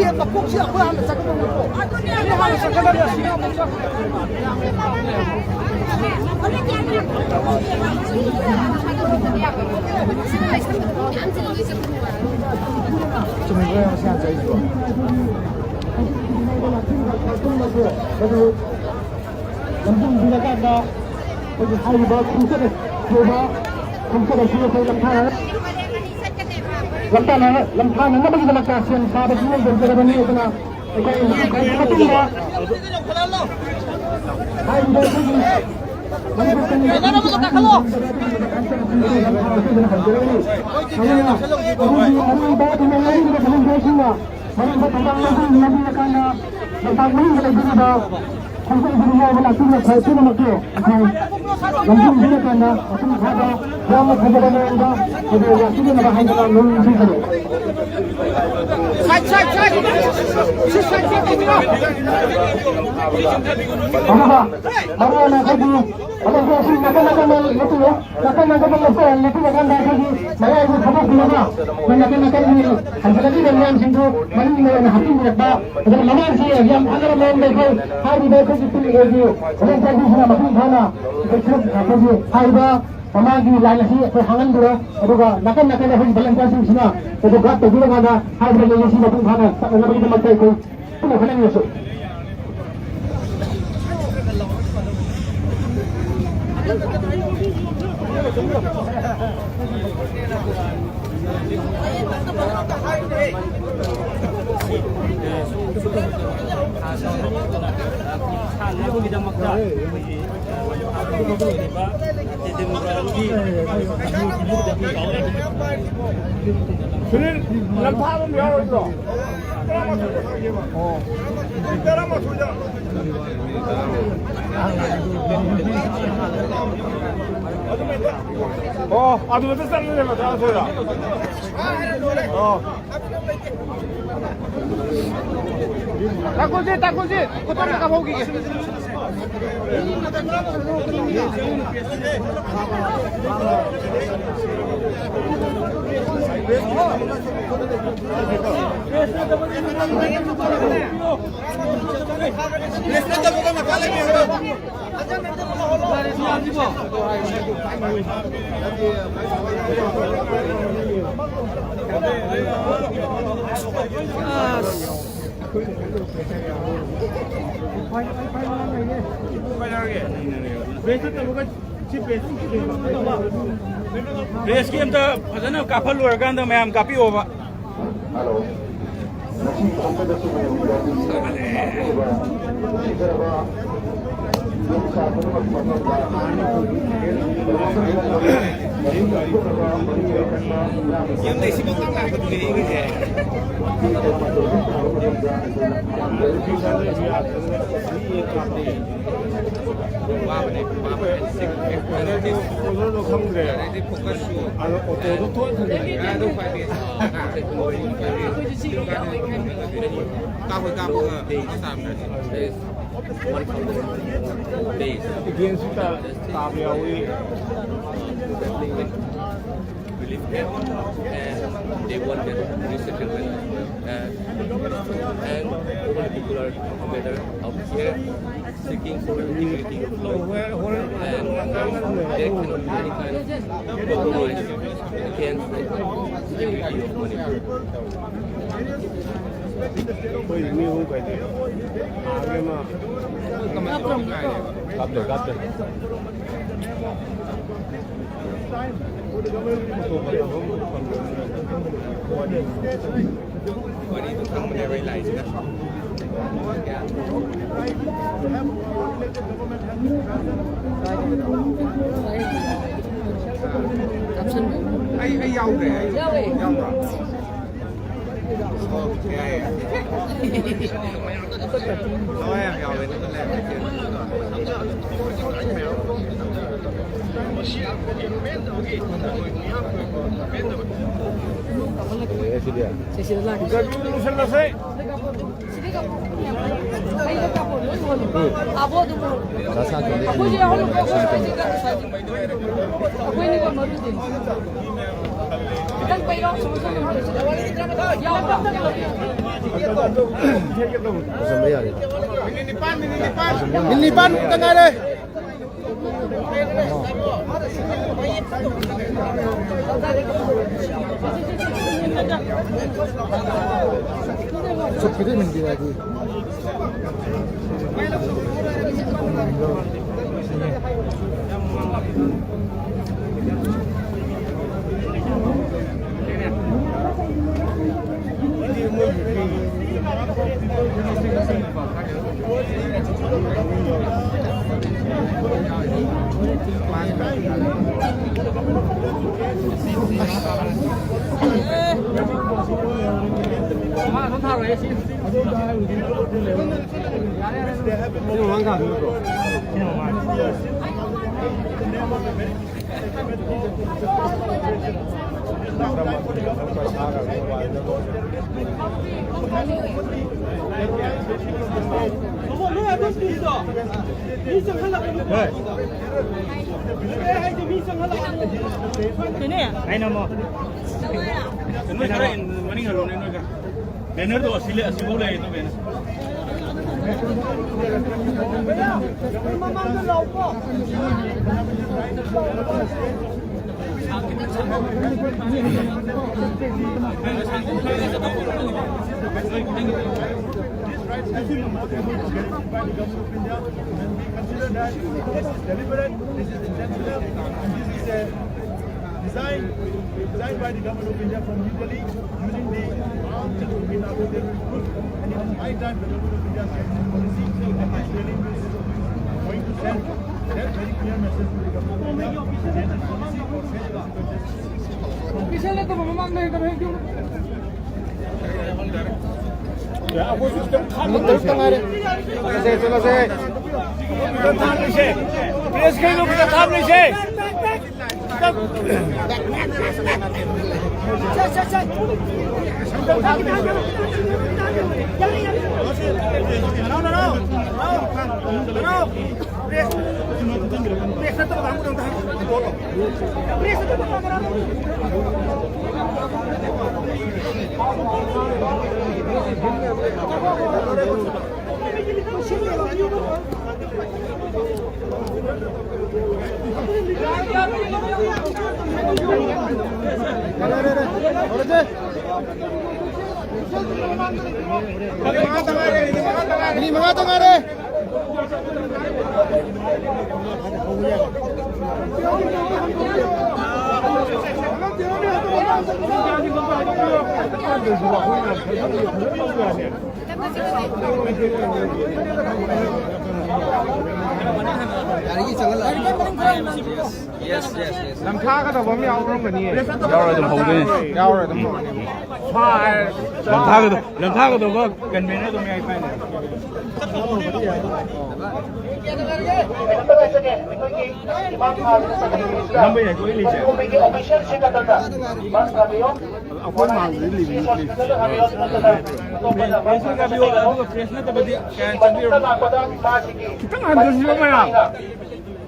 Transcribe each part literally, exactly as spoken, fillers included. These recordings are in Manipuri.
ꯑꯦ, ꯃꯀꯣꯛꯁꯦ ꯑꯩꯈꯣꯏ ꯍꯥꯟꯅ ꯆꯠꯀꯗꯕꯅꯤꯀꯣ꯫ ꯑꯩꯈꯣꯏ ꯍꯥꯟꯅ ꯆꯠꯀꯗꯕꯅꯤ, ꯑꯁꯤꯅ ꯑꯃꯨꯛ ꯆꯠ-꯫ ꯆꯨꯝꯃꯤꯀꯣ, ꯌꯥꯝ ꯁꯥꯟꯅ ꯆꯠꯂꯤꯁꯤꯀꯣ꯫ ꯂꯝꯖꯤꯡꯕꯤꯔꯀꯥꯟꯗ ꯑꯩꯈꯣꯏꯒꯤ ꯍꯥꯏꯔꯤꯕ ꯈꯣꯡꯆꯠ ꯑꯁꯤꯗ, ꯈꯣꯡꯆꯠ ꯑꯁꯤ ꯑꯩꯈꯣꯏ ꯂꯝꯊꯥ-, ꯂꯝꯇꯥꯅ-, ꯂꯝꯊꯥꯅꯅꯕꯒꯤꯗꯃꯛꯇ ꯁꯦꯝ ꯁꯥꯕ ꯄꯨꯛꯅꯤꯡ ꯆꯪꯖꯔꯕꯅꯤ꯫ ꯑꯗꯨꯅ ꯑꯩꯈꯣꯏ ꯃꯇꯨꯡꯗ ꯍꯥꯏꯔꯤꯕ ꯑꯩꯈꯣꯏꯒꯤ ꯃꯅꯤꯄꯨꯔ ꯀꯪꯂꯩ ꯂꯝꯊꯥ ꯑꯁꯤꯗꯅ ꯍꯧꯖꯔꯒꯅꯤ꯫ ꯑꯗꯨꯅ ꯑꯩꯈꯣꯏꯒꯤ ꯑꯔꯣꯏꯕ ꯊꯧꯔꯝ ꯂꯧꯔꯤꯕ ꯚꯣꯂꯨꯟꯇꯤꯌꯔꯁꯤꯡꯅ ꯃꯔꯝꯗ ꯊꯧꯗꯥꯡ ꯂꯧꯕꯤꯔꯀꯥꯟꯗ ꯂꯝꯄꯥꯛ ꯃꯅꯨꯡꯗ ꯂꯩꯕꯤꯔꯤꯕ ꯈꯣꯡꯆꯠ ꯑꯗꯨ ꯌꯥꯎꯕ ꯂꯥꯛꯄꯤꯔꯤꯕ ꯈꯔ ꯄꯨꯝꯅꯃꯛꯄꯨ ꯑꯩꯈꯣꯏ ꯂꯝꯖꯤꯡꯕꯤꯔꯀꯥꯟꯗ ꯃꯄꯨꯡ ꯐꯥꯕ ꯌꯥꯝꯅ ꯐꯖꯕ ꯃꯑꯣꯡꯗ ꯊꯧꯒꯜ ꯂꯥꯛꯄꯤꯅꯅꯕ ꯍꯥꯏꯗꯨꯅ ꯅꯤꯡꯁꯤꯡꯖꯔꯤ꯫ ꯑꯗꯨꯒ ꯃꯔꯨ ꯑꯣꯏꯅ ꯑꯩꯈꯣꯏꯒꯤ ꯑꯗꯣ ꯑꯩꯈꯣꯏ ꯑꯁꯤ ꯅꯥꯀꯟ ꯅꯥꯀꯟꯗ ꯂꯦꯞꯄꯤꯌꯨ꯫ ꯅꯥꯀꯟ ꯅꯥꯀꯟꯗ ꯂꯦꯞꯄ-, ꯂꯦꯞꯄꯤꯔꯀꯥꯟꯗ ꯑꯩꯈꯣꯏꯒꯤ ꯃꯌꯥꯏꯁꯤ ꯊꯥꯗꯣꯛꯄꯤꯔꯒ ꯑꯩꯈꯣꯏ ꯅꯥꯀꯟ ꯅꯥꯀꯟꯒꯤ ꯍꯟꯖꯤꯜꯂꯛꯂꯤꯕ ꯃꯤꯌꯥꯝꯁꯤꯡꯗꯨ ꯃꯅꯤꯡꯗ ꯑꯣꯏꯅ ꯍꯥꯞꯆꯤꯟꯕꯤꯔꯛꯄ, ꯑꯗꯨꯒ ꯃꯃꯥꯡꯁꯤ ꯌꯥꯝ ꯐꯖꯕ ꯃꯑꯣꯡꯗ ꯑꯩꯈꯣꯏ ꯍꯥꯏꯔꯤꯕ ꯑꯩꯈꯣꯏꯒꯤ ꯄꯨꯜ ꯑꯦꯒꯤ ꯋꯥꯔꯜ ꯆꯦꯝꯄꯤꯌꯟꯁꯤꯅ ꯃꯄꯨꯡ ꯐꯥꯅ ꯑꯩꯈꯣꯏ ꯁꯔꯨꯛ ꯌꯥꯕꯒꯤ ꯍꯥꯏꯔꯤꯕ ꯃꯃꯥꯡꯒꯤ ꯂꯥꯏꯟ ꯑꯁꯤ ꯑꯩꯈꯣꯏ ꯍꯥꯡꯍꯟꯕꯤꯔꯣ꯫ ꯑꯗꯨꯒ ꯅꯥꯀꯟ ꯅꯥꯀꯟꯗ ꯑꯩꯈꯣꯏꯒꯤ ꯚꯣꯂꯨꯟꯇꯤꯌꯔꯁꯤꯡꯁꯤꯅ ꯑꯩꯈꯣꯏ ꯒꯥꯔꯗ ꯇꯧꯕꯤꯔꯀꯥꯟꯗ ꯍꯥꯏꯔꯤꯕ ꯂꯥꯏꯟ ꯑꯁꯤ ꯃꯄꯨꯡ ꯐꯥꯅ ꯆꯠꯅꯅꯕꯒꯤꯗꯃꯛꯇ ꯑꯩꯈꯣꯏ ꯄꯨꯟꯅ ꯍꯣꯠꯅꯃꯤꯟꯅꯁꯤ꯫ ꯁꯨꯅꯤꯜ, ꯂꯝꯐꯥ ꯑꯃ ꯌꯥꯎꯔꯣꯏꯗ꯭ꯔꯣ? ꯇꯔꯥꯃꯥꯊꯣꯏ ꯈꯛ ꯌꯦꯡꯉꯣ꯫ ꯇꯔꯥꯃꯥꯊꯣꯏꯗ꯫ ꯑꯣ, ꯑꯗꯨꯗ ꯆꯠꯂꯨꯅꯦꯕ, ꯇꯔꯥꯃꯥꯊꯣꯏꯗ꯫ ꯑꯣ꯫ ꯇꯥꯡꯈꯨꯜꯁꯤ, ꯇꯥꯡꯈꯨꯜꯁꯤ, ꯐꯣꯇꯣ ꯑꯝꯇ ꯀꯥꯞꯍꯧꯈꯤꯒꯦ꯫ ꯄ꯭ꯔꯦꯁꯀꯤ ꯑꯝꯇ ꯐꯖꯅ ꯀꯥꯞꯍꯜꯂꯣꯏꯔꯀꯥꯟꯗ ꯃꯌꯥꯝ ꯀꯥꯞꯄꯤꯌꯣꯕ꯫ ꯋꯥꯕꯅꯦ, ꯋꯥꯕꯅꯦ꯫ ꯑꯗꯨꯗꯤ ꯐꯣꯀꯁꯁꯨ ꯑꯗꯣ ꯑꯣꯇꯣꯗꯣ ꯊꯣꯛꯍꯟꯊꯅꯤꯡꯉꯦ꯫ ꯑꯗꯨꯝ ꯄꯥꯏꯕꯤ꯫ ꯀꯥꯞꯄꯣꯏ, ꯀꯥꯞꯄꯣꯏ꯫ ꯒꯦꯟꯁꯨ ꯇꯥ-, ꯇꯥꯕ ꯌꯥꯎꯏ꯫ Relief camp, and they want their resettlement, and, and all the people are together out here seeking for dignity of life, and they cannot do any kind of compromise against the dignity of Manipur. ꯑꯩꯈꯣꯏ ꯃꯤ ꯑꯍꯨꯝ ꯈꯥꯏꯗꯣꯛꯑꯦ꯫ ꯑꯥꯒꯤ ꯑꯃ ꯀꯥꯞꯇꯦ, ꯀꯥꯞꯇꯦ꯫ ꯋꯥꯔꯤꯗꯨ ꯈꯪꯕꯅꯦꯕ ꯑꯩ ꯂꯥꯛꯏꯁꯤꯅ꯫ ꯑꯩ, ꯑꯩ ꯌꯥꯎꯗ꯭ꯔꯦ, ꯑꯩ ꯌꯥꯎꯕ꯭ꯔꯣ? ꯑꯣ, ꯌꯥꯏ, ꯌꯥꯏ꯫ ꯊꯋꯥꯏ ꯌꯥꯝ ꯌꯥꯎꯋꯦ, ꯅꯪꯅ ꯂꯩꯔꯝꯃꯤꯁꯦ꯫ ꯁꯤꯗ ꯂꯥꯛꯀꯦ꯫ ꯁꯤꯗ ꯀꯥꯞꯄꯣ꯫ ꯑꯩꯗ ꯀꯥꯞꯄꯣ, ꯂꯣꯏ ꯍꯣꯜꯂꯣ꯫ ꯎꯝ꯫ ꯑꯥꯕꯣ ꯑꯗꯨꯝ ꯍꯣꯜꯂꯣ꯫ ꯆꯥ ꯁꯥ ꯊꯣꯡꯗꯣꯏ ꯑꯩꯈꯣꯏꯁꯨ ꯌꯥꯎꯍꯜꯂꯨ꯫ ꯑꯩꯈꯣꯏꯁꯨ ꯌꯥꯎꯍꯜꯂꯨ꯫ ꯑꯩꯈꯣꯏꯅꯤꯀꯣ ꯃꯔꯨꯗꯤ꯫ ꯈꯤꯇꯪ ꯄꯩꯔꯣ, ꯁꯨꯝ ꯁꯨꯝ ꯍꯣꯜꯂꯣ꯫ ꯌꯥꯎꯕ꯭ꯔꯣ? ꯂꯣꯏꯁꯟꯕ ꯌꯥꯔꯦ꯫ ꯃꯤꯅꯤꯠ ꯅꯤꯄꯥꯟ ꯈꯛꯇ ꯉꯥꯏꯔꯦ꯫ ꯆꯠꯈꯤꯗꯣꯏ ꯃꯟꯗꯤꯔ ꯍꯥꯏꯗꯤ꯫ ꯀꯩꯅꯣ? ꯑꯩꯅ ꯑꯃꯨꯛ ꯅꯣꯏ ꯈꯔ ꯃꯅꯤꯡ ꯍꯜꯂꯣꯅꯦ, ꯅꯣꯏ ꯈꯔ꯫ ꯕꯦꯅꯔꯗꯣ ꯑꯁꯤ ꯂꯩ, ꯑꯁꯤꯐꯥꯎ ꯂꯩ, ꯑꯗꯨ banner. This rights has been promoted by the government of India, and we consider that this is deliberate, this is intentional, and this is a design, designed by the government of India from New Delhi, using the arms and the Indian Army Service Group. And it is high time the government of India changes policy, and is really going to send that very clear message to the government of India. Change the policy or face the consequences. ꯑꯩꯈꯣꯏꯁꯨ ꯈꯤꯇꯪ ꯊꯥꯞꯅ ꯃꯤꯅꯤꯠ ꯇꯔꯨꯛꯇ ꯉꯥꯏꯔꯦ꯫ ꯆꯠꯂꯁꯦ, ꯆꯠꯂꯁꯦ꯫ ꯈꯤꯇꯪ ꯊꯥꯞꯅꯁꯦ꯫ ꯄ꯭ꯔꯦꯁ ꯈꯩꯗꯣ ꯈꯤꯇꯪ ꯊꯥꯞꯅꯁꯦ꯫ ꯃꯤꯅꯤꯠ ꯃꯉꯥꯇ ꯉꯥꯏꯔꯦ꯫ ꯂꯝꯊꯥꯒꯗꯕ ꯑꯃ ꯌꯥꯎꯔꯝꯒꯅꯤꯌꯦ꯫ ꯌꯥꯎꯔ ꯑꯗꯨꯝ ꯍꯧꯗꯣꯏꯅꯦ꯫ ꯌꯥꯎꯔ ꯑꯗꯨꯝ ꯍꯧꯔꯅꯤ꯫ ꯂꯝꯊꯥꯒꯗ-, ꯂꯝꯊꯥꯒꯗꯕ ꯀꯟꯚꯦꯅꯔꯗꯣ ꯃꯌꯥꯏ ꯄꯥꯏꯅꯦ꯫ ꯅꯝꯕ ꯌꯥꯏꯀꯣ, ꯑꯩ ꯂꯩꯁꯦ꯫ ꯑꯩꯈꯣꯏ ꯃꯥꯡꯗꯗꯤ ꯂꯩꯕꯅꯤ, ꯄ꯭ꯂꯤꯖ꯫ ꯄꯦꯟꯁꯤꯜ ꯀꯥꯕꯤꯌꯣ, ꯑꯗꯨꯒ ꯐ꯭ꯔꯦꯁ ꯅꯠꯇꯕꯗꯤ ꯀꯌꯥ ꯆꯪꯕꯤꯔꯣꯅꯣ? ꯈꯤꯇꯪ ꯍꯟꯊꯁꯤꯔꯣ ꯃꯌꯥꯝ?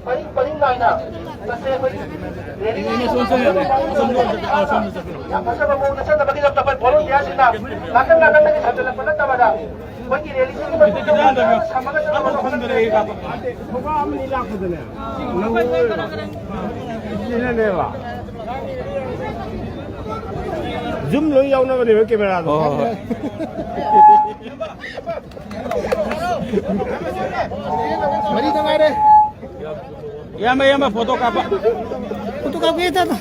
ꯄꯔꯤꯡ ꯄꯔꯤꯡ ꯅꯥꯏꯅ ꯆꯠꯁꯦ ꯑꯩꯈꯣꯏ ꯔꯦꯂꯤ ꯌꯥꯝ ꯐꯖꯕ ꯃꯑꯣꯡꯗ ꯆꯠꯅꯕꯒꯤꯗꯃꯛꯇ ꯑꯩꯈꯣꯏ ꯚꯣꯂꯨꯟꯇꯤꯌꯥꯔꯁꯤꯡꯅ ꯅꯥꯀꯟ ꯅꯥꯀꯟꯗꯒꯤ ꯁꯟꯖꯜꯂꯛꯄ ꯅꯠꯇꯕꯗ ꯑꯩꯈꯣꯏꯒꯤ ꯔꯦꯂꯤꯁꯤꯒꯤ ꯃꯇꯨꯡꯗ ꯁꯝꯃꯒ ꯆꯠꯅꯕ ꯍꯣꯠꯅꯁꯦ꯫ ꯅꯨꯄꯥ ꯑꯃꯅꯤ ꯂꯥꯛꯄꯗꯅꯦ, ꯅꯪ ꯁꯤꯅꯅꯦꯕ꯫ ꯖꯨꯝ ꯂꯣꯏ ꯌꯥꯎꯅꯕꯅꯦꯕ ꯀꯦꯃꯦꯔꯥꯗꯣ꯫ ꯍꯣꯏ, ꯍꯣꯏ, ꯍꯣꯏ꯫ ꯃꯔꯤꯗ ꯉꯥꯏꯔꯦ꯫ ꯏꯌꯥꯝꯕ, ꯏꯌꯥꯝꯕ, ꯐꯣꯇꯣ ꯀꯥꯞꯄ꯫ ꯐꯣꯇꯣ ꯀꯥꯞꯀꯦ, ꯇꯥꯇꯥ꯫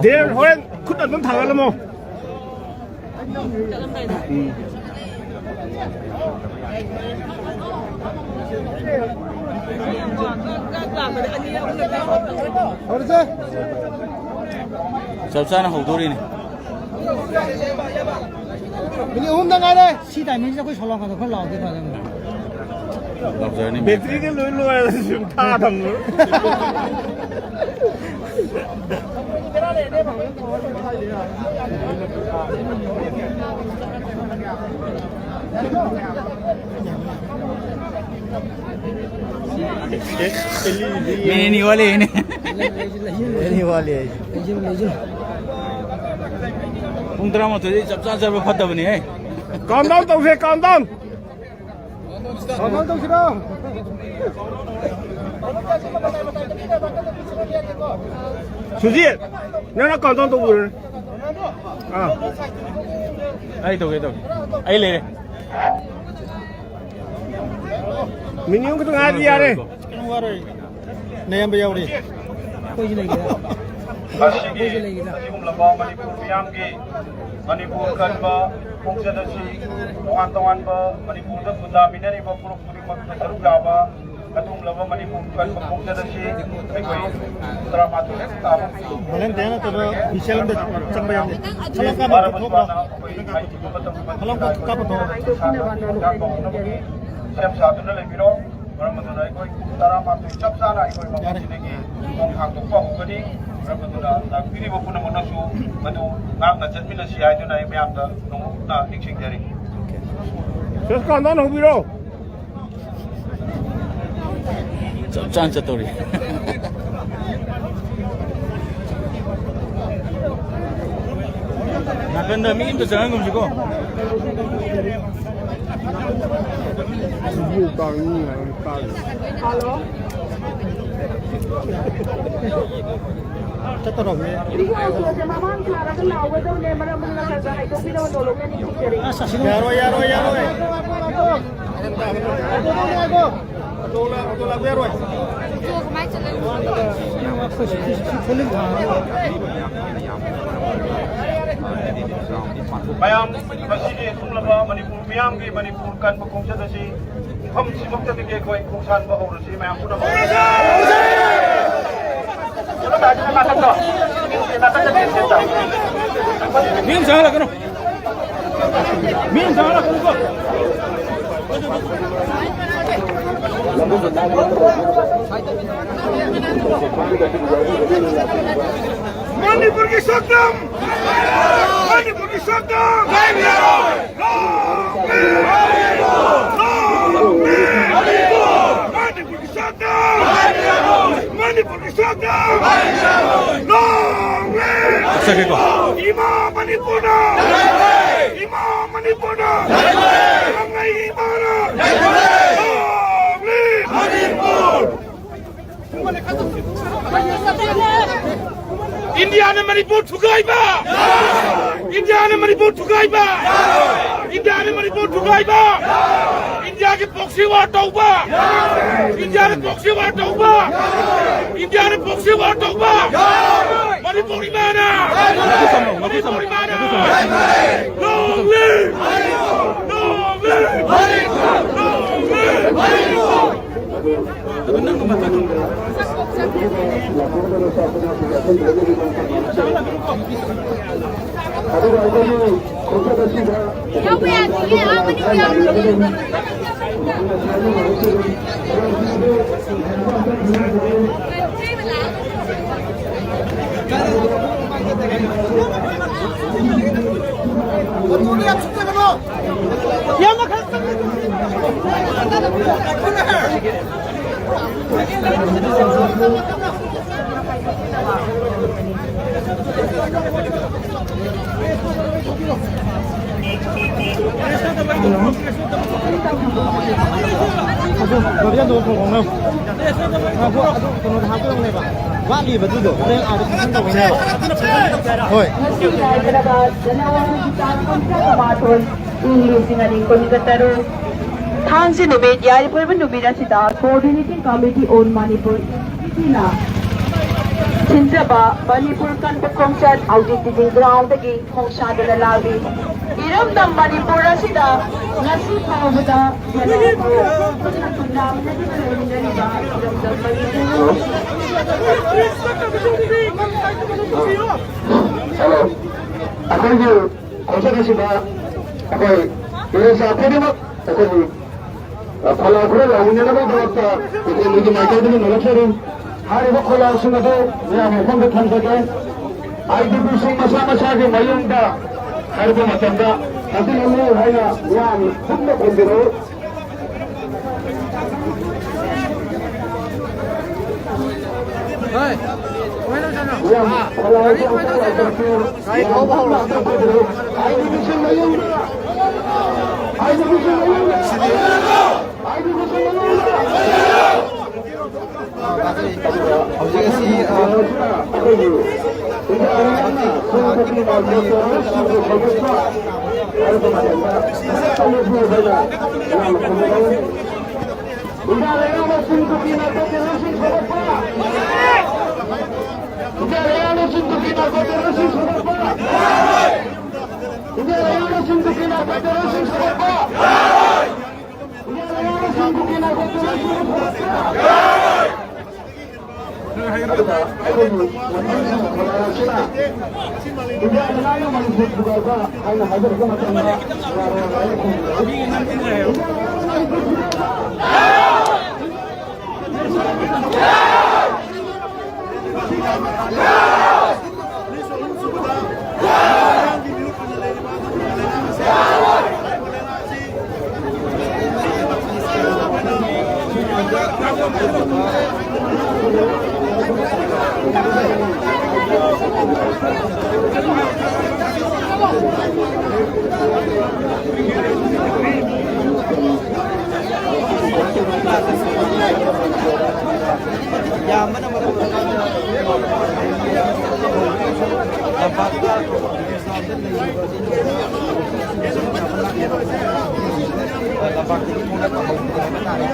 ꯗꯦ, ꯍꯣꯔꯦꯟ ꯈꯨꯠ ꯑꯗꯨꯝ ꯊꯥꯡꯒꯠꯂꯝꯃꯣ꯫ ꯆꯞ ꯆꯥꯅ ꯍꯧꯗꯣꯔꯤꯅꯦ꯫ ꯃꯤꯅꯤꯠ ꯑꯍꯨꯝꯗ ꯉꯥꯏꯔꯦ꯫ ꯁꯤ ꯇꯥꯏꯃꯤꯡꯁꯤꯗ ꯑꯩꯈꯣꯏ ꯁꯣꯂꯣ ꯀꯥꯗꯣ ꯈꯔ ꯂꯥꯎꯗꯤ ꯐꯗꯧꯅꯤ꯫ ꯂꯥꯎꯖꯔꯅꯤ, ꯃꯦꯝ꯫ ꯕꯦꯇ꯭ꯔꯤꯗꯤ ꯂꯣꯏ ꯂꯣꯏꯔꯦ, ꯁꯨꯝ ꯊꯥ ꯊꯝꯕ꯫ ꯃꯤꯅꯤꯠ ꯑꯅꯤ ꯋꯥꯠꯂꯤꯅꯦ꯫ ꯑꯅꯤ ꯋꯥꯠꯂꯤ ꯍꯥꯏꯁꯦ꯫ ꯄꯨꯡ ꯇꯔꯥꯃꯥꯊꯣꯏꯗꯤ ꯆꯞ ꯆꯥ ꯆꯠꯄ ꯐꯠꯇꯕꯅꯤꯍꯦ꯫ Countdown ꯇꯧꯁꯦ, countdown꯫ Countdown ꯇꯧꯁꯤꯔꯣ? ꯁꯨꯖꯤꯠ, ꯅꯪꯅ countdown ꯇꯧꯕꯤꯔꯣꯅꯦ꯫ ꯑꯥ꯫ ꯑꯩ ꯇꯧꯒꯦ, ꯇꯧꯒꯦ꯫ ꯑꯩ ꯂꯩꯔꯦ꯫ ꯃꯤꯅꯤꯠ ꯑꯃꯈꯛꯇ ꯉꯥꯏꯔꯗꯤ ꯌꯥꯔꯦ꯫ ꯅꯌꯥꯝꯕ ꯌꯥꯎꯔꯤ꯫ ꯑꯩꯈꯣꯏꯁꯨ ꯂꯩꯒꯦꯔꯥ? ꯉꯁꯤꯒꯤ ꯑꯩꯈꯣꯏꯁꯨ ꯂꯩꯒꯦꯔꯥ? ꯑꯁꯤꯒꯨꯝꯂꯕ ꯃꯅꯤꯄꯨꯔ ꯃꯤꯌꯥꯝꯒꯤ ꯃꯅꯤꯄꯨꯔ ꯀꯟꯕ ꯈꯣꯡꯆꯠ ꯑꯁꯤ ꯇꯣꯉꯥꯟ ꯇꯣꯉꯥꯟꯕ ꯃꯅꯤꯄꯨꯔꯗ ꯈꯨꯟꯗꯥꯃꯤꯟꯅꯔꯤꯕ ꯐꯨꯔꯨꯞ ꯈꯨꯗꯤꯡꯃꯛꯇ ꯁꯔꯨꯛ ꯌꯥꯕ ꯑꯗꯨꯒꯨꯝꯂꯕ ꯃꯅꯤꯄꯨꯔ ꯀꯟꯕ ꯈꯣꯡꯆꯠ ꯑꯁꯤ ꯑꯩꯈꯣꯏ ꯇꯔꯥꯃꯥꯊꯣꯏ ꯍꯦꯛ ꯇꯥꯕ ꯚꯣꯂꯨꯟꯇꯤꯌꯔ ꯅꯠꯇꯕ ꯑꯣꯐꯤꯁꯤꯌꯦꯜ ꯑꯝꯗ ꯆꯪꯕ ꯌꯥꯗꯦ꯫ ꯈꯂꯪꯀꯥꯞ ꯑꯝꯇ ꯊꯣꯛꯂꯣ꯫ ꯃꯥꯔꯕꯁꯨꯋꯥꯅ ꯑꯩꯈꯣꯏ ꯃꯥꯏꯊꯤꯕ ꯃꯇꯝꯒꯤ ꯈꯂꯪꯀꯥꯞ ꯃꯇꯨꯡꯗ ꯀꯥꯞꯄ ꯊꯣꯛꯂꯣ꯫ ꯍꯛꯆꯥꯡ ꯐꯅꯕꯒꯤ ꯁꯦꯝ ꯁꯥꯗꯨꯅ ꯂꯩꯕꯤꯔꯣ꯫ ꯃꯔꯝ ꯑꯗꯨꯅ ꯑꯩꯈꯣꯏ ꯇꯔꯥꯃꯥꯊꯣꯏ ꯆꯞ ꯆꯥꯅ ꯑꯩꯈꯣꯏ ꯌꯥꯔꯦ꯫ ꯃꯐꯝꯁꯤꯗꯒꯤ ꯊꯣꯡ ꯍꯥꯡꯗꯣꯛꯄ ꯍꯧꯒꯅꯤ꯫ ꯃꯔꯝ ꯑꯗꯨꯅ ꯂꯥꯛꯄꯤꯔꯤꯕ ꯄꯨꯝꯅꯃꯛꯅꯁꯨ ꯃꯗꯨ ꯉꯥꯛꯅ ꯆꯠꯃꯤꯟꯅꯁꯤ ꯍꯥꯏꯗꯨꯅ ꯑꯩ ꯃꯌꯥꯝꯗ ꯅꯣꯡꯂꯨꯛꯅ ꯅꯤꯡꯁꯤꯡꯖꯔꯤ꯫ ꯁꯦꯁ ꯀꯥꯟꯗꯥꯅ ꯍꯧꯕꯤꯔꯣ꯫ ꯆꯞ ꯆꯥꯅ ꯆꯠꯇꯧꯔꯤ꯫ ꯅꯥꯀꯟꯗ ꯃꯤ ꯑꯝꯇ ꯆꯪꯍꯟꯒꯨꯝꯁꯤꯀꯣ꯫ ꯍꯜꯂꯣ꯫ ꯆꯠꯇꯧꯔꯕꯅꯦ꯫ ꯁꯤꯒꯤ ꯑꯣꯇꯣꯁꯦ ꯃꯃꯥꯡ ꯊꯥꯔꯒ ꯂꯥꯎꯒꯗꯧꯅꯦ, ꯃꯔꯝ ꯑꯗꯨꯅ ꯈꯔ ꯈꯔ ꯍꯥꯏꯗꯣꯛꯄꯤꯔꯛꯑꯣ, ꯅꯣꯂꯣꯛꯅ ꯅꯤꯡꯁꯤꯡꯖꯔꯤ꯫ ꯑꯁ, ꯑꯁꯤꯗ ꯌꯥꯔꯣꯏ, ꯌꯥꯔꯣꯏ, ꯌꯥꯔꯣꯏ꯫ ꯑꯣꯇꯣ ꯂꯥꯛ-, ꯑꯣꯇꯣ ꯂꯥꯛꯄ ꯌꯥꯔꯣꯏ꯫ ꯃꯌꯥꯝ ꯉꯁꯤꯒꯤ ꯊꯨꯡꯂꯕ ꯃꯅꯤꯄꯨꯔ ꯃꯤꯌꯥꯝꯒꯤ ꯃꯅꯤꯄꯨꯔ ꯀꯟꯕ ꯈꯣꯡꯆꯠ ꯑꯁꯤ ꯃꯐꯝꯁꯤꯃꯛꯇꯗꯒꯤ ꯑꯩꯈꯣꯏ ꯈꯣꯡꯁꯥꯟꯕ ꯍꯧꯔꯁꯤ꯫ ꯃꯌꯥꯝ ꯄꯨꯝꯅꯃꯛ꯫ ꯃꯤ ꯑꯃ ꯆꯪꯍꯜꯂꯛꯀꯅꯨ꯫ ꯃꯤ ꯑꯃ ꯆꯪꯍꯜꯂꯛꯀꯅꯨꯀꯣ꯫ ꯃꯅꯤꯄꯨꯔꯒꯤ ꯁꯛꯇꯝ! ꯃꯅꯤꯄꯨꯔꯒꯤ ꯁꯛꯇꯝ! ꯂꯣꯡ ꯂꯤꯚ! ꯂꯣꯡ ꯂꯤꯚ! ꯃꯅꯤꯄꯨꯔꯒꯤ ꯁꯛꯇꯝ! ꯃꯅꯤꯄꯨꯔꯒꯤ ꯁꯛꯇꯝ! ꯂꯣꯡ ꯂꯤꯚ! ꯏꯃꯥ ꯃꯅꯤꯄꯨꯔꯗ! ꯏꯃꯥ ꯃꯅꯤꯄꯨꯔꯗ! ꯂꯪꯉꯩ ꯏꯃꯥꯅ! ꯂꯣꯡ ꯂꯤꯚ! ꯃꯅꯤꯄꯨꯔ! ꯏꯟꯗꯤꯌꯥꯅ ꯃꯅꯤꯄꯨꯔ ꯊꯨꯒꯥꯏꯕ! ꯏꯟꯗꯤꯌꯥꯅ ꯃꯅꯤꯄꯨꯔ ꯊꯨꯒꯥꯏꯕ! ꯏꯟꯗꯤꯌꯥꯅ ꯃꯅꯤꯄꯨꯔ ꯊꯨꯒꯥꯏꯕ! ꯏꯟꯗꯤꯌꯥꯒꯤ proxy war ꯇꯧꯕ! ꯏꯟꯗꯤꯌꯥꯅ proxy war ꯇꯧꯕ! ꯏꯟꯗꯤꯌꯥꯅ proxy war ꯇꯧꯕ! ꯃꯅꯤꯄꯨꯔ ꯏꯃꯥꯅ! ꯃꯅꯤꯄꯨꯔ ꯏꯃꯥꯅ! Long live! Long live! Long live! ꯑꯗꯨꯒ ꯑꯩꯈꯣꯏꯒꯤ ꯈꯣꯡꯆꯠ ꯑꯁꯤꯗ ꯌꯥꯎꯕ ꯌꯥꯗꯤꯌꯦ, ꯑꯥ ꯃꯅꯤꯡ ꯌꯥꯎꯔꯨꯔꯣ꯫ ꯑꯗꯨ ꯒꯥꯔꯤ ꯑꯗꯨ ꯊꯣꯡꯉꯣ꯫ ꯉꯥꯏꯈꯣ, ꯑꯗꯨ ꯀꯩꯅꯣꯗ ꯍꯥꯞꯀꯗꯧꯅꯦꯕ꯫ ꯋꯥꯠꯂꯤꯕ ꯑꯗꯨꯗꯣ꯫ ꯍꯣꯔꯦꯟ ꯑꯥꯗ ꯐꯪꯁꯟ ꯇꯧꯒꯅꯦꯕ꯫ ꯍꯣꯏ꯫ ꯉꯁꯤ ꯍꯥꯏꯒꯗꯕ ꯖꯅꯋꯥꯔꯤꯒꯤ ꯇꯥꯡ ꯀꯨꯟꯊ꯭ꯔꯥ ꯃꯥꯊꯣꯏ, ꯏꯪ ꯂꯤꯁꯤꯡ ꯑꯅꯤ ꯀꯨꯟꯒ ꯇꯔꯨꯛ, ꯊꯥꯡꯖ ꯅꯨꯃꯤꯠ, ꯌꯥꯏꯐꯔꯕ ꯅꯨꯃꯤꯠ ꯑꯁꯤꯗ Coordinating Committee on Manipur ꯅ ꯁꯤꯟꯖꯕ ꯃꯅꯤꯄꯨꯔ ꯀꯟꯕ ꯈꯣꯡꯆꯠ ꯍꯧꯖꯤꯛ ꯇꯤꯗꯤꯡ ꯒ꯭ꯔꯥꯎꯟꯗꯒꯤ ꯈꯣꯡꯁꯥꯟꯗꯨꯅ ꯂꯥꯛꯂꯤ꯫ ꯏꯔꯝꯗꯝ ꯃꯅꯤꯄꯨꯔ ꯑꯁꯤꯗ ꯉꯁꯤ ꯐꯥꯎꯕꯗ ꯌꯦꯜꯍꯧꯕ ꯈꯨꯟꯅꯥ ꯈꯨꯟꯅꯥ ꯂꯩꯃꯤꯟꯅꯔꯤꯕ ꯏꯔꯝꯗꯝ ꯃꯅꯤꯄꯨꯔ꯫ ꯍꯜꯂꯣ꯫ ꯑꯩꯈꯣꯏꯒꯤ ꯈꯣꯡꯆꯠ ꯑꯁꯤꯗ ꯑꯩꯈꯣꯏ ꯇꯨꯔꯤꯁ ꯈꯨꯗꯤꯡꯃꯛ ꯑꯩꯈꯣꯏꯒꯤ ꯈꯣꯜꯂꯥꯎ ꯈꯔ ꯂꯥꯎꯃꯤꯟꯅꯅꯕꯒꯤꯗꯃꯛꯇ ꯇꯨꯀꯦꯜꯒꯤ ꯃꯥꯏꯀꯩꯗꯒꯤ ꯅꯣꯜꯂꯛꯆꯔꯤ꯫ ꯍꯥꯏꯔꯤꯕ ꯈꯣꯜꯂꯥꯎꯁꯤꯡ ꯑꯗꯨ ꯃꯌꯥꯝ ꯃꯐꯝꯗ ꯊꯝꯖꯒꯦ꯫ ꯑꯥꯏ ꯗꯤ ꯄꯤꯁꯤꯡ ꯃꯁꯥ ꯃꯁꯥꯒꯤ ꯃꯌꯨꯝꯗ ꯍꯥꯏꯔꯛꯄ ꯃꯇꯝꯗ ꯊꯥꯖꯤꯜꯂꯝꯃꯨ ꯍꯥꯏꯅ ꯃꯤꯌꯥꯝ ꯄꯨꯟꯅ ꯈꯨꯝꯕꯤꯔꯛꯎ꯫ ꯃꯤꯌꯥꯝ ꯈꯣꯜꯂꯥꯎ ꯑꯁꯤ ꯑꯃꯨꯛꯇꯪ ꯂꯥꯎꯊꯣꯛꯄꯤꯌꯨ꯫ ꯃꯤꯌꯥꯝ ꯄꯨꯟꯅ ꯑꯝꯇ ꯈꯨꯝꯕꯤꯔꯛꯎ꯫ ꯑꯥꯏ ꯗꯤ ꯄꯤꯁꯤꯡ ꯃꯌꯨꯝꯗ, ꯑꯥꯏ ꯗꯤ ꯄꯤꯁꯤꯡ ꯃꯌꯨꯝꯗ, ꯑꯥꯏ ꯗꯤ ꯄꯤꯁꯤꯡ ꯃꯌꯨꯝꯗ꯫ ꯍꯧꯖꯤꯛ ꯑꯁꯤ, ꯑ, ꯅꯍꯥꯛꯀꯤ, ꯅꯍꯥꯛꯀꯤ ꯃꯥꯒꯤ ꯏꯟꯗꯤꯌꯥ ꯂꯩꯉꯥꯛꯅ ꯆꯤꯡ ꯀꯨꯀꯤ ꯅꯥꯔꯀꯣ ꯇꯦꯔꯣꯔꯤꯁꯁꯤꯡ ꯁꯧꯒꯠꯄ! ꯏꯟꯗꯤꯌꯥ ꯂꯩꯉꯥꯛꯅ ꯆꯤꯡ ꯀꯨꯀꯤ ꯅꯥꯔꯀꯣ ꯇꯦꯔꯣꯔꯤꯁꯁꯤꯡ ꯁꯧꯒꯠꯄ! ꯏꯟꯗꯤꯌꯥ ꯂꯩꯉꯥꯛꯅ ꯆꯤꯡ ꯀꯨꯀꯤ ꯅꯥꯔꯀꯣ ꯇꯦꯔꯣꯔꯤꯁꯁꯤꯡ ꯁꯧꯒꯠꯄ! ꯏꯟꯗꯤꯌꯥ ꯂꯩꯉꯥꯛꯅ ꯆꯤꯡ ꯀꯨꯀꯤ ꯅꯥꯔꯀꯣ ꯇꯦꯔꯣꯔꯤꯁꯁꯤꯡ ꯁꯧꯒꯠꯄ! ꯑꯗꯨꯒ ꯑꯩꯈꯣꯏꯒꯤ ꯃꯅꯤꯄꯨꯔ ꯄꯨꯒꯜꯗ ꯍꯥꯏꯅ ꯍꯥꯏꯖꯔꯛꯄ ꯃꯇꯝꯗ ꯌꯥꯔꯣꯏ ꯍꯥꯏꯅ ꯈꯨꯝꯕꯤꯔꯛꯏ꯫ ꯌꯥꯝꯕꯅ ꯃꯔꯝ ꯑꯣꯏꯔꯀꯥꯟꯗ ꯂꯝꯄꯥꯛꯇ ꯂꯝꯄꯥꯛꯇꯒꯤ ꯊꯣꯛꯂꯛꯄ ꯍꯧꯈꯤꯗ꯭ꯔꯦ ꯍꯥꯏꯕ ꯇꯥꯔꯦ꯫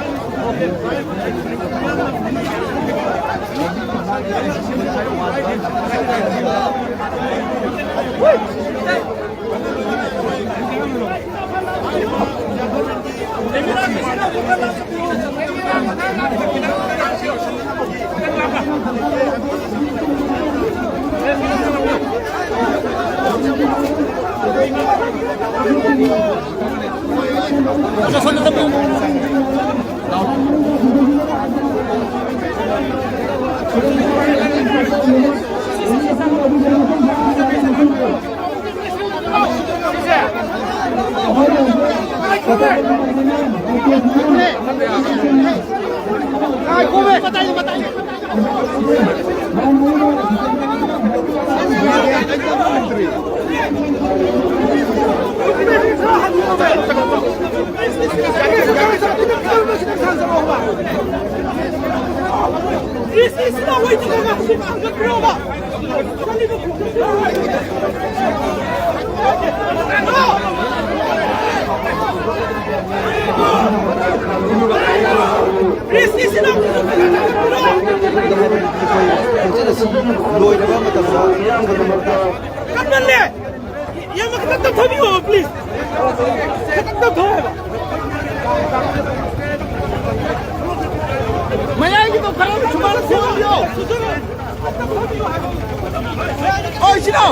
ꯈꯣꯡꯆꯠ ꯑꯁꯤ ꯂꯣꯏꯔꯕ ꯃꯇꯝꯗ ꯀꯟꯃꯜꯂꯦ! ꯏꯌꯥꯝꯕ, ꯈꯤꯇꯪ ꯇꯞꯊꯕꯤꯌꯣ, please꯫ ꯈꯤꯇꯪ ꯇꯞꯊꯧ ꯍꯥꯏꯕ꯫ ꯃꯌꯥꯏꯒꯤꯗꯣ ꯈꯔ ꯁꯨꯃꯥꯏꯅ ꯁꯦꯝꯕꯤꯌꯣ꯫ ꯑꯣꯏꯁꯤꯅꯣ꯫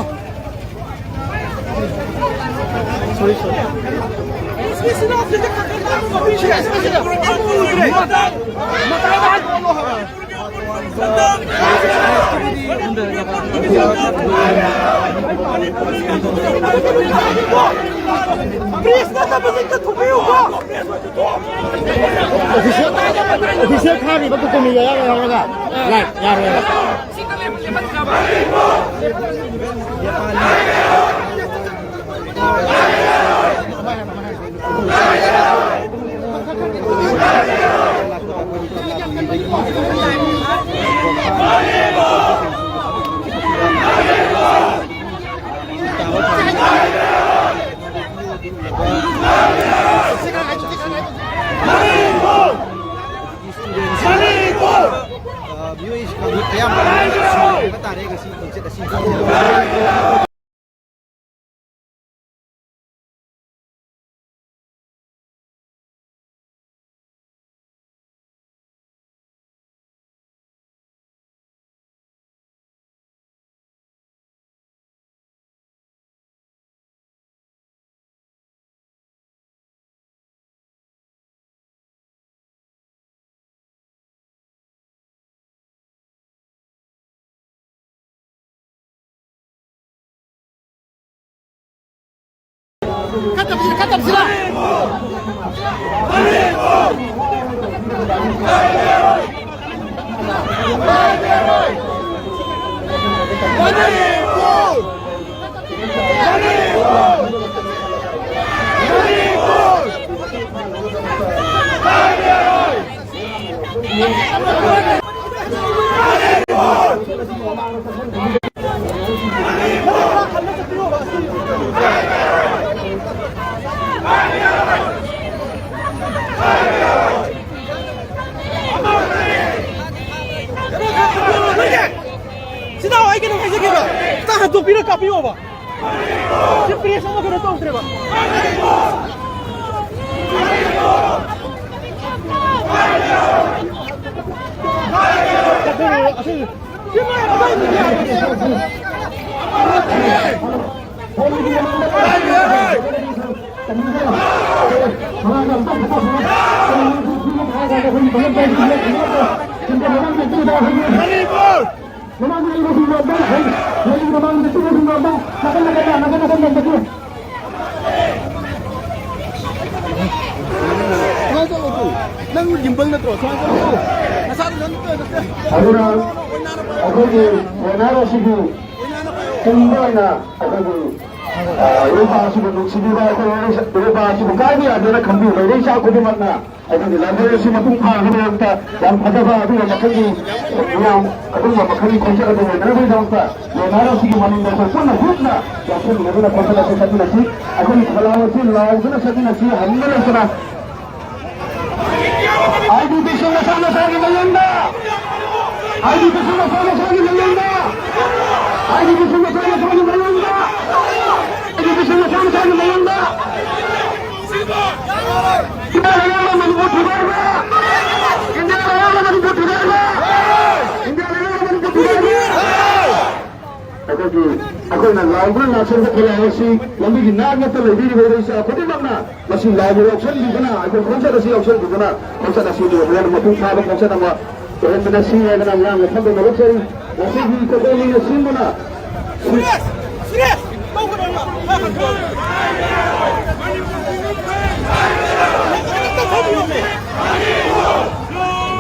Official, official ꯊꯥꯔꯤꯕ ꯗꯣꯀꯨꯃꯦꯟ ꯌꯥꯎꯔ ꯌꯥꯎꯔꯒ꯫ ꯌꯥꯏ, ꯌꯥꯔꯣꯏ꯫ ꯃꯤꯑꯣꯏ ꯀꯥꯡꯂꯨꯞ ꯑꯌꯥꯝꯕ ꯍꯥꯏꯕ ꯇꯥꯔꯦ ꯉꯁꯤ ꯈꯣꯡꯆꯠ ꯑꯁꯤ꯫ ꯁꯤꯗ ꯑꯩ ꯀꯩꯅꯣ ꯍꯥꯏꯖꯒꯦꯕ꯫ ꯈꯤꯇꯪ ꯍꯟꯗꯣꯛꯄꯤꯔ ꯀꯥꯞꯄꯤꯌꯣꯕ꯫ ꯁꯤ ꯄ꯭ꯔꯦꯁ ꯑꯃ ꯀꯩꯅꯣ ꯇꯧꯗ꯭ꯔꯦꯕ꯫ ꯅꯪ ꯒꯤꯝꯕꯜ ꯅꯠꯇ꯭ꯔꯣ? ꯁꯨꯃꯥꯏꯅ ꯇꯧ꯫ ꯅꯁꯥꯗꯣ ꯅꯪ ꯅꯠꯇ꯭ꯔꯣ? ꯑꯗꯨꯅ ꯑꯩꯈꯣꯏꯒꯤ ꯕꯦꯅꯔ ꯑꯁꯤꯒꯤ ꯇꯨꯡꯗ ꯑꯣꯏꯅ ꯑꯩꯈꯣꯏꯒꯤ, ꯑ, ꯏꯔꯩꯄꯥꯛ ꯑꯁꯤꯕꯨ ꯅꯨꯡꯁꯤꯕꯤꯕ, ꯑꯩꯈꯣꯏ ꯏꯔꯩꯄꯥꯛ ꯑꯁꯤꯕꯨ ꯀꯥꯏꯕ ꯌꯥꯗꯦꯅ ꯈꯟꯕꯤꯕ ꯏꯔꯩꯆꯥ ꯈꯨꯗꯤꯡꯃꯛꯅ ꯑꯩꯈꯣꯏꯒꯤ ꯂꯥꯏꯕ꯭ꯔꯦꯔꯤ ꯑꯁꯤ ꯃꯄꯨꯡ ꯐꯥꯅꯕꯒꯤꯗꯃꯛꯇ ꯌꯥꯝ ꯐꯖꯕ ꯑꯗꯨꯒꯨꯝꯕ ꯃꯈꯜꯒꯤ ꯃꯌꯥꯝ ꯑꯗꯨꯒꯨꯝꯕ ꯃꯈꯜꯒꯤ ꯈꯣꯡꯆꯠ ꯑꯗꯨ ꯑꯣꯏꯅꯅꯕꯒꯤꯗꯃꯛꯇ ꯕꯦꯅꯔ ꯑꯁꯤꯒꯤ ꯃꯅꯤꯡꯗ ꯑꯩꯈꯣꯏ ꯄꯨꯟꯅ ꯍꯨꯞꯅ ꯌꯥꯎꯁꯟꯃꯤꯟꯅꯗꯨꯅ ꯈꯣꯡꯆꯠ ꯑꯁꯤ ꯆꯠꯃꯤꯟꯅꯁꯤ꯫ ꯑꯩꯈꯣꯏꯒꯤ ꯈꯣꯜꯂꯥꯎ ꯑꯁꯤ ꯂꯥꯎꯗꯨꯅ ꯆꯠꯃꯤꯟꯅꯁꯤ, ꯍꯟꯕ ꯂꯩꯇꯅ꯫ ꯑꯥꯏ ꯗꯤ ꯄꯤꯁꯤꯡ ꯃꯁꯥ ꯃꯁꯥꯒꯤ ꯃꯌꯨꯝꯗ, ꯑꯥꯏ ꯗꯤ ꯄꯤꯁꯤꯡ ꯃꯁꯥ ꯃꯁꯥꯒꯤ ꯃꯌꯨꯝꯗ, ꯑꯥꯏ ꯗꯤ ꯄꯤꯁꯤꯡ ꯃꯁꯥ ꯃꯁꯥꯒꯤ ꯃꯌꯨꯝꯗ, ꯑꯥꯏ ꯗꯤ ꯄꯤꯁꯤꯡ ꯃꯁꯥ ꯃꯁꯥꯒꯤ ꯃꯌꯨꯝꯗ꯫ ꯏꯟꯗꯤꯌꯥ ꯂꯩꯉꯥꯛꯅ ꯃꯅꯤꯄꯨꯔ ꯊꯨꯒꯥꯏꯕ! ꯏꯟꯗꯤꯌꯥ ꯂꯩꯉꯥꯛꯅ ꯃꯅꯤꯄꯨꯔ ꯊꯨꯒꯥꯏꯕ! ꯏꯟꯗꯤꯌꯥ ꯂꯩꯉꯥꯛꯅ ꯃꯅꯤꯄꯨꯔ ꯊꯨꯒꯥꯏꯕ! ꯑꯩꯈꯣꯏꯒꯤ, ꯑꯩꯈꯣꯏꯅ ꯂꯥꯎꯗꯨꯅ ꯂꯥꯛꯆꯔꯤꯕ ꯈꯣꯜꯂꯥꯎ ꯑꯁꯤ ꯂꯝꯕꯤꯒꯤ ꯅꯥꯛ ꯅꯠꯇ ꯂꯩꯕꯤꯔꯤꯕ ꯏꯔꯩꯆꯥ ꯈꯨꯗꯤꯡꯃꯛꯅ ꯃꯁꯤ ꯂꯥꯎꯕ ꯌꯥꯎꯁꯟꯕꯤꯗꯨꯅ, ꯑꯩꯈꯣꯏ ꯈꯣꯡꯆꯠ ꯑꯁꯤ ꯌꯥꯎꯁꯟꯕꯤꯗꯨꯅ ꯈꯣꯡꯆꯠ ꯑꯁꯤ ꯂꯣꯏꯕ ꯃꯄꯨꯡ ꯐꯥꯕ ꯈꯣꯡꯆꯠ ꯑꯃ ꯑꯣꯏꯍꯟꯕꯅ ꯁꯤ ꯍꯥꯏꯗꯅ ꯃꯌꯥꯝꯅ ꯊꯝꯕ ꯃꯔꯨꯞꯆꯔꯤ꯫ ꯉꯁꯤꯒꯤ ꯀꯣꯀꯣꯃꯤꯅ ꯁꯤꯟꯕꯅ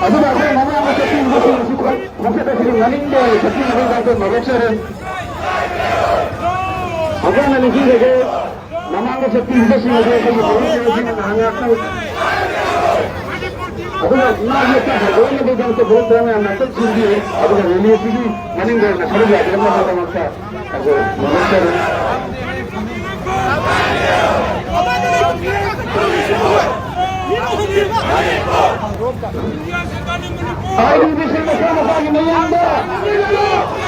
ꯑꯗꯨꯅ ꯑꯩꯈꯣꯏ ꯃꯃꯥꯡꯗ ꯆꯠꯄꯤꯕꯁꯤꯡ ꯑꯁꯤ ꯈꯣꯡꯆꯠ ꯑꯁꯤꯒꯤ ꯃꯅꯤꯡꯗ ꯑꯣꯏꯅ ꯆꯠꯄꯤꯅꯕꯒꯤꯗꯃꯛꯇ ꯃꯔꯨꯞꯆꯔꯤ꯫ ꯃꯈꯣꯏꯅ ꯅꯤꯡꯁꯤꯡꯖꯒꯦ꯫ ꯃꯃꯥꯡꯗ ꯆꯠꯄꯤꯔꯤꯕꯁꯤꯡ ꯑꯗꯨ ꯑꯩꯈꯣꯏꯒꯤ ꯚꯣꯂꯨꯟꯇꯤꯌꯔꯁꯤꯡꯅ ꯉꯥꯏꯍꯥꯛ ꯉꯥꯏꯍꯥꯛꯇꯪ ꯑꯗꯨꯒ ꯃꯥꯒꯤ ꯍꯥꯏꯗꯣꯛꯅꯕꯒꯤꯗꯃꯛꯇ ꯚꯣꯂꯨꯟꯇꯤꯌꯔ ꯃꯌꯥꯝ ꯉꯥꯏꯍꯥꯛꯇꯪ ꯆꯦꯟꯕꯤꯌꯨ꯫ ꯑꯗꯨꯒ ꯔꯦꯂꯤ ꯑꯁꯤꯒꯤ ꯃꯅꯤꯡꯗ ꯑꯣꯏꯅ ꯁꯔꯨꯛ ꯌꯥꯕꯤꯔꯝꯅꯕꯒꯤꯗꯃꯛꯇ ꯑꯩꯈꯣꯏ ꯃꯥꯡꯖꯔꯤ꯫ ꯑꯥꯏ ꯗꯤ ꯄꯤꯁꯤꯡ ꯃꯁꯥ ꯃꯁꯥꯒꯤ ꯃꯌꯨꯝꯗ!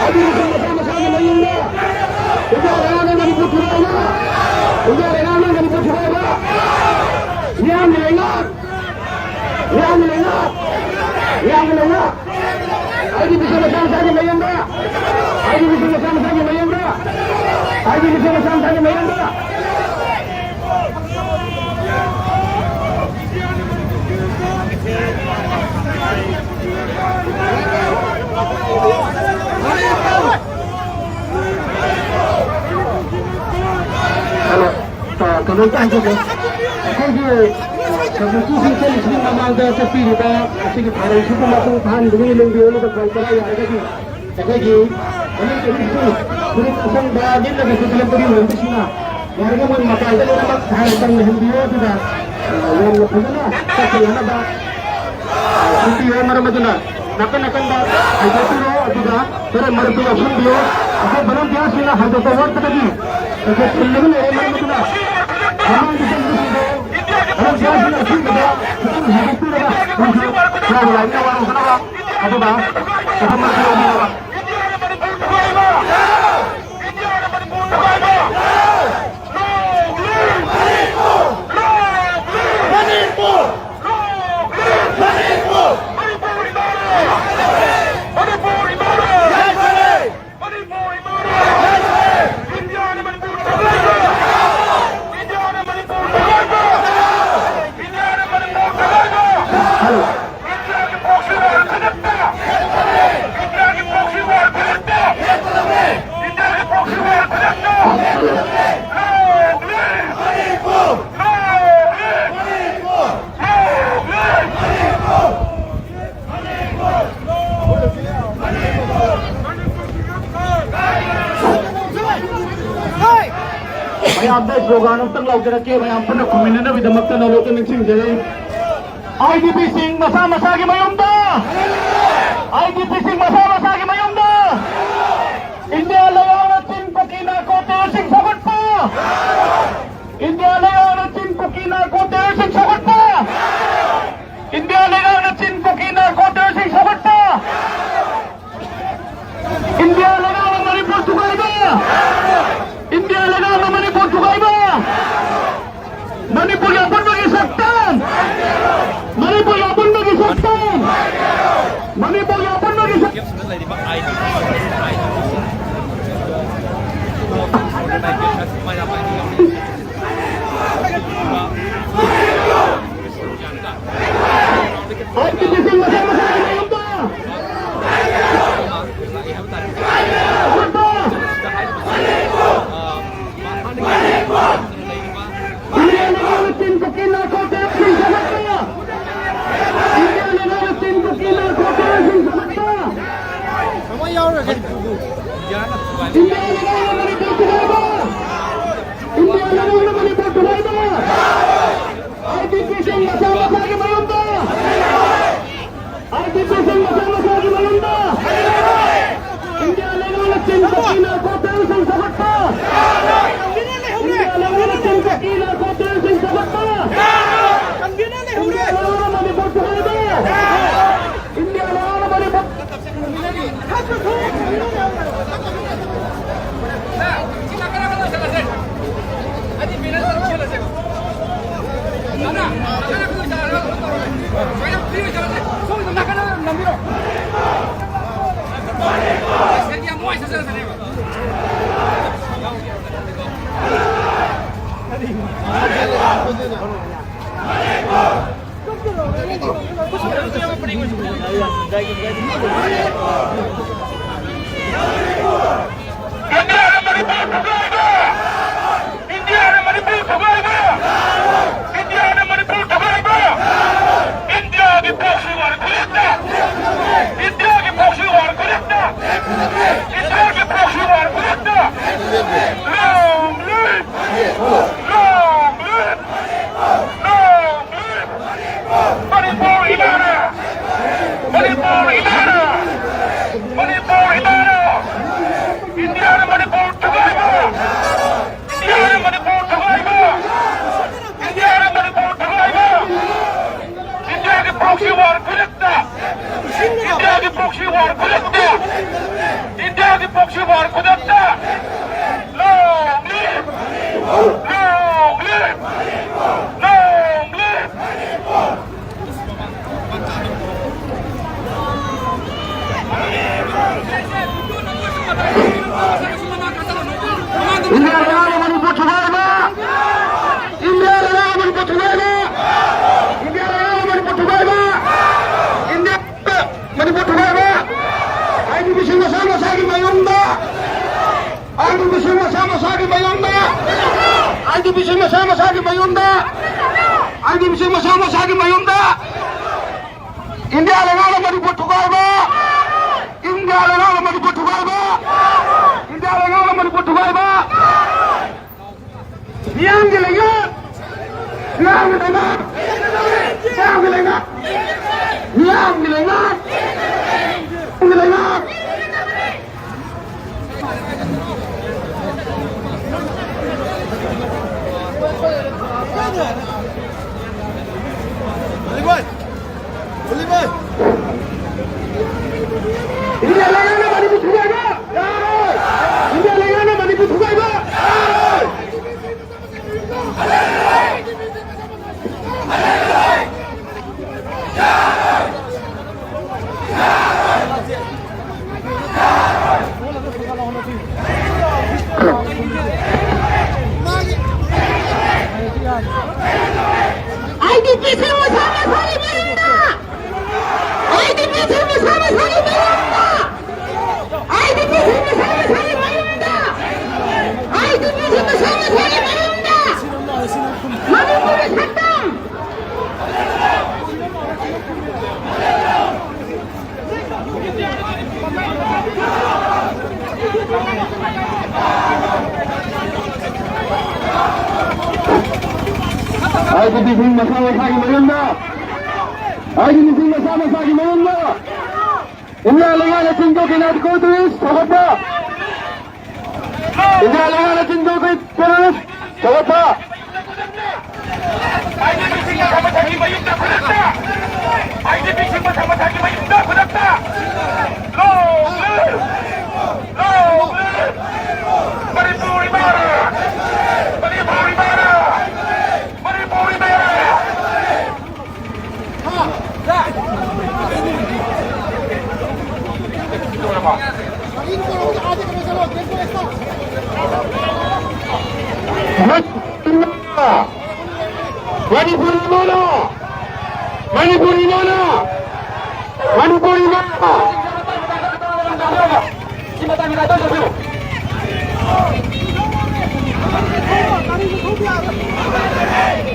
ꯑꯥꯏ ꯗꯤ ꯄꯤꯁꯤꯡ ꯃꯁꯥ ꯃꯁꯥꯒꯤ ꯃꯌꯨꯝꯗ! ꯏꯟꯗꯤꯌꯥ ꯂꯩꯉꯥꯛꯅ ꯃꯅꯤꯄꯨꯔ ꯊꯨꯒꯥꯏꯕ! ꯏꯟꯗꯤꯌꯥ ꯂꯩꯉꯥꯛꯅ ꯃꯅꯤꯄꯨꯔ ꯊꯨꯒꯥꯏꯕ! ꯃꯤꯌꯥꯝꯒꯤ ꯂꯩꯉꯥꯛ! ꯃꯤꯌꯥꯝꯒꯤ ꯂꯩꯉꯥꯛ! ꯃꯤꯌꯥꯝꯒꯤ ꯂꯩꯉꯥꯛ! ꯑꯥꯏ ꯗꯤ ꯄꯤꯁꯤꯡ ꯃꯁꯥ ꯃꯁꯥꯒꯤ ꯃꯌꯨꯝꯗ! ꯑꯥꯏ ꯗꯤ ꯄꯤꯁꯤꯡ ꯃꯁꯥ ꯃꯁꯥꯒꯤ ꯃꯌꯨꯝꯗ! ꯑꯥꯏ ꯗꯤ ꯄꯤꯁꯤꯡ ꯃꯁꯥ ꯃꯁꯥꯒꯤ ꯃꯌꯨꯝꯗ! ꯍꯜꯂꯣ꯫ ꯑ, ꯀꯩꯅꯣꯝꯇ ꯍꯥꯏꯖꯒꯦ꯫ ꯑꯩꯈꯣꯏꯒꯤ ꯃꯄꯨꯁꯤꯡ ꯆꯠꯂꯤꯁꯤꯒꯤ ꯃꯃꯥꯡꯗ ꯆꯠꯄꯤꯔꯤꯕ ꯑꯁꯤꯒꯤ ꯊꯧꯔꯝꯁꯤꯕꯨ ꯃꯄꯨꯡ ꯐꯥꯍꯟꯕꯒꯤ ꯂꯦꯡꯕꯤꯌꯨ, ꯑꯗꯨꯒ ꯀꯔꯤ ꯀꯔꯥ ꯌꯥꯔꯒꯗꯤ ꯑꯩꯈꯣꯏꯒꯤ ꯃꯅꯤꯄꯨꯔꯤꯁꯨ ꯐꯨꯔꯤꯠ ꯑꯁꯪꯕ ꯂꯤꯠꯂꯒꯁꯨ ꯊꯣꯛꯂꯛꯄꯒꯤ ꯑꯣꯏꯕꯁꯤꯅ ꯌꯥꯔꯤꯕ ꯃꯣꯏ ꯃꯇꯥꯏꯗ ꯂꯣꯏꯅꯃꯛ ꯊꯥꯡ ꯇꯪꯅꯍꯟꯕꯤꯌꯨ, ꯑꯗꯨꯒ, ꯑ, ꯌꯥꯝꯅ ꯐꯖꯅ ꯆꯠꯄ ꯌꯥꯅꯕ, ꯑ, ꯁꯤꯟꯕꯤꯌꯨ꯫ ꯃꯔꯝ ꯑꯗꯨꯅ ꯅꯥꯀꯟ ꯅꯥꯀꯟꯗ ꯍꯥꯏꯗꯣꯛꯄꯤꯔꯣ, ꯑꯗꯨꯒ ꯈꯔ ꯃꯔꯛꯇ ꯌꯥꯎꯁꯤꯟꯕꯤꯌꯨ꯫ ꯑꯩꯈꯣꯏ ꯚꯣꯂꯟꯇꯤꯌꯥꯔꯁꯤꯡꯅ ꯍꯥꯏꯗꯣꯛꯄ ꯋꯥꯠꯄꯗꯒꯤ ꯑꯩꯈꯣꯏ ꯐꯨꯜꯂꯒ ꯂꯩꯔꯦ꯫ ꯃꯔꯝ ꯑꯗꯨꯅ ꯃꯃꯥꯡꯗ ꯆꯪꯕꯁꯤꯡꯗꯣ ꯚꯣꯂꯟꯇꯤꯌꯥꯔꯁꯤꯡꯅ ꯑꯁꯤꯕꯗ ꯈꯤꯇꯪ ꯍꯥꯏꯗꯣꯛꯄꯤꯔꯒ ꯃꯣꯏꯁꯨ ꯌꯥꯎꯕ ꯂꯥꯛꯅꯕ ꯋꯥꯔꯧꯅꯅꯕ, ꯑꯗꯨꯒ ꯑꯩꯈꯣꯏ ꯃꯔꯛꯇ ꯌꯥꯎꯕꯤꯅꯕ꯫ ꯃꯌꯥꯝꯗ ꯁ꯭ꯂꯣꯒꯥꯟ ꯑꯝꯇꯪ ꯂꯥꯎꯖꯔꯛꯀꯦ, ꯃꯌꯥꯝ ꯄꯨꯟꯅ ꯈꯨꯝꯃꯤꯟꯅꯅꯕꯒꯤꯗꯃꯛꯇ ꯅꯣꯂꯣꯛꯇ ꯅꯤꯡꯁꯤꯡꯖꯔꯤ꯫ ꯑꯥꯏ ꯗꯤ ꯄꯤꯁꯤꯡ ꯃꯁꯥ ꯃꯁꯥꯒꯤ ꯃꯌꯨꯝꯗ, ꯑꯥꯏ ꯗꯤ ꯄꯤꯁꯤꯡ ꯃꯁꯥ ꯃꯁꯥꯒꯤ ꯃꯌꯨꯝꯗ꯫ ꯏꯟꯗꯤꯌꯥ ꯂꯩꯉꯥꯛꯅ ꯆꯤꯟ ꯀꯨꯀꯤ ꯅꯥꯔꯀꯣ ꯇꯦꯔꯣꯔꯤꯁ꯭ꯠꯁꯤꯡ ꯁꯧꯒꯠꯄ! ꯏꯟꯗꯤꯌꯥ ꯂꯩꯉꯥꯛꯅ ꯆꯤꯟ ꯀꯨꯀꯤ ꯅꯥꯔꯀꯣ ꯇꯦꯔꯣꯔꯤꯁ꯭ꯠꯁꯤꯡ ꯁꯧꯒꯠꯄ! ꯏꯟꯗꯤꯌꯥ ꯂꯩꯉꯥꯛꯅ ꯆꯤꯟ ꯀꯨꯀꯤ ꯅꯥꯔꯀꯣ ꯇꯦꯔꯣꯔꯤꯁ꯭ꯠꯁꯤꯡ ꯁꯧꯒꯠꯄ! ꯏꯟꯗꯤꯌꯥ ꯂꯩꯉꯥꯛꯅ ꯃꯅꯤꯄꯨꯔ ꯊꯨꯒꯥꯏꯕ! ꯏꯟꯗꯤꯌꯥ ꯂꯩꯉꯥꯛꯅ ꯃꯅꯤꯄꯨꯔ ꯊꯨꯒꯥꯏꯕ! ꯃꯅꯤꯄꯨꯔꯒꯤ ꯑꯄꯨꯟꯕꯒꯤ ꯁꯛꯇꯝ! ꯃꯅꯤꯄꯨꯔꯒꯤ ꯑꯄꯨꯟꯕꯒꯤ ꯁꯛꯇꯝ! ꯃꯅꯤꯄꯨꯔꯒꯤ ꯑꯄꯨꯟꯕꯒꯤ ꯁꯛꯇꯝ! ꯏꯟꯗꯤꯌꯥꯅ ꯃꯅꯤꯄꯨꯔ ꯊꯨꯒꯥꯏꯕ! ꯏꯟꯗꯤꯌꯥꯅ ꯃꯅꯤꯄꯨꯔ ꯊꯨꯒꯥꯏꯕ! ꯏꯟꯗꯤꯌꯥꯅ ꯃꯅꯤꯄꯨꯔ ꯊꯨꯒꯥꯏꯕ! ꯏꯟꯗꯤꯌꯥꯒꯤ proxy war ꯈꯨꯗꯛꯇ! ꯏꯟꯗꯤꯌꯥꯒꯤ proxy war ꯈꯨꯗꯛꯇ! ꯏꯟꯗꯤꯌꯥꯒꯤ proxy war ꯈꯨꯗꯛꯇ! Long live! Long live! Long live! Manipur ꯏꯃꯥꯅ! ꯃꯅꯤꯄꯨꯔ ꯏꯃꯥꯅ! ꯃꯅꯤꯄꯨꯔ ꯏꯃꯥꯅ! ꯏꯟꯗꯤꯌꯥꯅ ꯃꯅꯤꯄꯨꯔ ꯊꯨꯒꯥꯏꯕ! ꯏꯟꯗꯤꯌꯥꯅ ꯃꯅꯤꯄꯨꯔ ꯊꯨꯒꯥꯏꯕ! ꯏꯟꯗꯤꯌꯥꯅ ꯃꯅꯤꯄꯨꯔ ꯊꯨꯒꯥꯏꯕ! ꯏꯟꯗꯤꯌꯥꯒꯤ proxy war ꯈꯨꯗꯛꯇ! ꯏꯟꯗꯤꯌꯥꯒꯤ proxy war ꯈꯨꯗꯛꯇ! ꯏꯟꯗꯤꯌꯥꯒꯤ proxy war ꯈꯨꯗꯛꯇ! Long live! Long live! Long live! India ꯂꯩꯉꯥꯛꯅ ꯃꯅꯤꯄꯨꯔ ꯊꯨꯒꯥꯏꯕ! ꯏꯟꯗꯤꯌꯥ ꯂꯩꯉꯥꯛꯅ ꯃꯅꯤꯄꯨꯔ ꯊꯨꯒꯥꯏꯕ! ꯏꯟꯗꯤꯌꯥ ꯂꯩꯉꯥꯛꯅ ꯃꯅꯤꯄꯨꯔ ꯊꯨꯒꯥꯏꯕ! ꯏꯟꯗꯤꯌꯥ ꯃꯅꯤꯄꯨꯔ ꯊꯨꯒꯥꯏꯕ! IDPꯁꯤꯡ ꯃꯁꯥ ꯃꯁꯥꯒꯤ ꯃꯌꯨꯝꯗ! IDPꯁꯤꯡ ꯃꯁꯥ ꯃꯁꯥꯒꯤ ꯃꯌꯨꯝꯗ! IDPꯁꯤꯡ ꯃꯁꯥ ꯃꯁꯥꯒꯤ ꯃꯌꯨꯝꯗ! IDPꯁꯤꯡ ꯃꯁꯥ ꯃꯁꯥꯒꯤ ꯃꯌꯨꯝꯗ! ꯏꯟꯗꯤꯌꯥ ꯂꯩꯉꯥꯛꯅ ꯃꯅꯤꯄꯨꯔ ꯊꯨꯒꯥꯏꯕ! ꯏꯟꯗꯤꯌꯥ ꯂꯩꯉꯥꯛꯅ ꯃꯅꯤꯄꯨꯔ ꯊꯨꯒꯥꯏꯕ! ꯏꯟꯗꯤꯌꯥ ꯂꯩꯉꯥꯛꯅ ꯃꯅꯤꯄꯨꯔ ꯊꯨꯒꯥꯏꯕ! ꯃꯤꯌꯥꯝꯒꯤ ꯂꯩꯉꯥꯛ! ꯃꯤꯌꯥꯝꯒꯤ ꯂꯩꯉꯥꯛ! ꯃꯤꯌꯥꯝꯒꯤ ꯂꯩꯉꯥꯛ! ꯃꯤꯌꯥꯝꯒꯤ ꯂꯩꯉꯥꯛ! ꯃꯤꯌꯥꯝꯒꯤ ꯂꯩꯉꯥꯛ! ꯏꯟꯗꯤꯌꯥ ꯂꯩꯉꯥꯛꯅ ꯑꯥꯏ ꯗꯤ ꯄꯤꯁꯤꯡ ꯃꯁꯥ ꯃꯁꯥꯒꯤ ꯃꯌꯨꯝꯗ! ꯑꯥꯏ ꯗꯤ ꯄꯤꯁꯤꯡ ꯃꯁꯥ ꯃꯁꯥꯒꯤ ꯃꯌꯨꯝꯗ! ꯑꯥꯏ ꯗꯤ ꯄꯤꯁꯤꯡ ꯃꯁꯥ ꯃꯁꯥꯒꯤ ꯃꯌꯨꯝꯗ! ꯑꯥꯏ ꯗꯤ ꯄꯤꯁꯤꯡ ꯃꯁꯥ ꯃꯁꯥꯒꯤ ꯃꯌꯨꯝꯗ! ꯃꯅꯤꯄꯨꯔꯒꯤ ꯁꯛꯇꯝ! ꯑꯥꯏ ꯗꯤ ꯄꯤꯁꯤꯡ ꯃꯁꯥ ꯃꯁꯥꯒꯤ ꯃꯌꯨꯝꯗ! ꯑꯥꯏ ꯗꯤ ꯄꯤꯁꯤꯡ ꯃꯁꯥ ꯃꯁꯥꯒꯤ ꯃꯌꯨꯝꯗ! ꯏꯟꯗꯤꯌꯥ ꯂꯩꯉꯥꯛꯅ ꯆꯤꯡꯊꯣꯛꯈꯤ ꯅꯥꯔꯀꯣ ꯇꯦꯔꯣꯔꯤꯁ ꯊꯣꯛꯂꯛꯄ! ꯏꯟꯗꯤꯌꯥ ꯂꯩꯉꯥꯛꯅ ꯆꯤꯡꯊꯣꯛꯈꯤ ꯇꯦꯔꯣꯔꯤꯁ ꯊꯣꯛꯂꯛꯄ! ꯑꯥꯏ ꯗꯤ ꯄꯤꯁꯤꯡ ꯃꯁꯥ ꯃꯁꯥꯒꯤ ꯃꯌꯨꯝꯗ ꯈꯨꯗꯛꯇ! ꯑꯥꯏ ꯗꯤ ꯄꯤꯁꯤꯡ ꯃꯁꯥ ꯃꯁꯥꯒꯤ ꯃꯌꯨꯝꯗ ꯈꯨꯗꯛꯇ! Long live! Long live! Manipur ꯏꯃꯥꯅ! ꯃꯅꯤꯄꯨꯔ ꯏꯃꯥꯅ! ꯃꯅꯤꯄꯨꯔ ꯏꯃꯥꯅ! ꯃꯅꯤꯄꯨꯔꯤ ꯂꯣꯟꯅ! ꯃꯅꯤꯄꯨꯔꯤ ꯂꯣꯟꯅ! ꯃꯅꯤꯄꯨꯔꯤ ꯂꯣꯟꯅ! ꯁꯤ ꯃꯇꯥꯡꯒꯤ ꯗꯥꯏꯇꯣ ꯆꯠꯄꯤꯔꯣ꯫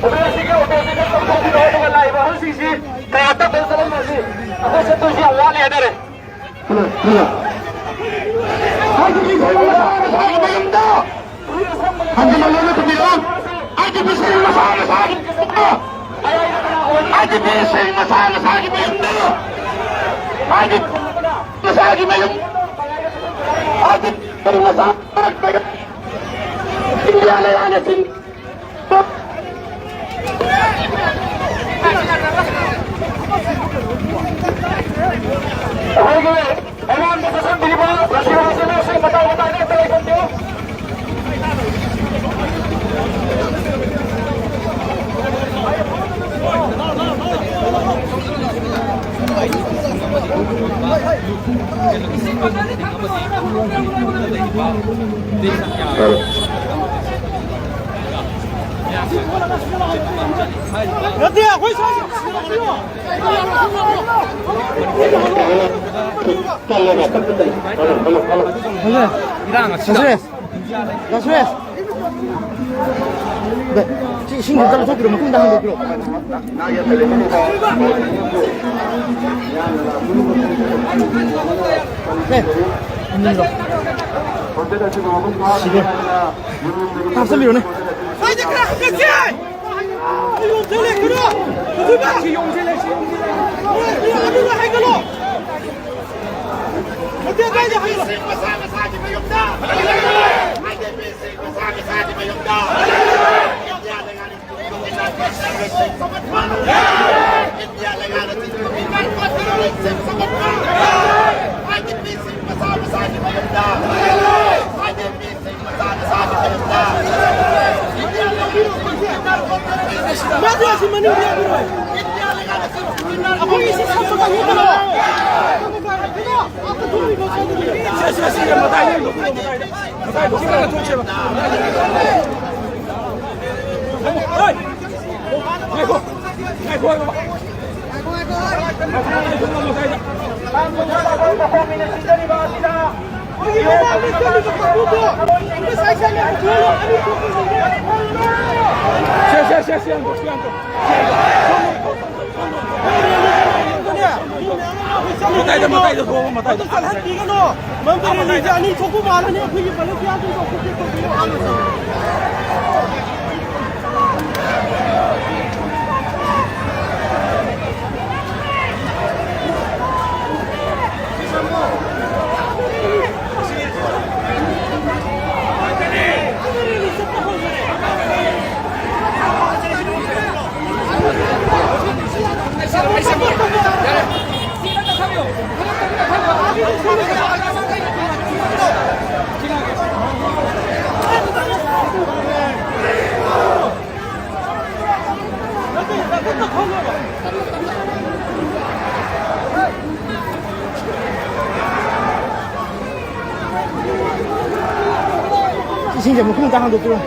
ꯑꯗꯨꯅ ꯁꯤꯒꯤ ꯑꯣꯄꯣꯖꯤꯠꯇ ꯇꯧꯊꯣꯛꯄꯤꯔꯣ, ꯑꯗꯨꯒ ꯂꯥꯛꯏꯕ ꯑꯍꯜꯁꯤꯡꯁꯤ ꯀꯌꯥ ꯇꯞꯅ ꯆꯠꯂꯝꯃꯁꯤ꯫ ꯑꯩꯈꯣꯏ ꯆꯠꯇꯣꯏꯁꯤ ꯌꯥꯝ ꯋꯥꯠꯂꯤ ꯍꯥꯏꯇꯥꯔꯦ꯫ Hello, hello. ꯍꯥꯏꯗꯤ ꯃꯤ ꯃꯁꯥ ꯃꯁꯥꯒꯤ ꯃꯌꯨꯝꯗ꯫ ꯍꯟꯖꯤꯟꯅ ꯂꯣꯏꯅ ꯊꯝꯕꯤꯔꯣ꯫ ꯍꯥꯏꯗꯤ ꯃꯤꯁꯤꯡ ꯃꯁꯥ ꯃꯁꯥꯒꯤ ꯃꯌꯨꯝꯗ꯫ ꯍꯥꯏꯗꯤ ꯃꯤꯁꯤꯡ ꯃꯁꯥ ꯃꯁꯥꯒꯤ ꯃꯌꯨꯝꯗ꯫ ꯍꯥꯏꯗꯤ ꯃꯁꯥꯒꯤ ꯃꯌꯨꯝ꯫ ꯍꯥꯏꯗꯤ ꯃꯁꯥ ꯃꯁꯥꯒꯤ ꯃꯌꯨꯝ꯫ ꯏꯟꯗꯤꯌꯥ ꯂꯩꯉꯥꯛꯅ ꯆꯤꯡ ꯑꯩꯈꯣꯏꯒꯤ ꯑꯩꯉꯣꯟꯗ ꯆꯠꯁꯤꯟꯕꯤꯔꯤꯕ ꯔꯁꯤꯗ ꯔꯁꯤꯗ ꯃꯇꯥꯏ ꯃꯇꯥꯏꯗ ꯑꯝꯇ ꯂꯩꯁꯤꯟꯕꯤꯌꯨ꯫ ꯅꯠꯇꯦ, ꯑꯩꯈꯣꯏ ꯁ꯭ꯋꯥꯏꯗ ꯁꯨꯔꯦꯁ, ꯗꯥ ꯁꯨꯔꯦꯁ, ꯁꯤ ꯏꯁꯤꯡꯗꯨ ꯑꯝꯇ ꯂꯧꯊꯣꯛꯄꯤꯔꯣ, ꯃꯈꯨꯝꯗ ꯍꯥꯡꯗꯣꯛꯄꯤꯔꯣ꯫ ꯑꯦ, ꯁꯤꯗ ꯍꯥꯞꯆꯟꯕꯤꯔꯣꯅꯦ꯫ ꯁ꯭ꯋꯥꯏꯗ ꯈꯔ ꯍꯪꯒꯠꯁꯦ! ꯁꯤ ꯌꯣꯡꯁꯦ ꯂꯩ, ꯁꯤ ꯌꯣꯡꯁꯦ ꯂꯩ꯫ ꯑꯗꯨꯗ ꯍꯥꯏꯒꯠꯂꯣ꯫ ꯃꯇꯦꯛ ꯀꯥꯏꯗ ꯍꯥꯏꯒꯠꯂꯣ꯫ ꯃꯁꯥ ꯃꯁꯥꯒꯤ ꯃꯌꯨꯝꯗ꯫ ꯃꯁꯥ ꯃꯁꯥꯒꯤ ꯃꯌꯨꯝꯗ꯫ ꯏꯟꯗꯤꯌꯥ ꯂꯩꯉꯥꯛꯅ ꯆꯤꯡꯊꯣꯛꯈꯤꯕ ꯏꯟꯗꯤꯌꯥ ꯂꯩꯉꯥꯛꯅ ꯆꯤꯡꯊꯣꯛꯈꯤꯕ ꯃꯁꯥ ꯃꯁꯥꯒꯤ ꯃꯌꯨꯝꯗ꯫ ꯃꯥꯗꯤ ꯑꯁꯤ ꯃꯅꯤꯡꯗ ꯌꯥꯕꯤꯔꯣꯏ꯫ ꯑꯩꯈꯣꯏꯒꯤ ꯁꯤ ꯁꯝꯃꯒ ꯍꯦꯛ ꯀꯩꯅꯣ꯫ ꯁꯦ, ꯁꯦ, ꯁꯦ, ꯃꯇꯥꯏꯗ ꯌꯦꯡꯊꯣꯛꯄꯤꯔꯣ, ꯃꯇꯥꯏꯗ꯫ ꯃꯇꯥꯏꯗ ꯈꯤꯇꯪ ꯊꯣꯛꯁꯦꯕ꯫ ꯍꯣꯏ! ꯉꯥꯏꯈꯣ! ꯉꯥꯏꯈꯣ, ꯉꯥꯏꯈꯣ! ꯃꯇꯥꯏꯗ, ꯃꯇꯥꯏꯗ ꯊꯣꯛꯑꯣ, ꯃꯇꯥꯏꯗ꯫ ꯆꯠꯍꯟꯕꯤꯒꯅꯣ꯫ ꯃꯔꯝꯗꯤ ꯔꯦꯂꯤꯁꯦ ꯑꯅꯤ ꯊꯣꯛꯄ ꯃꯥꯜꯂꯅꯤ ꯑꯩꯈꯣꯏꯒꯤ ꯚꯣꯂꯨꯟꯇꯤꯌꯥꯔꯁꯤꯡꯗꯣ꯫ ꯏꯁꯤꯡꯁꯦ ꯃꯈꯨꯝ ꯑꯝꯇ ꯍꯥꯡꯗꯣꯛꯄꯤꯔꯣ꯫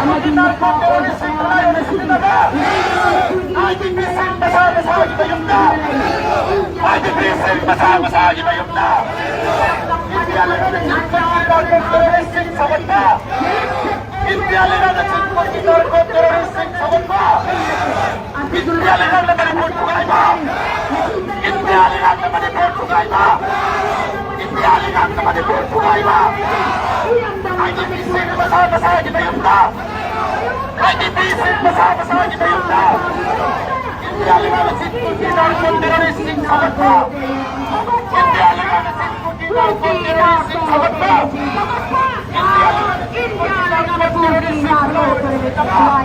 ꯑꯃꯗꯤ ꯅꯨꯄꯥ ꯑꯣꯏꯕ ꯀꯌꯥ ꯑꯃ ꯉꯁꯤꯗꯤ ꯑꯥꯏ ꯗꯤ ꯄꯤꯁꯤꯡ ꯃꯁꯥ ꯃꯁꯥꯒꯤ ꯃꯌꯨꯝꯗ, ꯑꯥꯏ ꯗꯤ ꯄꯤꯁꯤꯡ ꯃꯁꯥ ꯃꯁꯥꯒꯤ ꯃꯌꯨꯝꯗ, ꯏꯟꯗꯤꯌꯥ ꯂꯩꯉꯥꯛꯅ ꯆꯤꯡ ꯇꯨꯝꯒꯤ ꯅꯥꯔꯀꯣ ꯇꯦꯔꯣꯔꯤꯁꯁꯤꯡ ꯁꯧꯒꯠꯄ, ꯏꯟꯗꯤꯌꯥ ꯂꯩꯉꯥꯛꯅ ꯆꯤꯡ ꯇꯨꯝꯒꯤ ꯅꯥꯔꯀꯣ ꯇꯦꯔꯣꯔꯤꯁꯁꯤꯡ ꯁꯧꯒꯠꯄ, ꯏꯟꯗꯤꯌꯥ ꯂꯩꯉꯥꯛꯅ ꯃꯅꯤꯄꯨꯔ ꯊꯨꯒꯥꯏꯕ, ꯏꯟꯗꯤꯌꯥ ꯂꯩꯉꯥꯛꯅ ꯃꯅꯤꯄꯨꯔ ꯊꯨꯒꯥꯏꯕ, ꯏꯟꯗꯤꯌꯥ ꯂꯩꯉꯥꯛꯅ ꯃꯅꯤꯄꯨꯔ ꯊꯨꯒꯥꯏꯕ, ꯑꯥꯏ ꯗꯤ ꯄꯤꯁꯤꯡ ꯃꯁꯥ ꯃꯁꯥꯒꯤ ꯃꯌꯨꯝꯗ, ꯑꯥꯏ ꯗꯤ ꯄꯤꯁꯤꯡ ꯃꯁꯥ ꯃꯁꯥꯒꯤ ꯃꯌꯨꯝꯗ, ꯏꯟꯗꯤꯌꯥ ꯂꯩꯉꯥꯛꯅ ꯆꯤꯡ ꯇꯨꯝꯒꯤ ꯅꯥꯔꯀꯣ ꯇꯦꯔꯣꯔꯤꯁꯁꯤꯡ ꯁꯧꯒꯠꯄ, ꯏꯟꯗꯤꯌꯥ ꯂꯩꯉꯥꯛꯅ ꯆꯤꯡ ꯇꯨꯝꯒꯤ ꯅꯥꯔꯀꯣ ꯇꯦꯔꯣꯔꯤꯁꯁꯤꯡ ꯁꯧꯒꯠꯄ, ꯏꯟꯗꯤꯌꯥ ꯂꯩꯉꯥꯛꯅ ꯆꯤꯡ ꯇꯨꯝꯒꯤ ꯅꯥꯔꯀꯣ ꯇꯦꯔꯣꯔꯤꯁꯁꯤꯡ ꯁꯧꯒꯠꯄ,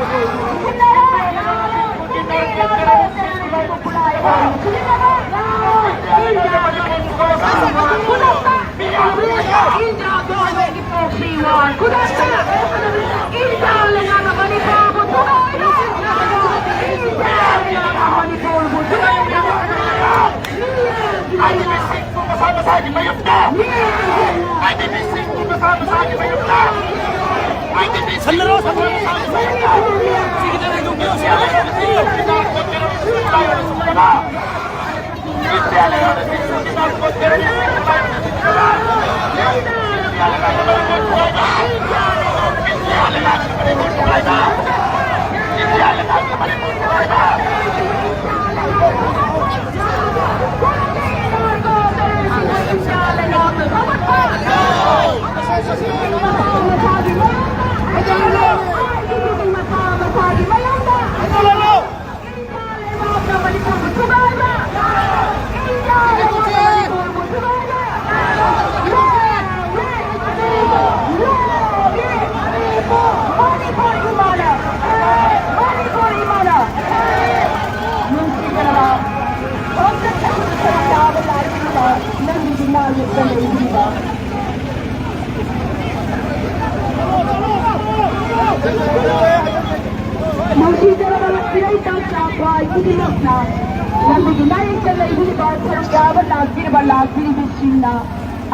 ꯑꯥꯏ ꯗꯤ ꯄꯤꯁꯤꯡ ꯃꯁꯥ ꯃꯁꯥꯒꯤ ꯃꯌꯨꯝꯗ, ꯑꯥꯏ ꯗꯤ ꯄꯤꯁꯤꯡ ꯃꯁꯥ ꯃꯁꯥꯒꯤ ꯃꯌꯨꯝꯗ꯫ ꯅꯨꯡꯁꯤꯖꯔꯕ ꯏꯔꯩꯄꯥꯛ ꯆꯥꯛꯄ ꯈꯨꯗꯤꯡꯃꯛꯅ ꯂꯝꯕꯤꯒꯤ ꯅꯥꯌꯦꯛꯇ ꯂꯩꯕꯤꯔꯤꯕ ꯁꯔꯨꯛ ꯌꯥꯕ ꯂꯥꯛꯄꯤꯔꯤꯕ ꯂꯥꯛꯄꯤꯔꯤꯕꯁꯤꯡꯅ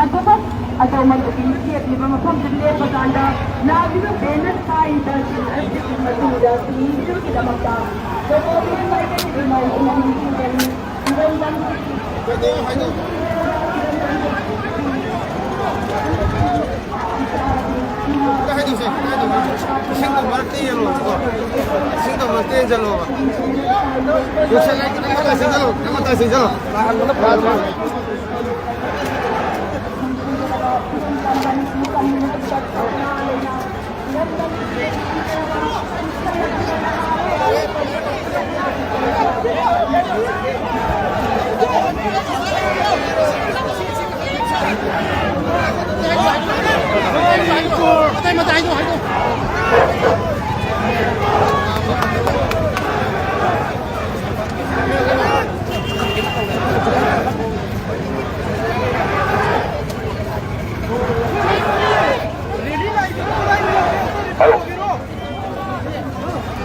ꯑꯗꯨꯃꯛ ꯑꯇꯣꯝꯕꯗꯨꯒꯤ ꯂꯦꯞꯂꯤꯕ ꯃꯐꯝꯗꯨ ꯂꯦꯞꯄ ꯀꯥꯟꯗ ꯂꯥꯛꯂꯤꯕ ꯕꯦꯅꯔ ꯄꯥꯏꯔꯤꯕꯁꯤꯡ ꯑꯁꯤꯒꯤ ꯃꯇꯨꯡꯗ ꯁꯤꯟꯕꯤꯅꯕꯒꯤꯗꯃꯛꯇ ꯒꯣꯀꯨꯜꯒꯤ ꯃꯥꯏꯀꯩꯗꯒꯤ ꯃꯥꯏ ꯄꯨꯅꯕꯤꯁꯤꯡ ꯀꯔꯤ ꯏꯔꯝꯗꯝ ꯏꯁꯤꯡꯗꯣ ꯃꯔꯛꯇ ꯌꯦꯡꯉꯣꯕꯀꯣ꯫ ꯏꯁꯤꯡꯗꯣ ꯃꯔꯛꯇ ꯌꯦꯡꯁꯤꯜꯂꯣꯕ꯫ ꯌꯣꯠꯁꯜꯂꯦ, ꯈꯤꯇꯪ ꯃꯇꯥꯏ ꯆꯪꯁꯤꯜꯂꯣ, ꯈꯤꯇꯪ ꯃꯇꯥꯏ ꯆꯪꯁꯤꯜꯂꯣ꯫ ꯇꯥꯍꯟꯕꯅ ꯐꯔꯦ꯫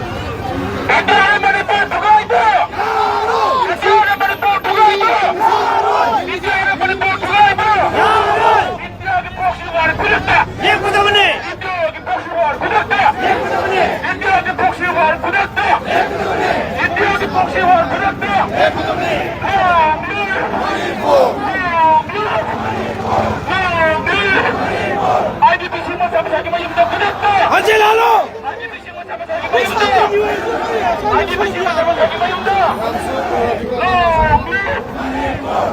ꯏꯟꯗꯤꯌꯥꯅ ꯃꯅꯤꯄꯨꯔ ꯊꯨꯒꯥꯏꯕ! ꯏꯟꯗꯤꯌꯥꯅ ꯃꯅꯤꯄꯨꯔ ꯊꯨꯒꯥꯏꯕ! ꯏꯟꯗꯤꯌꯥꯅ ꯃꯅꯤꯄꯨꯔ ꯊꯨꯒꯥꯏꯕ! ꯏꯟꯗꯤꯌꯥꯒꯤ proxy war ꯄꯤꯔꯛꯇ! ꯂꯦꯞꯀꯗꯕꯅꯤ! ꯏꯟꯗꯤꯌꯥꯒꯤ proxy war ꯃꯌꯨꯝꯗ!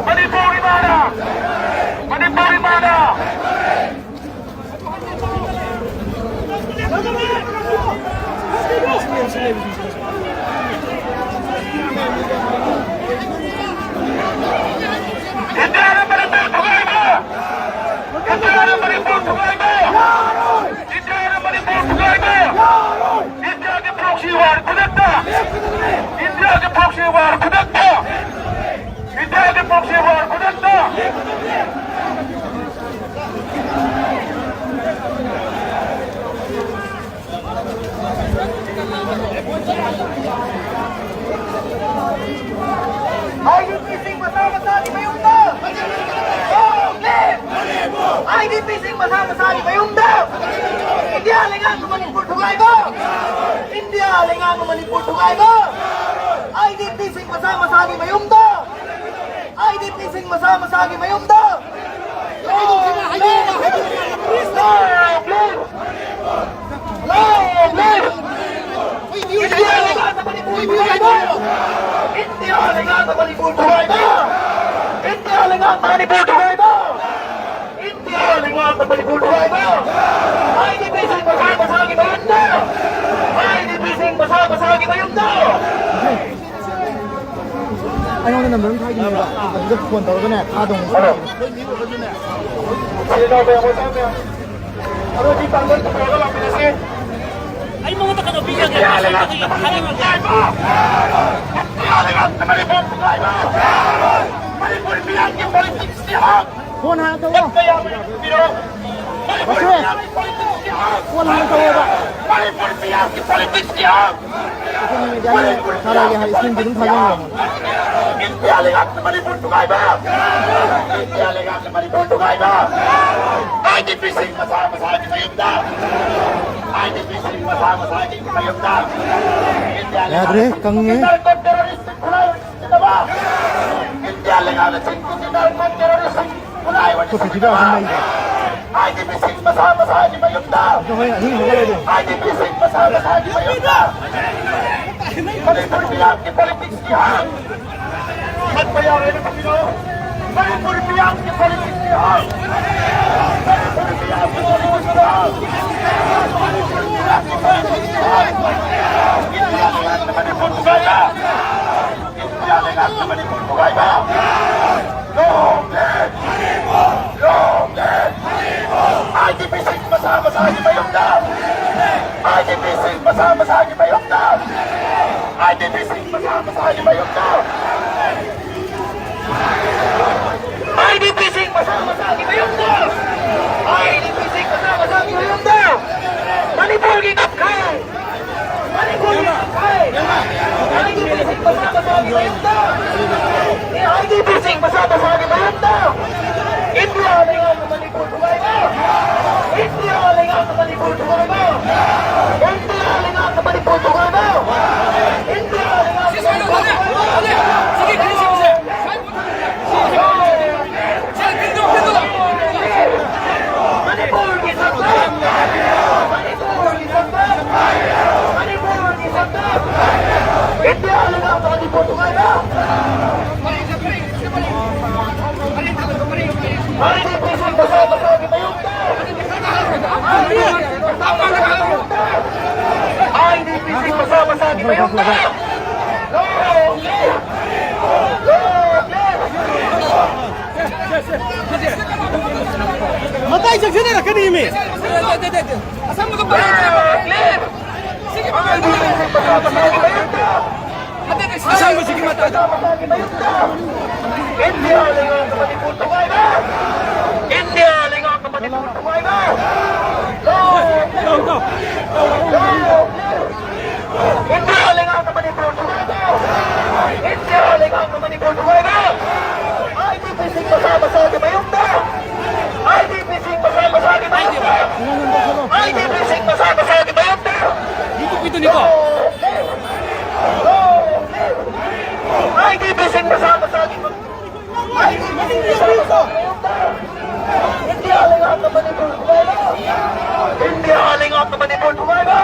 ꯃꯅꯤꯄꯨꯔ ꯏꯃꯥꯅ! ꯃꯅꯤꯄꯨꯔ ꯏꯃꯥꯅ! ꯏꯟꯗꯤꯌꯥꯅ ꯃꯅꯤꯄꯨꯔ ꯊꯨꯒꯥꯏꯕ! ꯏꯟꯗꯤꯌꯥꯅ ꯃꯅꯤꯄꯨꯔ ꯊꯨꯒꯥꯏꯕ! ꯏꯟꯗꯤꯌꯥꯅ ꯃꯅꯤꯄꯨꯔ ꯊꯨꯒꯥꯏꯕ! ꯏꯟꯗꯤꯌꯥꯒꯤ proxy war ꯈꯨꯗꯛꯇ! ꯏꯟꯗꯤꯌꯥꯒꯤ proxy war ꯈꯨꯗꯛꯇ! ꯏꯟꯗꯤꯌꯥꯒꯤ proxy war ꯈꯨꯗꯛꯇ! IDPꯁꯤꯡ ꯃꯁꯥ ꯃꯁꯥꯒꯤ ꯃꯌꯨꯝꯗ! IDPꯁꯤꯡ ꯃꯁꯥ ꯃꯁꯥꯒꯤ ꯃꯌꯨꯝꯗ! ꯏꯟꯗꯤꯌꯥ ꯂꯩꯉꯥꯛꯅ ꯃꯅꯤꯄꯨꯔ ꯊꯨꯒꯥꯏꯕ! ꯏꯟꯗꯤꯌꯥ ꯂꯩꯉꯥꯛꯅ ꯃꯅꯤꯄꯨꯔ ꯊꯨꯒꯥꯏꯕ! IDPꯁꯤꯡ ꯃꯁꯥ ꯃꯁꯥꯒꯤ ꯃꯌꯨꯝꯗ! IDPꯁꯤꯡ ꯃꯁꯥ ꯃꯁꯥꯒꯤ ꯃꯌꯨꯝꯗ! ꯏꯟꯗꯤꯌꯥ ꯂꯩꯉꯥꯛꯅ ꯃꯅꯤꯄꯨꯔ ꯊꯨꯒꯥꯏꯕ! ꯏꯟꯗꯤꯌꯥ ꯂꯩꯉꯥꯛꯅ ꯃꯅꯤꯄꯨꯔ ꯊꯨꯒꯥꯏꯕ! ꯏꯟꯗꯤꯌꯥ ꯂꯩꯉꯥꯛꯅ ꯃꯅꯤꯄꯨꯔ ꯊꯨꯒꯥꯏꯕ! ꯏꯟꯗꯤꯌꯥ ꯂꯩꯉꯥꯛꯅ ꯃꯅꯤꯄꯨꯔ ꯊꯨꯒꯥꯏꯕ! IDPꯁꯤꯡ ꯃꯁꯥ ꯃꯁꯥꯒꯤ ꯃꯌꯨꯝꯗ! IDPꯁꯤꯡ ꯃꯁꯥ ꯃꯁꯥꯒꯤ ꯃꯌꯨꯝꯗ! ꯑꯩꯉꯣꯟꯗ number ꯑꯃ ꯊꯥꯈꯤꯕꯅꯦꯕ, ꯑꯗꯨꯗ phone ꯇꯧꯔꯒꯅꯦ, ꯊꯥꯗꯧꯅꯦ꯫ ꯍꯜꯂꯣ꯫ ꯑꯗꯨꯗꯤ ꯄꯥꯡꯒꯜ ꯄꯨꯊꯣꯛꯑꯒ ꯂꯥꯛꯃꯤꯟꯅꯁꯤ꯫ ꯑꯩ ꯃꯉꯣꯟꯗ ꯀꯩꯅꯣ ꯄꯤꯖꯒꯦ, ꯄꯩꯁꯥ ꯄꯤꯖꯒꯦ, ꯊꯥꯔꯛꯑꯒꯦ꯫ ꯃꯅꯤꯄꯨꯔ ꯃꯤꯌꯥꯝꯒꯤ politicsꯀꯤ ꯍꯛ꯫ Phone ꯍꯥꯟꯅ ꯇꯧꯋꯣ꯫ ꯃꯁꯦ꯫ Phone ꯍꯥꯟꯅ ꯇꯧꯋꯣꯕ꯫ ꯃꯅꯤꯄꯨꯔ ꯃꯤꯌꯥꯝꯒꯤ politicsꯀꯤ ꯍꯛ꯫ Social mediaꯅ ꯊꯥꯔꯛꯑꯒꯦ ꯍꯥꯏ, screenꯗꯤ ꯑꯗꯨꯝ ꯊꯥꯖꯤꯟꯈ꯭ꯔꯣ꯫ ꯏꯟꯗꯤꯌꯥ ꯂꯩꯉꯥꯛꯅ ꯃꯅꯤꯄꯨꯔ ꯊꯨꯒꯥꯏꯕ! ꯏꯟꯗꯤꯌꯥ ꯂꯩꯉꯥꯛꯅ ꯃꯅꯤꯄꯨꯔ ꯊꯨꯒꯥꯏꯕ! IDPꯁꯤꯡ ꯃꯁꯥ ꯃꯁꯥꯒꯤ ꯃꯌꯨꯝꯗ! IDPꯁꯤꯡ ꯃꯁꯥ ꯃꯁꯥꯒꯤ ꯃꯌꯨꯝꯗ! ꯏꯟꯗꯤꯌꯥ ꯌꯥꯗ꯭ꯔꯦ, ꯂꯩꯉꯥꯛꯅ ꯀꯪꯉꯦ꯫ Narco terrorist ꯈꯨꯠꯂꯥꯏ ꯑꯣꯏꯅ ꯁꯤꯖꯤꯟꯅꯕ! ꯏꯟꯗꯤꯌꯥ ꯂꯩꯉꯥꯛꯅ ꯆꯤꯡ ꯇꯨꯝꯒꯤ narco terrorist ꯈꯨꯠꯂꯥꯏ ꯑꯣꯏꯅ ꯑꯩꯈꯣꯏ ꯄ꯭ꯔꯤꯊꯤꯕꯤ ꯁꯤꯖꯤꯟꯅꯕ! ꯑꯍꯨꯝ ꯂꯩꯔꯦ꯫ IDPꯁꯤꯡ ꯃꯁꯥ ꯃꯁꯥꯒꯤ ꯃꯌꯨꯝꯗ, ꯑꯗꯨ ꯍꯣꯏ, ꯑꯍꯤꯡ ꯍꯧꯒꯠꯂꯗꯤ꯫ ꯑꯥꯏ ꯗꯤ ꯄꯤꯁꯤꯡ ꯃꯁꯥ ꯃꯁꯥꯒꯤ ꯃꯌꯨꯝꯗ, ꯃꯅꯤꯄꯨꯔ ꯃꯤꯌꯥꯝꯒꯤ ꯄꯣꯂꯤꯇꯤꯛꯁꯀꯤ ꯍꯛ ꯆꯠꯄ ꯌꯥꯔꯣꯏꯅ ꯈꯟꯕꯤꯔꯣ꯫ ꯃꯅꯤꯄꯨꯔ ꯃꯤꯌꯥꯝꯒꯤ ꯄꯣꯂꯤꯇꯤꯛꯁꯀꯤ ꯍꯛ, ꯃꯅꯤꯄꯨꯔ ꯃꯤꯌꯥꯝꯒꯤ ꯄꯣꯂꯤꯇꯤꯛꯁꯀꯤ ꯍꯛ, ꯃꯅꯤꯄꯨꯔ ꯃꯤꯌꯥꯝꯒꯤ ꯄꯣꯂꯤꯇꯤꯛꯁꯀꯤ ꯍꯛ, ꯏꯟꯗꯤꯌꯥ ꯂꯩꯉꯥꯛꯅ ꯃꯅꯤꯄꯨꯔ ꯊꯨꯒꯥꯏꯕ, ꯏꯟꯗꯤꯌꯥ ꯂꯩꯉꯥꯛꯅ Manipur ꯊꯨꯒꯥꯏꯕ꯫ Long live! Long live! I D ꯄꯤꯁꯤꯡ ꯃꯁꯥ ꯃꯁꯥꯒꯤ ꯃꯌꯨꯝꯗ! ꯑꯥꯏ ꯗꯤ ꯄꯤꯁꯤꯡ ꯃꯁꯥ ꯃꯁꯥꯒꯤ ꯃꯌꯨꯝꯗ! ꯑꯥꯏ ꯗꯤ ꯄꯤꯁꯤꯡ ꯃꯁꯥ ꯃꯁꯥꯒꯤ ꯃꯌꯨꯝꯗ! ꯑꯥꯏ ꯗꯤ ꯄꯤꯁꯤꯡ ꯃꯁꯥ ꯃꯁꯥꯒꯤ ꯃꯌꯨꯝꯗ! ꯑꯥꯏ ꯗꯤ ꯄꯤꯁꯤꯡ ꯃꯁꯥ ꯃꯁꯥꯒꯤ ꯃꯌꯨꯝꯗ! ꯃꯅꯤꯄꯨꯔꯒꯤ ꯀꯞꯈꯩ! ꯃꯅꯤꯄꯨꯔꯒꯤ ꯀꯞꯈꯩ! ꯑꯥꯏ ꯗꯤ ꯄꯤꯁꯤꯡ ꯃꯁꯥ ꯃꯁꯥꯒꯤ ꯃꯌꯨꯝꯗ! ꯑꯥꯏ ꯗꯤ ꯄꯤꯁꯤꯡ ꯃꯁꯥ ꯃꯁꯥꯒꯤ ꯃꯌꯨꯝꯗ! ꯏꯟꯗꯤꯌꯥ ꯂꯩꯉꯥꯛꯅ ꯃꯅꯤꯄꯨꯔ ꯊꯨꯒꯥꯏꯕ! ꯏꯟꯗꯤꯌꯥ ꯂꯩꯉꯥꯛꯅ ꯃꯅꯤꯄꯨꯔ ꯊꯨꯒꯥꯏꯕ! ꯏꯟꯗꯤꯌꯥ ꯂꯩꯉꯥꯛꯅ ꯃꯅꯤꯄꯨꯔ ꯊꯨꯒꯥꯏꯕ! ꯏꯟꯗꯤꯌꯥ ꯂꯩꯉꯥꯛꯅ ꯃꯅꯤꯄꯨꯔ ꯊꯨꯒꯥꯏꯕ! ꯃꯅꯤꯄꯨꯔꯒꯤ ꯁꯛꯇꯝ! ꯃꯅꯤꯄꯨꯔꯒꯤ ꯁꯛꯇꯝ! ꯃꯅꯤꯄꯨꯔꯒꯤ ꯁꯛꯇꯝ! ꯏꯟꯗꯤꯌꯥ ꯂꯩꯉꯥꯛꯅ ꯃꯅꯤꯄꯨꯔ ꯊꯨꯒꯥꯏꯕ! ꯑꯥꯏ ꯗꯤ ꯄꯤꯁꯤꯡ ꯃꯁꯥ ꯃꯁꯥꯒꯤ ꯃꯌꯨꯝꯗ! ꯑꯥꯏ ꯗꯤ ꯄꯤꯁꯤꯡ ꯃꯁꯥ ꯃꯁꯥꯒꯤ ꯃꯌꯨꯝꯗ! ꯃꯇꯥꯏ ꯆꯪꯁꯤꯟꯅꯔꯛꯀꯅꯤ ꯃꯤ! ꯑꯁꯪꯕꯁꯤꯒꯤ ꯃꯇꯥꯏꯗ! ꯏꯟꯗꯤꯌꯥ ꯂꯩꯉꯥꯛꯅ ꯃꯅꯤꯄꯨꯔ ꯊꯨꯒꯥꯏꯕ! ꯏꯟꯗꯤꯌꯥ ꯂꯩꯉꯥꯛꯅ ꯃꯅꯤꯄꯨꯔ ꯊꯨꯒꯥꯏꯕ! ꯏꯟꯗꯤꯌꯥ ꯂꯩꯉꯥꯛꯅ ꯃꯅꯤꯄꯨꯔ ꯊꯨꯒꯥꯏꯕ! ꯏꯟꯗꯤꯌꯥ ꯂꯩꯉꯥꯛꯅ ꯃꯅꯤꯄꯨꯔ ꯊꯨꯒꯥꯏꯕ! ꯑꯥꯏ ꯗꯤ ꯄꯤꯁꯤꯡ ꯃꯁꯥ ꯃꯁꯥꯒꯤ ꯃꯌꯨꯝꯗ! ꯑꯥꯏ ꯗꯤ ꯄꯤꯁꯤꯡ ꯃꯁꯥ ꯃꯁꯥꯒꯤ ꯃꯌꯨꯝꯗ! ꯑꯥꯏ ꯗꯤ ꯄꯤꯁꯤꯡ ꯃꯁꯥ ꯃꯁꯥꯒꯤ ꯃꯌꯨꯝꯗ! ꯌꯨꯇꯨꯕꯀꯤꯗꯨꯅꯤꯀꯣ? ꯑꯥꯏ ꯗꯤ ꯄꯤꯁꯤꯡ ꯃꯁꯥ ꯃꯁꯥꯒꯤ ꯃꯌꯨꯝꯗ! ꯏꯟꯗꯤꯌꯥ ꯂꯩꯉꯥꯛꯅ ꯃꯅꯤꯄꯨꯔ ꯊꯨꯒꯥꯏꯕ! ꯃꯅꯤꯄꯨꯔ ꯊꯨꯒꯥꯏꯕ!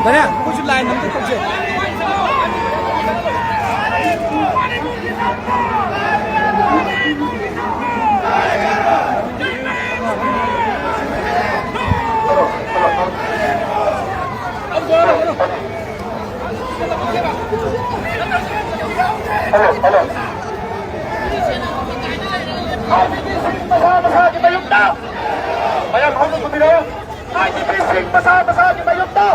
ꯗꯥꯅꯤꯌꯥ, ꯑꯩꯈꯣꯏꯁꯨ ꯂꯥꯏꯟ ꯑꯝꯇ ꯇꯧꯁꯦ꯫ Hello, hello. ꯑꯥꯏ ꯗꯤ ꯄꯤꯁꯤꯡ ꯃꯁꯥ ꯃꯁꯥꯒꯤ ꯃꯌꯨꯝꯗ ꯃꯌꯥꯝ ꯍꯧꯅ ꯈꯨꯝꯕꯤꯔꯛꯎ꯫ ꯑꯥꯏ ꯗꯤ ꯄꯤꯁꯤꯡ ꯃꯁꯥ ꯃꯁꯥꯒꯤ ꯃꯌꯨꯝꯗ,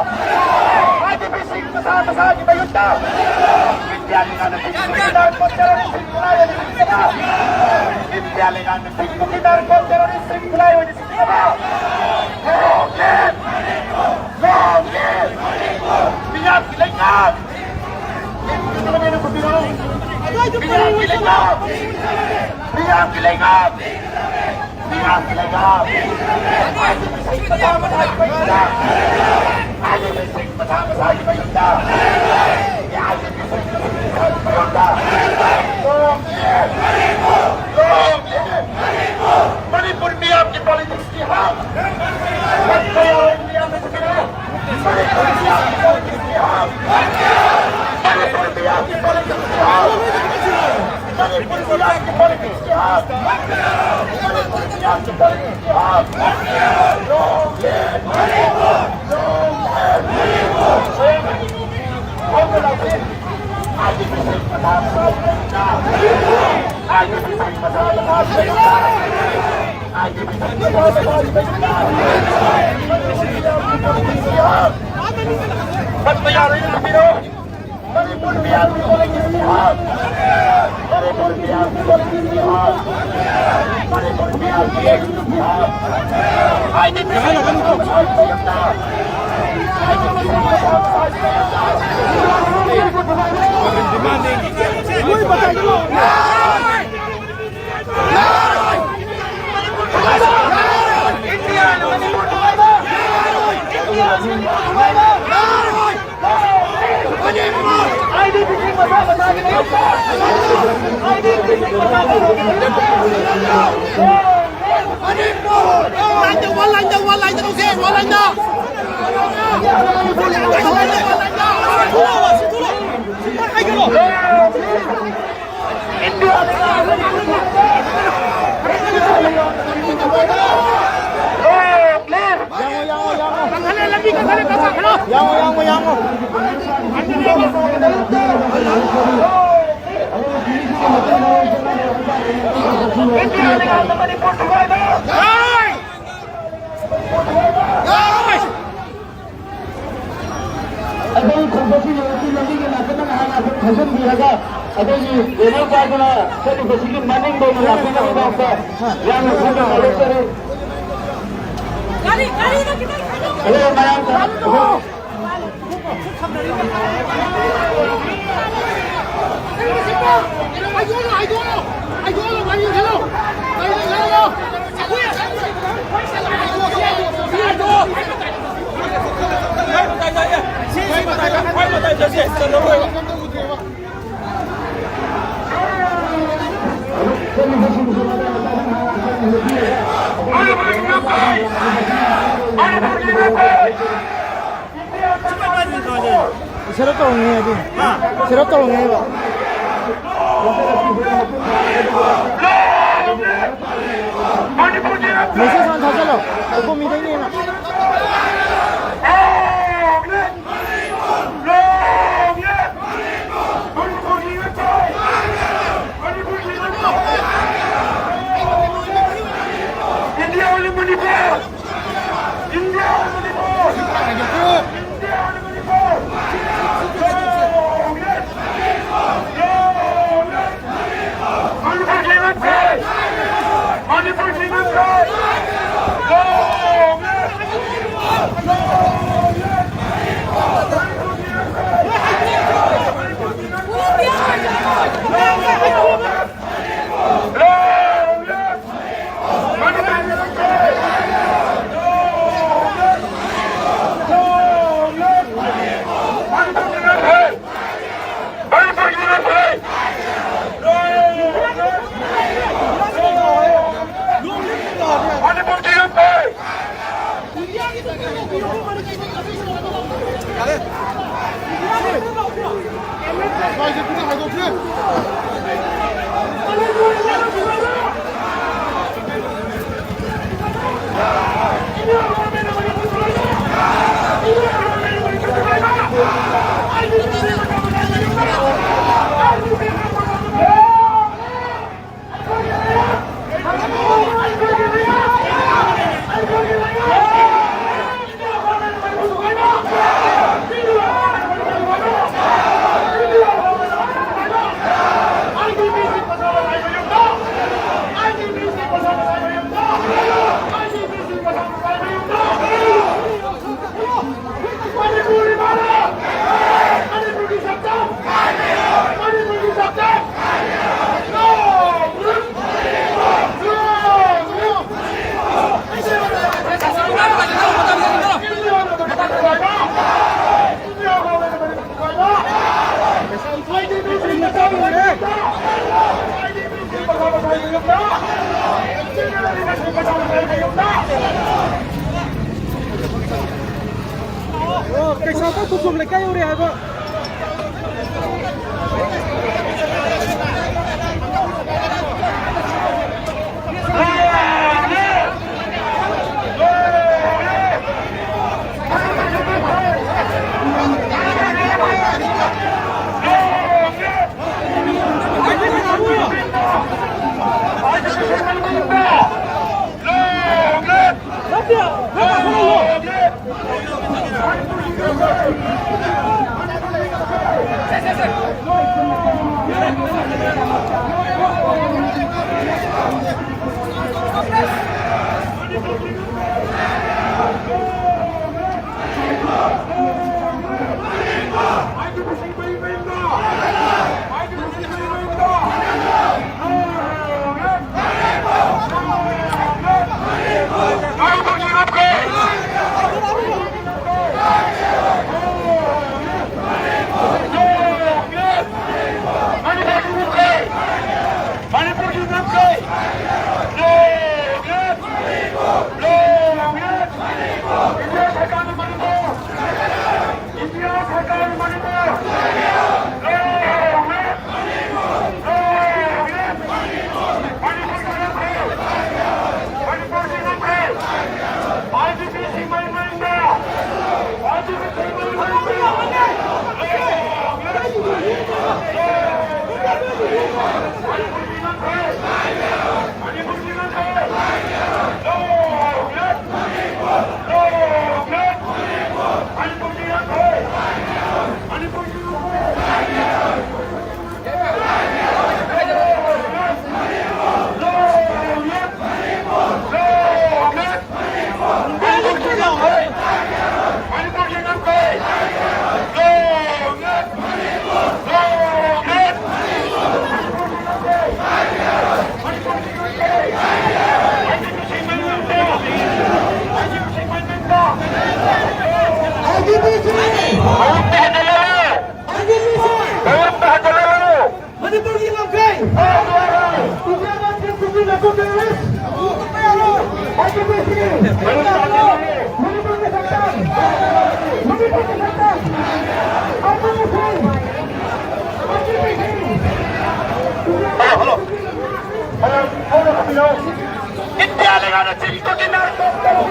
ꯑꯥꯏ ꯗꯤ ꯄꯤꯁꯤꯡ ꯃꯁꯥ ꯃꯁꯥꯒꯤ ꯃꯌꯨꯝꯗ, ꯏꯟꯗꯤꯌꯥꯒꯤ ꯉꯥꯅꯨ ꯅꯥꯔꯀꯣ ꯇꯦꯔꯣꯔꯤꯁ꯭ꯠꯁꯤꯡ ꯈꯨꯠꯂꯥꯏ ꯑꯣꯏꯅ ꯁꯤꯖꯤꯟꯅꯕ, ꯏꯟꯗꯤꯌꯥꯒꯤ ꯉꯥꯅꯨ ꯅꯥꯔꯀꯣ ꯇꯦꯔꯣꯔꯤꯁ꯭ꯠꯁꯤꯡ ꯈꯨꯠꯂꯥꯏ ꯑꯣꯏꯅ ꯁꯤꯖꯤꯟꯅꯕ꯫ Long live! Long live! ꯃꯤꯌꯥꯝꯒꯤ ꯂꯩꯉꯥꯛ! ꯃꯤꯌꯥꯝꯒꯤ ꯂꯩꯉꯥꯛ! ꯃꯤꯌꯥꯝꯒꯤ ꯂꯩꯉꯥꯛ! ꯃꯤꯌꯥꯝꯒꯤ ꯂꯩꯉꯥꯛ! ꯃꯁꯥ ꯃꯁꯥꯒꯤ ꯃꯌꯨꯝꯗ! ꯃꯁꯥ ꯃꯁꯥꯒꯤ ꯃꯌꯨꯝꯗ! Long live! Long live! Manipur ꯃꯤꯌꯥꯝꯒꯤ ꯄꯣꯂꯤꯇꯤꯛꯁꯀꯤ ꯍꯛ! ꯃꯤꯌꯥꯝꯅ ꯆꯠꯈꯤꯔꯦ! ꯃꯅꯤꯄꯨꯔ ꯃꯤꯌꯥꯝꯒꯤ ꯄꯣꯂꯤꯇꯤꯛꯁꯀꯤ ꯍꯛ! ꯃꯅꯤꯄꯨꯔ ꯃꯤꯌꯥꯝꯒꯤ ꯄꯣꯂꯤꯇꯤꯛꯁꯀꯤ ꯍꯛ! ꯃꯅꯤꯄꯨꯔ ꯃꯤꯌꯥꯝꯒꯤ ꯄꯣꯂꯤꯇꯤꯛꯁꯀꯤ ꯍꯛ! ꯃꯅꯤꯄꯨꯔ ꯃꯤꯌꯥꯝꯒꯤ ꯄꯣꯂꯤꯇꯤꯛꯁꯀꯤ ꯍꯛ! Long live! Long live! Manipur ꯃꯤꯌꯥꯝꯒꯤ ꯄꯣꯂꯤꯇꯤꯛꯁꯀꯤ ꯍꯛ! ꯃꯅꯤꯄꯨꯔ ꯃꯤꯌꯥꯝꯒꯤ ꯄꯣꯂꯤꯇꯤꯛꯁꯀꯤ ꯍꯛ! ꯃꯅꯤꯄꯨꯔ ꯃꯤꯌꯥꯝꯒꯤ ꯄꯣꯂꯤꯇꯤꯛꯁꯀꯤ ꯍꯛ! ꯌꯥꯡꯉꯣ, ꯌꯥꯡꯉꯣ, ꯌꯥꯡꯉꯣ꯫ ꯀꯟꯊꯠꯂꯦ, ꯂꯝꯕꯤ ꯀꯟꯊꯠꯂꯦ, ꯀꯛꯄ, ꯀꯩꯅꯣ? ꯌꯥꯡꯉꯣ, ꯌꯥꯡꯉꯣ, ꯌꯥꯡꯉꯣ꯫ ꯌꯥꯔꯣꯏ! ꯌꯥꯔꯣꯏ! ꯑꯩꯈꯣꯏ ꯈꯣꯡꯆꯠꯁꯤ ꯂꯣꯏꯔꯛꯇ꯭ꯔꯤ ꯂꯝꯕꯤꯒꯤ ꯅꯥꯀꯟꯗ ꯉꯥꯏꯍꯥꯛ ꯉꯥꯏꯍꯥꯛ ꯊꯧꯖꯤꯟꯕꯤꯔꯒ ꯑꯩꯈꯣꯏꯒꯤ ꯕꯦꯅꯔ ꯄꯥꯏꯗꯨꯅ ꯆꯠꯂꯤꯕꯁꯤꯒꯤ ꯃꯅꯤꯡꯗ ꯑꯣꯏꯅ ꯂꯥꯛꯄꯤꯅꯕꯒꯤꯗꯃꯛꯇ ꯌꯥꯝꯅ ꯊꯨꯅ ꯈꯪꯖꯔꯤ꯫ ꯒꯥꯔꯤ, ꯒꯥꯔꯤꯗ ꯈꯤꯇꯪ ꯊꯧꯖꯤꯜꯂꯣ꯫ ꯑꯗꯨꯒ ꯃꯌꯥꯝ ꯁꯦꯠ ꯑꯞ ꯇꯧꯔꯤꯉꯩ ꯍꯥꯏꯗꯤ ꯁꯦꯠ ꯑꯞ ꯇꯧꯔꯤꯉꯩꯕ꯫ ꯃꯦꯁꯦꯖ ꯍꯥꯟꯅ ꯊꯥꯖꯜꯂꯣ꯫ ꯑꯩꯈꯣꯏ ꯃꯤꯗꯩꯅꯦꯅ꯫ India only Manipur! India only Manipur! India only Manipur! No rest! No rest! Manipur cannot ꯑꯣ, ꯀꯩꯁꯥꯝꯄꯥꯠ ꯈꯨꯟꯗ꯭ꯔꯣꯝ ꯂꯩꯀꯥꯏ ꯌꯧꯔꯦ ꯍꯥꯏꯕ꯫ ꯃꯅꯤꯄꯨꯔꯒꯤ ꯉꯝꯈꯩ! ꯅꯣꯡꯂꯦꯞ! ꯅꯣꯡꯂꯦꯞ! ꯏꯟꯗꯤꯌꯥ ꯁꯔꯀꯥꯔꯅ ꯃꯅꯤꯄꯨꯔ! ꯏꯟꯗꯤꯌꯥ ꯁꯔꯀꯥꯔꯅ ꯃꯅꯤꯄꯨꯔ! ꯅꯣꯡꯂꯦꯞ! ꯅꯣꯡꯂꯦꯞ! ꯃꯅꯤꯄꯨꯔꯒꯤ ꯉꯝꯈꯩ! ꯃꯅꯤꯄꯨꯔꯒꯤ ꯉꯝꯈꯩ! ꯑꯥꯏ ꯖꯤ ꯄꯤ ꯁꯤꯡꯃꯩ ꯃꯔꯤꯡꯗ! ꯑꯥꯏ ꯖꯤ ꯄꯤ ꯁꯤꯡꯃꯩ ꯃꯔꯤꯡꯗ! ꯃꯌꯨꯝꯗ ꯍꯟꯖꯜꯍꯜꯂꯨ! ꯃꯌꯨꯝꯗ ꯍꯟꯖꯜꯍꯜꯂꯨ! ꯃꯅꯤꯄꯨꯔꯒꯤ ꯉꯝꯈꯩ! India guard fifteen narco terrorist! India ꯂꯩꯉꯥꯛꯅ ꯆꯤꯡ ꯇꯨꯒꯤ ꯅꯥꯏ ꯇꯧ ꯇꯧ꯫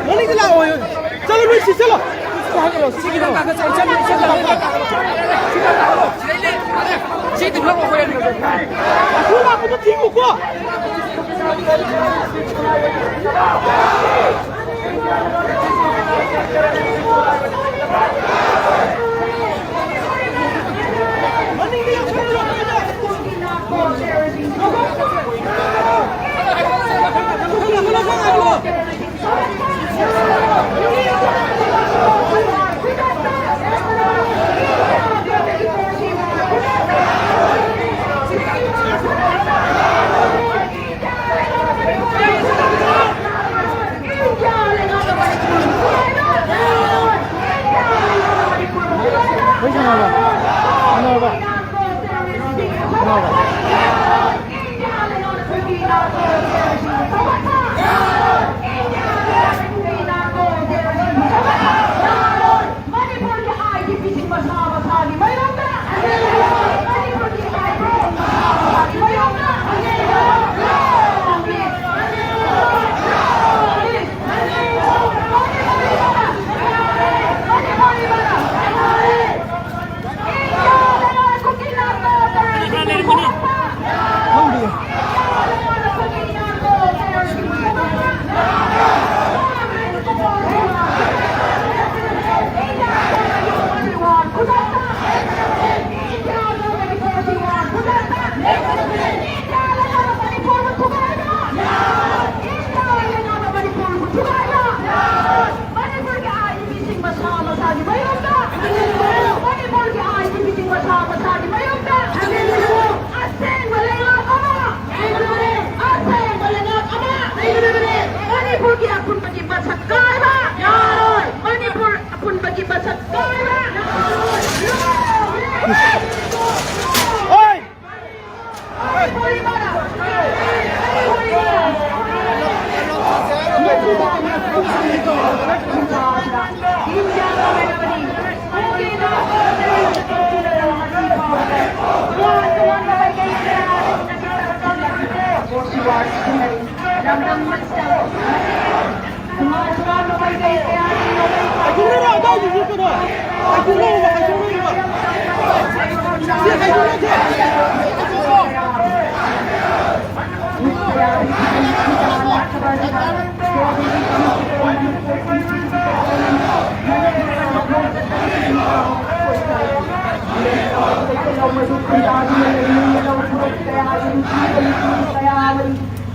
ꯃꯅꯤꯡꯗ ꯂꯥꯛꯑꯣ꯫ ꯆꯠꯂꯣ, ꯅꯣꯏ ꯁꯤ ꯆꯠꯂꯣ꯫ ꯁꯤꯒꯤꯗꯣ꯫ ꯁꯤꯗꯤ ꯂꯥꯛꯑꯣ꯫ ꯁꯤꯗꯤ ꯂꯥꯛꯑꯣ꯫ ꯁꯤꯗꯤ ꯂꯥꯛꯑꯣ꯫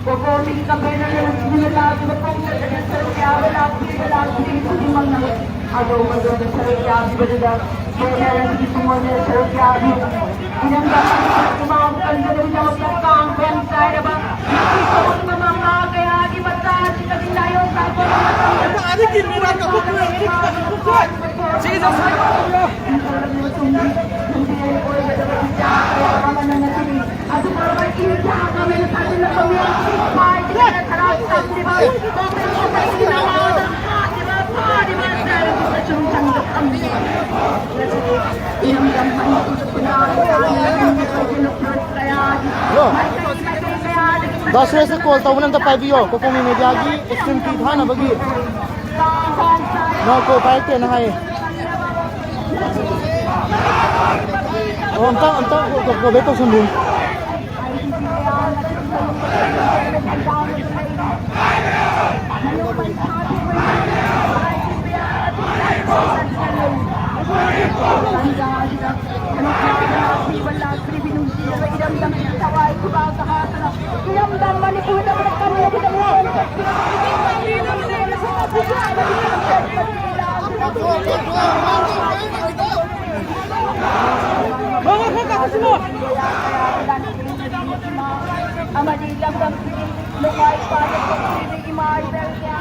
ꯀꯣꯀꯣꯃꯤꯒꯤ ꯀꯝꯄꯦꯅꯔꯅ ꯅꯨꯡꯁꯤꯅ ꯂꯥꯛꯂꯤꯕ ꯈꯣꯡꯆꯠ ꯑꯗꯨꯗ ꯁꯔꯨꯛ ꯌꯥꯕ ꯂꯥꯛꯄꯤꯔꯤꯕ ꯂꯥꯛꯄꯤꯔꯤꯕ ꯈꯨꯗꯤꯡꯃꯛꯅ ꯑꯗꯣꯝ ꯑꯗꯣꯝꯗ ꯁꯔꯨꯛ ꯌꯥꯕꯤꯕꯗꯨꯗ ꯄꯦꯅꯦꯜ ꯑꯁꯤꯒꯤ ꯊꯃꯣꯏꯅ ꯁꯔꯨꯛ ꯌꯥꯕꯤꯌꯨ꯫ ꯏꯔꯝꯗꯝ ꯑꯁꯤꯒꯤ ꯏꯃꯥ ꯀꯟꯕꯗꯒꯤꯗꯃꯛꯇ ꯀꯥꯡ ꯈꯣꯡ ꯆꯥꯏꯔꯕ ꯅꯨꯄꯤ ꯊꯣꯛꯂꯤꯕ ꯃꯃꯥ ꯀꯌꯥꯒꯤ ꯃꯆꯥ ꯑꯁꯤꯗꯒꯤ ꯂꯥꯏꯑꯣꯡ ꯀꯥꯏꯀꯣ ꯍꯜꯂꯣ꯫ ꯗꯥ ꯁꯨꯔꯦꯁꯇ ꯀꯣꯜ ꯇꯧꯕꯅ ꯑꯝꯇ ꯄꯥꯏꯕꯤꯌꯣ, ꯀꯣꯀꯣꯃꯤ ꯃꯦꯗꯤꯌꯥꯒꯤ ꯑꯦꯛꯁꯇ꯭ꯔꯤꯝ ꯇꯤ ꯊꯥꯅꯕꯒꯤ꯫ ꯃꯥ ꯀꯣꯜ ꯄꯥꯏꯔꯛꯇꯦꯅ ꯍꯥꯏꯌꯦ꯫ ꯑꯣ, ꯑꯝꯇ, ꯑꯝꯇ ꯀꯣ-, ꯀꯣ-, ꯀꯣꯜ ꯕꯦꯛ ꯇꯧꯁꯟꯕꯤꯌꯨ꯫ ꯑꯃꯗꯤ ꯂꯝꯗꯝꯁꯤꯒꯤ ꯅꯨꯡꯉꯥꯏ ꯄꯥꯏꯕ ꯊꯣꯛꯄꯤꯕ ꯏꯃꯥ ꯏꯕꯦꯜ ꯀꯌꯥ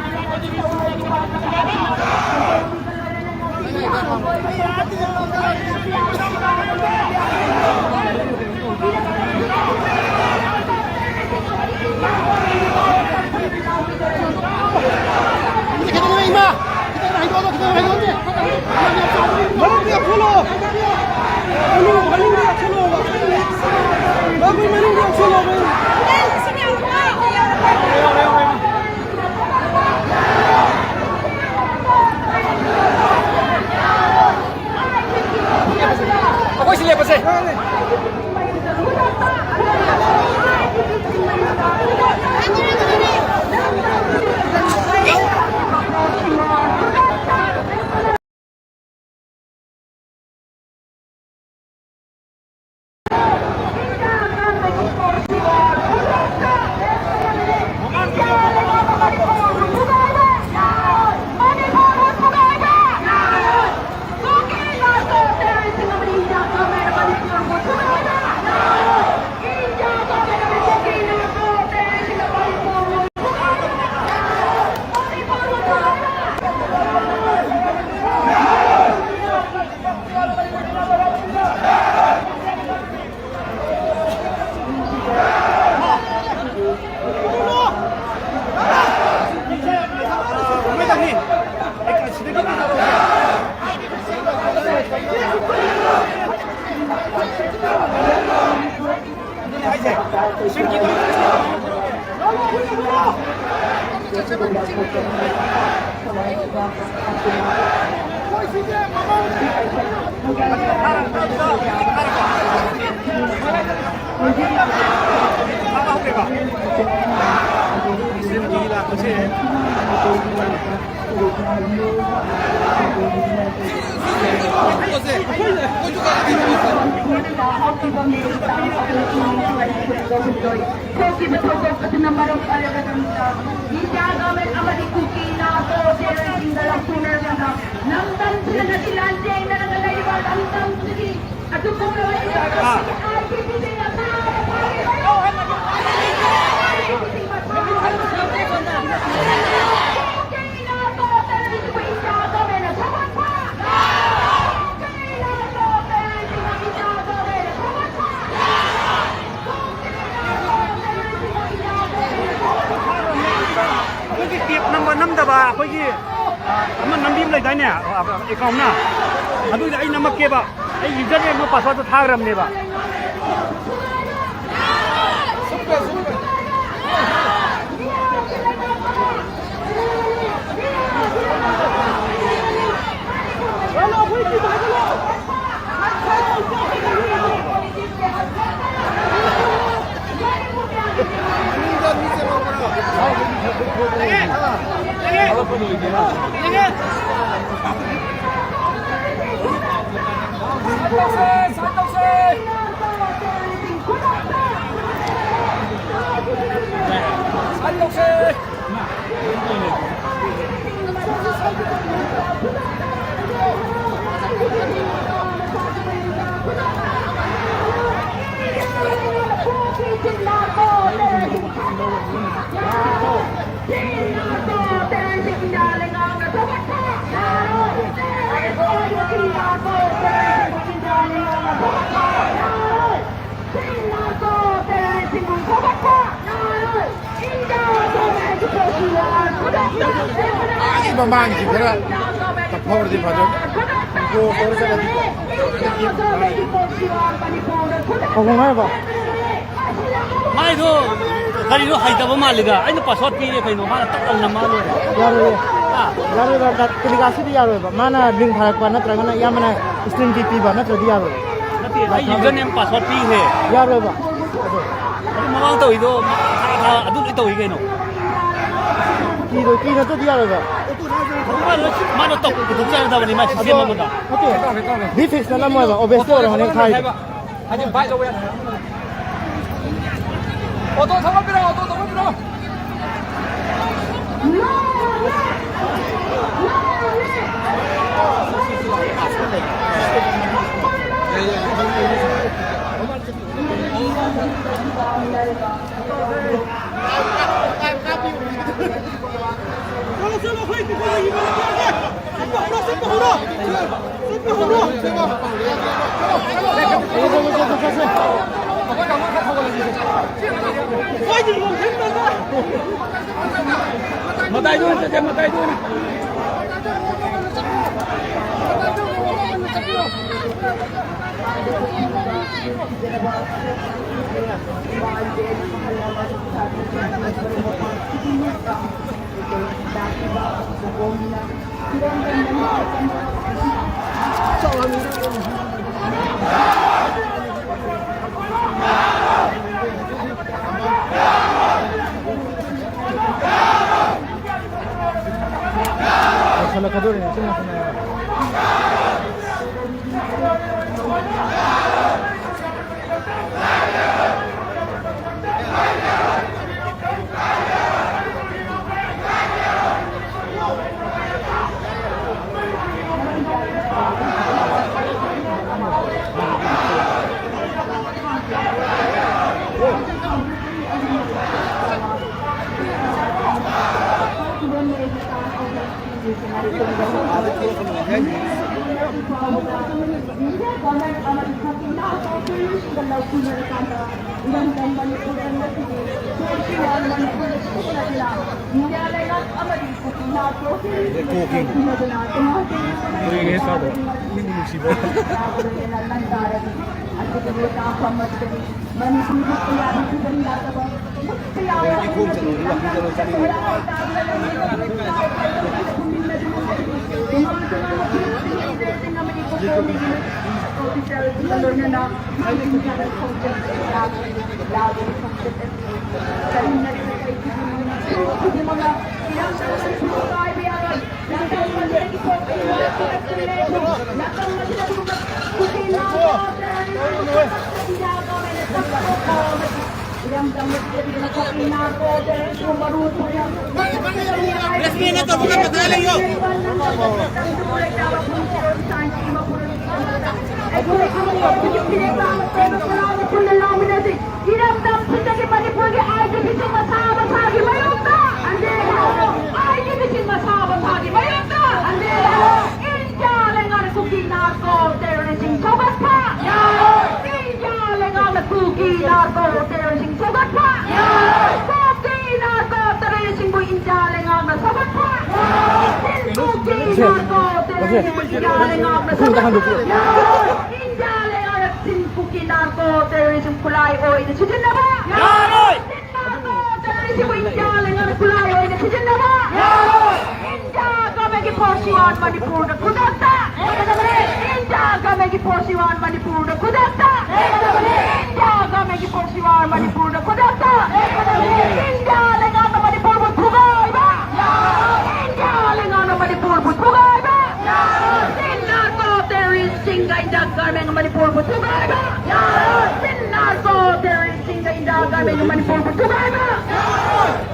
ꯑꯃ ꯃꯅꯨꯡꯗ ꯌꯥꯎꯁꯜꯂꯣ! ꯃꯅꯨꯡ, ꯃꯅꯨꯡꯗ ꯌꯥꯎꯁꯜꯂꯣꯕ! ꯃꯅꯨꯡ, ꯃꯅꯨꯡꯗ ꯌꯥꯎꯁꯜꯂꯣꯕ! ꯊꯣꯛꯈꯤꯕ ꯊꯧꯗꯣꯛ ꯑꯗꯨꯅ ꯃꯔꯝ ꯑꯣꯏꯔꯒ ꯏꯟꯗꯤꯌꯥ ꯒꯚꯔꯟꯃꯦꯟꯠ ꯑꯃꯗꯤ ꯀꯨꯀꯤ ꯅꯥꯒꯥ ꯇꯦꯔꯣꯔꯤꯁꯁꯤꯡꯗ ꯂꯧꯊꯣꯛꯅꯔꯕ ꯂꯝꯗꯝꯁꯤꯗ ꯉꯁꯤ ꯂꯥꯟꯖꯦꯡꯅꯔꯒ ꯂꯩꯔꯤꯕ ꯂꯝꯗꯝꯁꯤꯒꯤ ꯑꯗꯨꯒꯨꯝꯂꯕ ꯏꯟꯗꯤꯌꯥꯒꯤ ꯑꯥꯏ ꯄꯤ ꯄꯤ ꯁꯤꯡꯅ ꯐꯥꯔꯒ ꯐꯥꯔꯤꯕ ꯀꯨꯀꯤ ꯅꯥꯒꯥ ꯇꯦꯔꯣꯔꯤꯁꯁꯤꯡꯕꯨ ꯏꯟꯗꯤꯌꯥ ꯒꯚꯔꯟꯃꯦꯟꯠꯅ ꯊꯣꯛꯍꯟꯕ ꯑꯩꯈꯣꯏꯒꯤ ꯇꯦꯞ ꯅꯝꯕ ꯅꯝꯗꯕ ꯑꯩꯈꯣꯏꯒꯤ, ꯑ, ꯑꯃ ꯅꯝꯕꯤ ꯑꯃ ꯂꯩꯗꯥꯏꯅꯦ, ꯑ, ꯑ, ꯑꯦꯀꯥꯎꯟꯅ? ꯑꯗꯨꯗꯤ ꯑꯩ ꯅꯝꯃꯛꯀꯦꯕ꯫ ꯑꯩ ꯌꯨꯖꯔ ꯅꯦꯝ ꯑꯃ ꯄꯥꯁꯋꯥꯔꯗ ꯊꯥꯈ꯭ꯔꯕꯅꯦꯕ꯫ ꯑꯥꯒꯤ ꯃꯃꯥꯡꯁꯤ ꯈꯔ ꯇꯞꯍꯧꯔꯗꯤ ꯐꯗꯧꯅꯤ꯫ ꯒꯣꯜ ꯇꯧꯔ ꯆꯠꯂꯗꯤꯀꯣ꯫ ꯈꯧꯄꯨꯝ ꯍꯥꯏꯔꯕ? ꯃꯥꯏꯗꯣ ꯀꯔꯤꯅꯣ ꯍꯩꯇꯕ ꯃꯥꯜꯂꯤꯗ꯫ ꯑꯩꯅ ꯄꯥꯁꯋꯥꯔꯗ ꯄꯤꯔꯦ ꯀꯩꯅꯣ, ꯃꯥꯅ ꯇꯛ ꯂꯥꯎꯅ ꯅꯝꯃ ꯂꯣꯏꯔꯦ꯫ ꯌꯥꯔꯣꯏꯌꯦ꯫ ꯍꯥ? ꯌꯥꯔꯣꯏꯕ, ꯀ-, ꯀꯦꯂꯤꯒ꯭ꯔꯥꯐꯁꯤꯗꯤ ꯌꯥꯔꯣꯏꯕ꯫ ꯃꯥꯅ ꯂꯤꯡ ꯊꯥꯔꯛꯄ ꯅꯠꯇ꯭ꯔꯒꯅ ꯏꯌꯥꯝꯕꯅ ꯁ꯭ꯀ꯭ꯔꯤꯟ ꯀꯤꯛ ꯄꯤꯕ ꯅꯠꯇ꯭ꯔꯗꯤ ꯌꯥꯔꯣꯏ꯫ ꯅꯠꯇꯦ, ꯑꯩ ꯌꯨꯖꯔ ꯅꯦꯝ ꯄꯥꯁꯋꯥꯔꯗ ꯄꯤꯈ꯭ꯔꯦ꯫ ꯌꯥꯔꯣꯏꯕ꯫ ꯑꯗꯣ ꯑꯗꯨ ꯃꯃꯥꯡ ꯇꯧꯔꯤꯗꯣ ꯊꯥ ꯊꯥ ꯑꯗꯨ ꯂꯣꯏ ꯇꯧꯏ ꯀꯩꯅꯣ꯫ ꯀꯤꯗꯣ, ꯀꯤ ꯅꯠꯇ꯭ꯔꯗꯤ ꯌꯥꯔꯣꯏꯕ꯫ ꯑꯗꯨ ꯃꯥ ꯂꯣꯏ, ꯃꯥꯅ ꯇꯧ-, ꯄꯨꯊꯣꯛꯆꯒꯗꯕꯅꯤ ꯃꯥꯏ ꯁꯤꯁꯇꯦꯝ ꯑꯗꯣ ꯑꯃꯗ꯫ ꯅꯠꯇꯦ, ꯗꯤꯐꯤꯛꯁꯅ ꯅꯝꯃꯣꯏꯕ, ꯑꯣꯕꯦꯁꯇ ꯑꯣꯏꯔꯝꯒꯅꯤ ꯊꯥꯏꯗꯣ꯫ ꯍꯥꯏꯗꯤ ꯕꯥꯏꯛ ꯂꯧꯕ ꯌꯥꯗꯦ꯫ ꯑꯣꯇꯣ ꯊꯧꯒꯠꯄꯤꯔꯣ, ꯑꯣꯇꯣ ꯊꯧꯒꯠꯄꯤꯔꯣ꯫ ꯃꯇꯥꯏꯗ ꯑꯣꯏꯅ ꯆꯠꯁꯦ, ꯃꯇꯥꯏꯗ ꯑꯣꯏꯅ꯫ ꯂꯣꯏꯁꯤꯜꯂꯛꯀꯗꯧꯔꯦ, ꯏꯆꯤꯟ ꯏꯅꯥꯎ꯫ ꯁꯤꯡꯒ ꯂꯧꯁꯤꯟꯅꯔꯀꯥꯟꯗ ꯏꯔꯝꯗꯝ ꯃꯅꯤꯄꯨꯔꯗ ꯉꯁꯤꯗꯤ ꯀꯣꯔꯁꯤꯅ ꯃꯅꯤꯄꯨꯔꯗ ꯁꯤꯖꯤꯟꯅꯗꯨꯅ ꯏꯟꯗꯤꯌꯥ ꯂꯩꯉꯥꯛ ꯑꯃꯗꯤ ꯀꯨꯀꯤ ꯅꯥꯠ ꯀꯣꯔꯁꯤꯅ ꯁꯤꯖꯤꯟꯅꯗꯨꯅ ꯇꯣꯉꯥꯟ ꯇꯣꯉꯥꯟꯕ ꯃꯤꯡ ꯅꯨꯡꯁꯤꯕ ꯂꯥꯟꯗꯥꯔꯒ ꯑꯗꯨꯒꯨꯝꯕ ꯇꯥꯐꯝ ꯑꯁꯤꯗꯅꯤ ꯃꯅꯤꯄꯨꯔꯒꯤ ꯀꯌꯥꯗ ꯈꯨꯗꯝ ꯌꯥꯗꯕ ꯏꯔꯝꯗꯝꯁꯤꯗꯒꯤ ꯃꯅꯤꯄꯨꯔꯒꯤ ꯑꯥꯏ ꯗꯤ ꯄꯤꯁꯤꯡ ꯃꯁꯥ ꯃꯁꯥꯒꯤ ꯃꯌꯨꯝꯗ ꯑꯥꯏ ꯗꯤ ꯄꯤꯁꯤꯡ ꯃꯁꯥ ꯃꯁꯥꯒꯤ ꯃꯌꯨꯝꯗ ꯏꯟꯗꯤꯌꯥ ꯂꯩꯉꯥꯛꯅ ꯀꯨꯀꯤ ꯅꯥꯔꯀꯣ ꯇꯦꯔꯣꯔꯤꯁꯁꯤꯡ ꯁꯧꯒꯠꯄ! ꯏꯟꯗꯤꯌꯥ ꯂꯩꯉꯥꯛꯅ ꯀꯨꯀꯤ ꯅꯥꯔꯀꯣ ꯇꯦꯔꯣꯔꯤꯁꯁꯤꯡ ꯁꯧꯒꯠꯄ! ꯀꯨꯀꯤ ꯅꯥꯔꯀꯣ ꯇꯦꯔꯣꯔꯤꯁꯁꯤꯡꯕꯨ ꯏꯟꯗꯤꯌꯥ ꯂꯩꯉꯥꯛꯅ ꯁꯧꯒꯠꯄ! ꯀꯨꯀꯤ ꯅꯥꯔꯀꯣ ꯇꯦꯔꯣꯔꯤꯁꯁꯤꯡꯕꯨ ꯏꯟꯗꯤꯌꯥ ꯂꯩꯉꯥꯛꯅ ꯁꯧꯒꯠꯄ! ꯏꯟꯗꯤꯌꯥ ꯂꯩꯉꯥꯛꯅ ꯆꯤꯟ ꯀꯨꯀꯤ ꯅꯥꯔꯀꯣ ꯇꯦꯔꯣꯔꯤꯁꯁꯤꯡ ꯈꯨꯠꯂꯥꯏ ꯑꯣꯏꯅ ꯁꯤꯖꯤꯟꯅꯕ! ꯌꯥꯔꯣꯏ! ꯇꯦꯔꯣꯔꯤꯁꯁꯤꯡꯕꯨ ꯏꯟꯗꯤꯌꯥ ꯂꯩꯉꯥꯛꯅ ꯈꯨꯠꯂꯥꯏ ꯑꯣꯏꯅ ꯁꯤꯖꯤꯟꯅꯕ! ꯌꯥꯔꯣꯏ! India government force you on Manipur ꯗ ꯈꯨꯗꯛꯇ! India government force you on Manipur ꯗ ꯈꯨꯗꯛꯇ! India government force you on Manipur ꯗ ꯈꯨꯗꯛꯇ! ꯏꯟꯗꯤꯌꯥ ꯂꯩꯉꯥꯛꯅ ꯃꯅꯤꯄꯨꯔꯕꯨ ꯊꯨꯒꯥꯏꯕ! ꯏꯟꯗꯤꯌꯥ ꯂꯩꯉꯥꯛꯅ ꯃꯅꯤꯄꯨꯔꯕꯨ ꯊꯨꯒꯥꯏꯕ! ꯆꯤꯟ ꯅꯥꯔꯀꯣ ꯇꯦꯔꯣꯔꯤꯁꯁꯤꯡꯒ ꯏꯟꯗꯤꯌꯥ ꯒꯚꯔꯟꯃꯦꯟꯠꯅ ꯃꯅꯤꯄꯨꯔꯕꯨ ꯊꯨꯒꯥꯏꯕ! ꯆꯤꯟ ꯅꯥꯔꯀꯣ ꯇꯦꯔꯣꯔꯤꯁꯁꯤꯡꯒ ꯏꯟꯗꯤꯌꯥ ꯒꯚꯔꯟꯃꯦꯟꯠꯅ ꯃꯅꯤꯄꯨꯔꯕꯨ ꯊꯨꯒꯥꯏꯕ!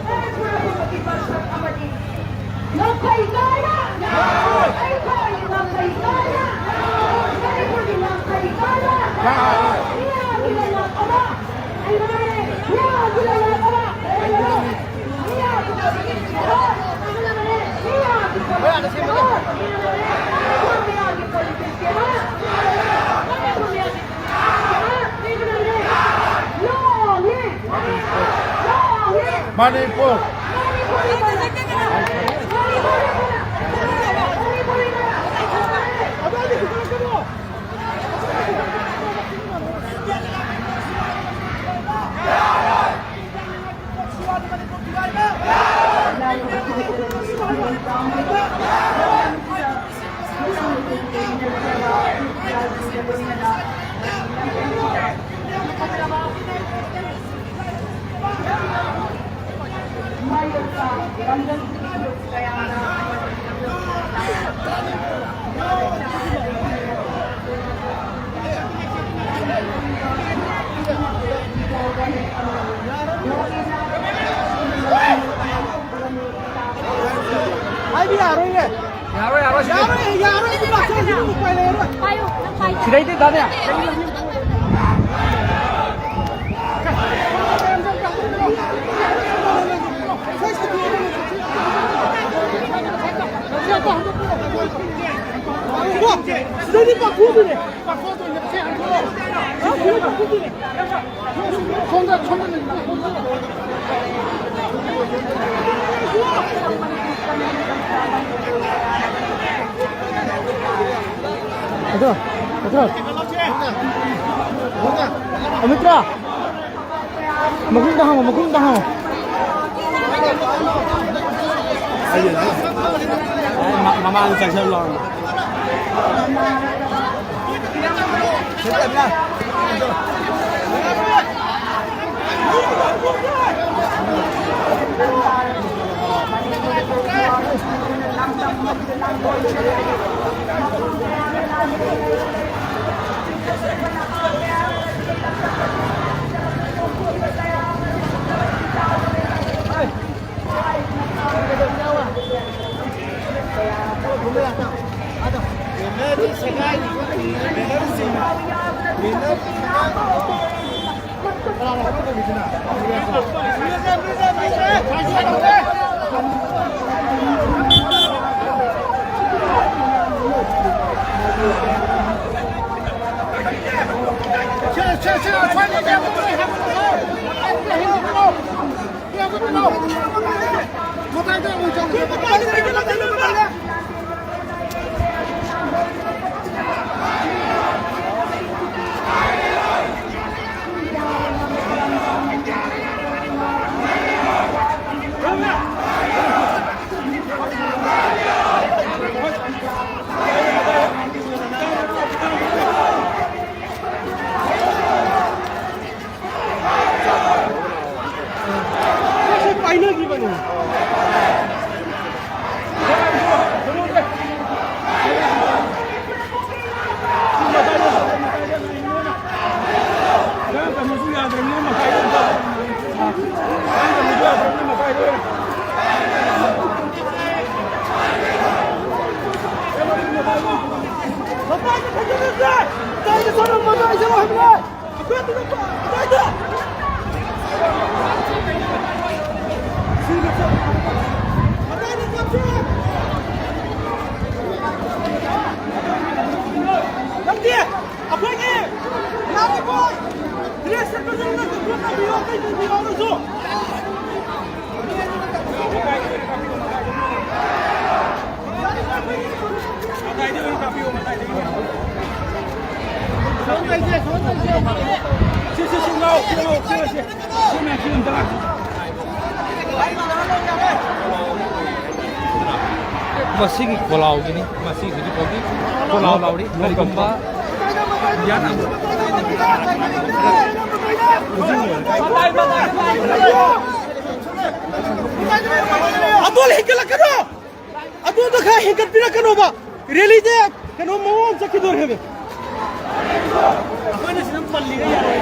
ꯃꯅꯤꯄꯨꯔ ꯄꯨꯝꯕꯒꯤ ꯃꯁꯛ ꯑꯃꯗꯤ ꯉꯝꯈꯩ ꯀꯥꯏꯕ! ꯑꯩꯈꯣꯏꯒꯤ ꯉꯝꯈꯩ ꯀꯥꯏꯕ! ꯃꯅꯤꯄꯨꯔꯒꯤ ꯉꯝꯈꯩ ꯀꯥꯏꯕ! ꯃꯤꯌꯥꯝꯒꯤ ꯂꯩꯉꯥꯛ ꯑꯃ! ꯑꯩ ꯉꯥꯏꯔꯦ! ꯃꯅꯤꯄꯨꯔ꯫ ꯍꯥꯏꯕ ꯌꯥꯔꯣꯏꯅꯦ꯫ ꯌꯥꯔꯣꯏ, ꯌꯥꯔꯣꯏ, ꯁꯤꯗꯤ꯫ ꯌꯥꯔꯣꯏ, ꯌꯥꯔꯣꯏ, ꯑꯗꯨ ꯂꯥꯛꯆꯔꯁꯅꯨ, ꯎꯄꯥꯏ ꯂꯩꯔꯔꯣꯏ꯫ ꯄꯥꯏꯌꯨ, ꯅꯪ ꯄꯥꯏꯌꯨ꯫ ꯁꯤꯗꯩꯗꯤ ꯗꯥꯅꯦ꯫ ꯁꯤꯗꯩꯗꯤ ꯄꯥꯛꯊꯣꯛꯑꯗꯣꯏꯅꯦ꯫ ꯄꯥꯛꯊꯣꯛꯑꯗꯣꯏꯅꯦ꯫ ꯁꯣꯝꯗ, ꯁꯣꯝꯗ ꯂꯩ꯫ ꯑꯗꯣ, ꯑꯗꯣ꯫ ꯑꯃꯤꯇ꯭ꯔꯥ, ꯃꯈꯨꯝꯗ ꯍꯥꯡꯉꯣ, ꯃꯈꯨꯝꯗ ꯍꯥꯡꯉꯣ꯫ ꯃ-, ꯃꯃꯥꯡꯗ ꯆꯪꯁꯜꯂꯣ꯫ ꯄꯥꯏꯅꯈꯤꯕꯅꯤ꯫ ꯅꯪꯗꯤ ꯑꯩꯈꯣꯏꯒꯤ ꯂꯥꯛꯂꯤꯕ ꯗ꯭ꯔꯦꯁ ꯁꯦꯠꯄꯁꯤꯡꯅ ꯀꯟꯇ꯭ꯔꯣꯜ ꯇꯧꯕꯤꯌꯣ, ꯑꯇꯩ ꯇꯧꯕꯤꯌꯣ ꯑꯃꯁꯨ꯫ ꯃꯁꯤꯒꯤ ꯈꯣꯜꯂꯥꯎꯒꯤꯅꯤ, ꯃꯁꯤꯒꯤ ꯍꯧꯖꯤꯛ ꯐꯥꯎꯒꯤ ꯈꯣꯜꯂꯥꯎ ꯂꯥꯎꯔꯤ꯫ ꯀꯔꯤꯒꯨꯝꯕ ꯏꯟꯗꯤꯌꯥꯟ ꯑꯗꯣꯜ ꯍꯦꯟꯒꯠꯂꯛꯀꯅꯣ! ꯑꯗꯣꯝꯗ ꯈꯔ ꯍꯦꯟꯒꯠꯄꯤꯔꯛꯀꯅꯣꯕ꯫ ꯔꯦꯂꯤꯁꯦ ꯀꯩꯅꯣ ꯃꯑꯣꯡ ꯑꯃ ꯆꯠꯈꯤꯗꯣꯔꯦꯕ꯫ ꯑꯩꯈꯣꯏꯅ ꯁꯤꯗ ꯄꯜꯂꯤꯒ ꯌꯥꯔꯣꯏ꯫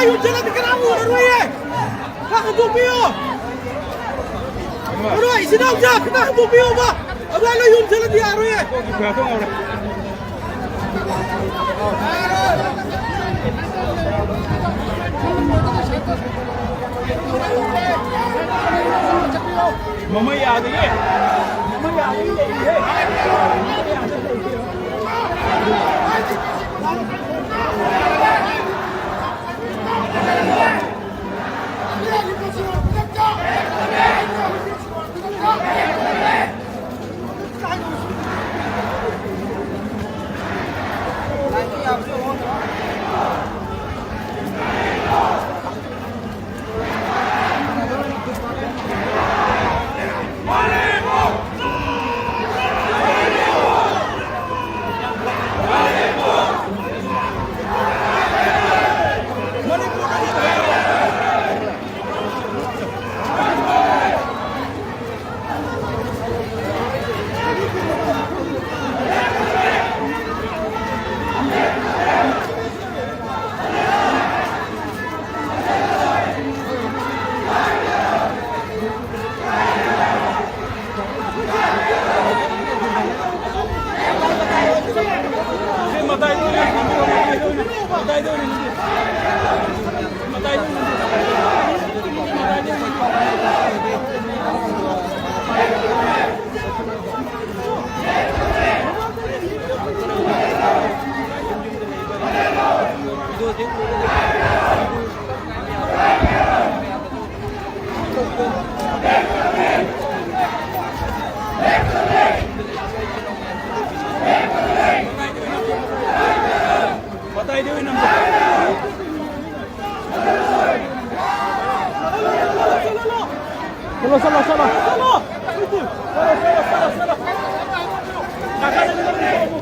ꯌꯨꯝ ꯆꯠꯂꯗꯤ ꯀꯅꯥꯝ ꯎꯔꯔꯣꯏꯌꯦ꯫ ꯈꯔ ꯍꯟꯗꯣꯛꯄꯤꯌꯣ꯫ ꯀꯩꯅꯣ, ꯏꯆꯤꯟ ꯏꯅꯥꯎꯁꯦ ꯈꯤꯇꯪ ꯍꯟꯗꯣꯛꯄꯤꯌꯣꯕ꯫ ꯑꯗꯨꯃꯥꯏꯅ ꯌꯨꯝ ꯆꯠꯂꯗꯤ ꯌꯥꯔꯣꯏꯌꯦ꯫ ꯃꯃꯩ ꯌꯥꯗꯦꯌꯦ꯫ ꯃꯃꯩ ꯌꯥꯗꯦꯌꯦ꯫ ꯃꯇꯥꯏꯗ ꯑꯣꯏꯅ ꯅꯝꯖꯜꯂꯣ꯫ ꯆꯠꯂꯣ, ꯆꯠꯂꯣ, ꯆꯠꯂꯣ꯫ ꯆꯠꯂꯣ, ꯆꯠꯂꯣ, ꯆꯠꯂꯣ, ꯆꯠꯂꯣ꯫ ꯅꯥꯀꯟꯗ ꯅꯝꯖꯜꯂꯣ꯫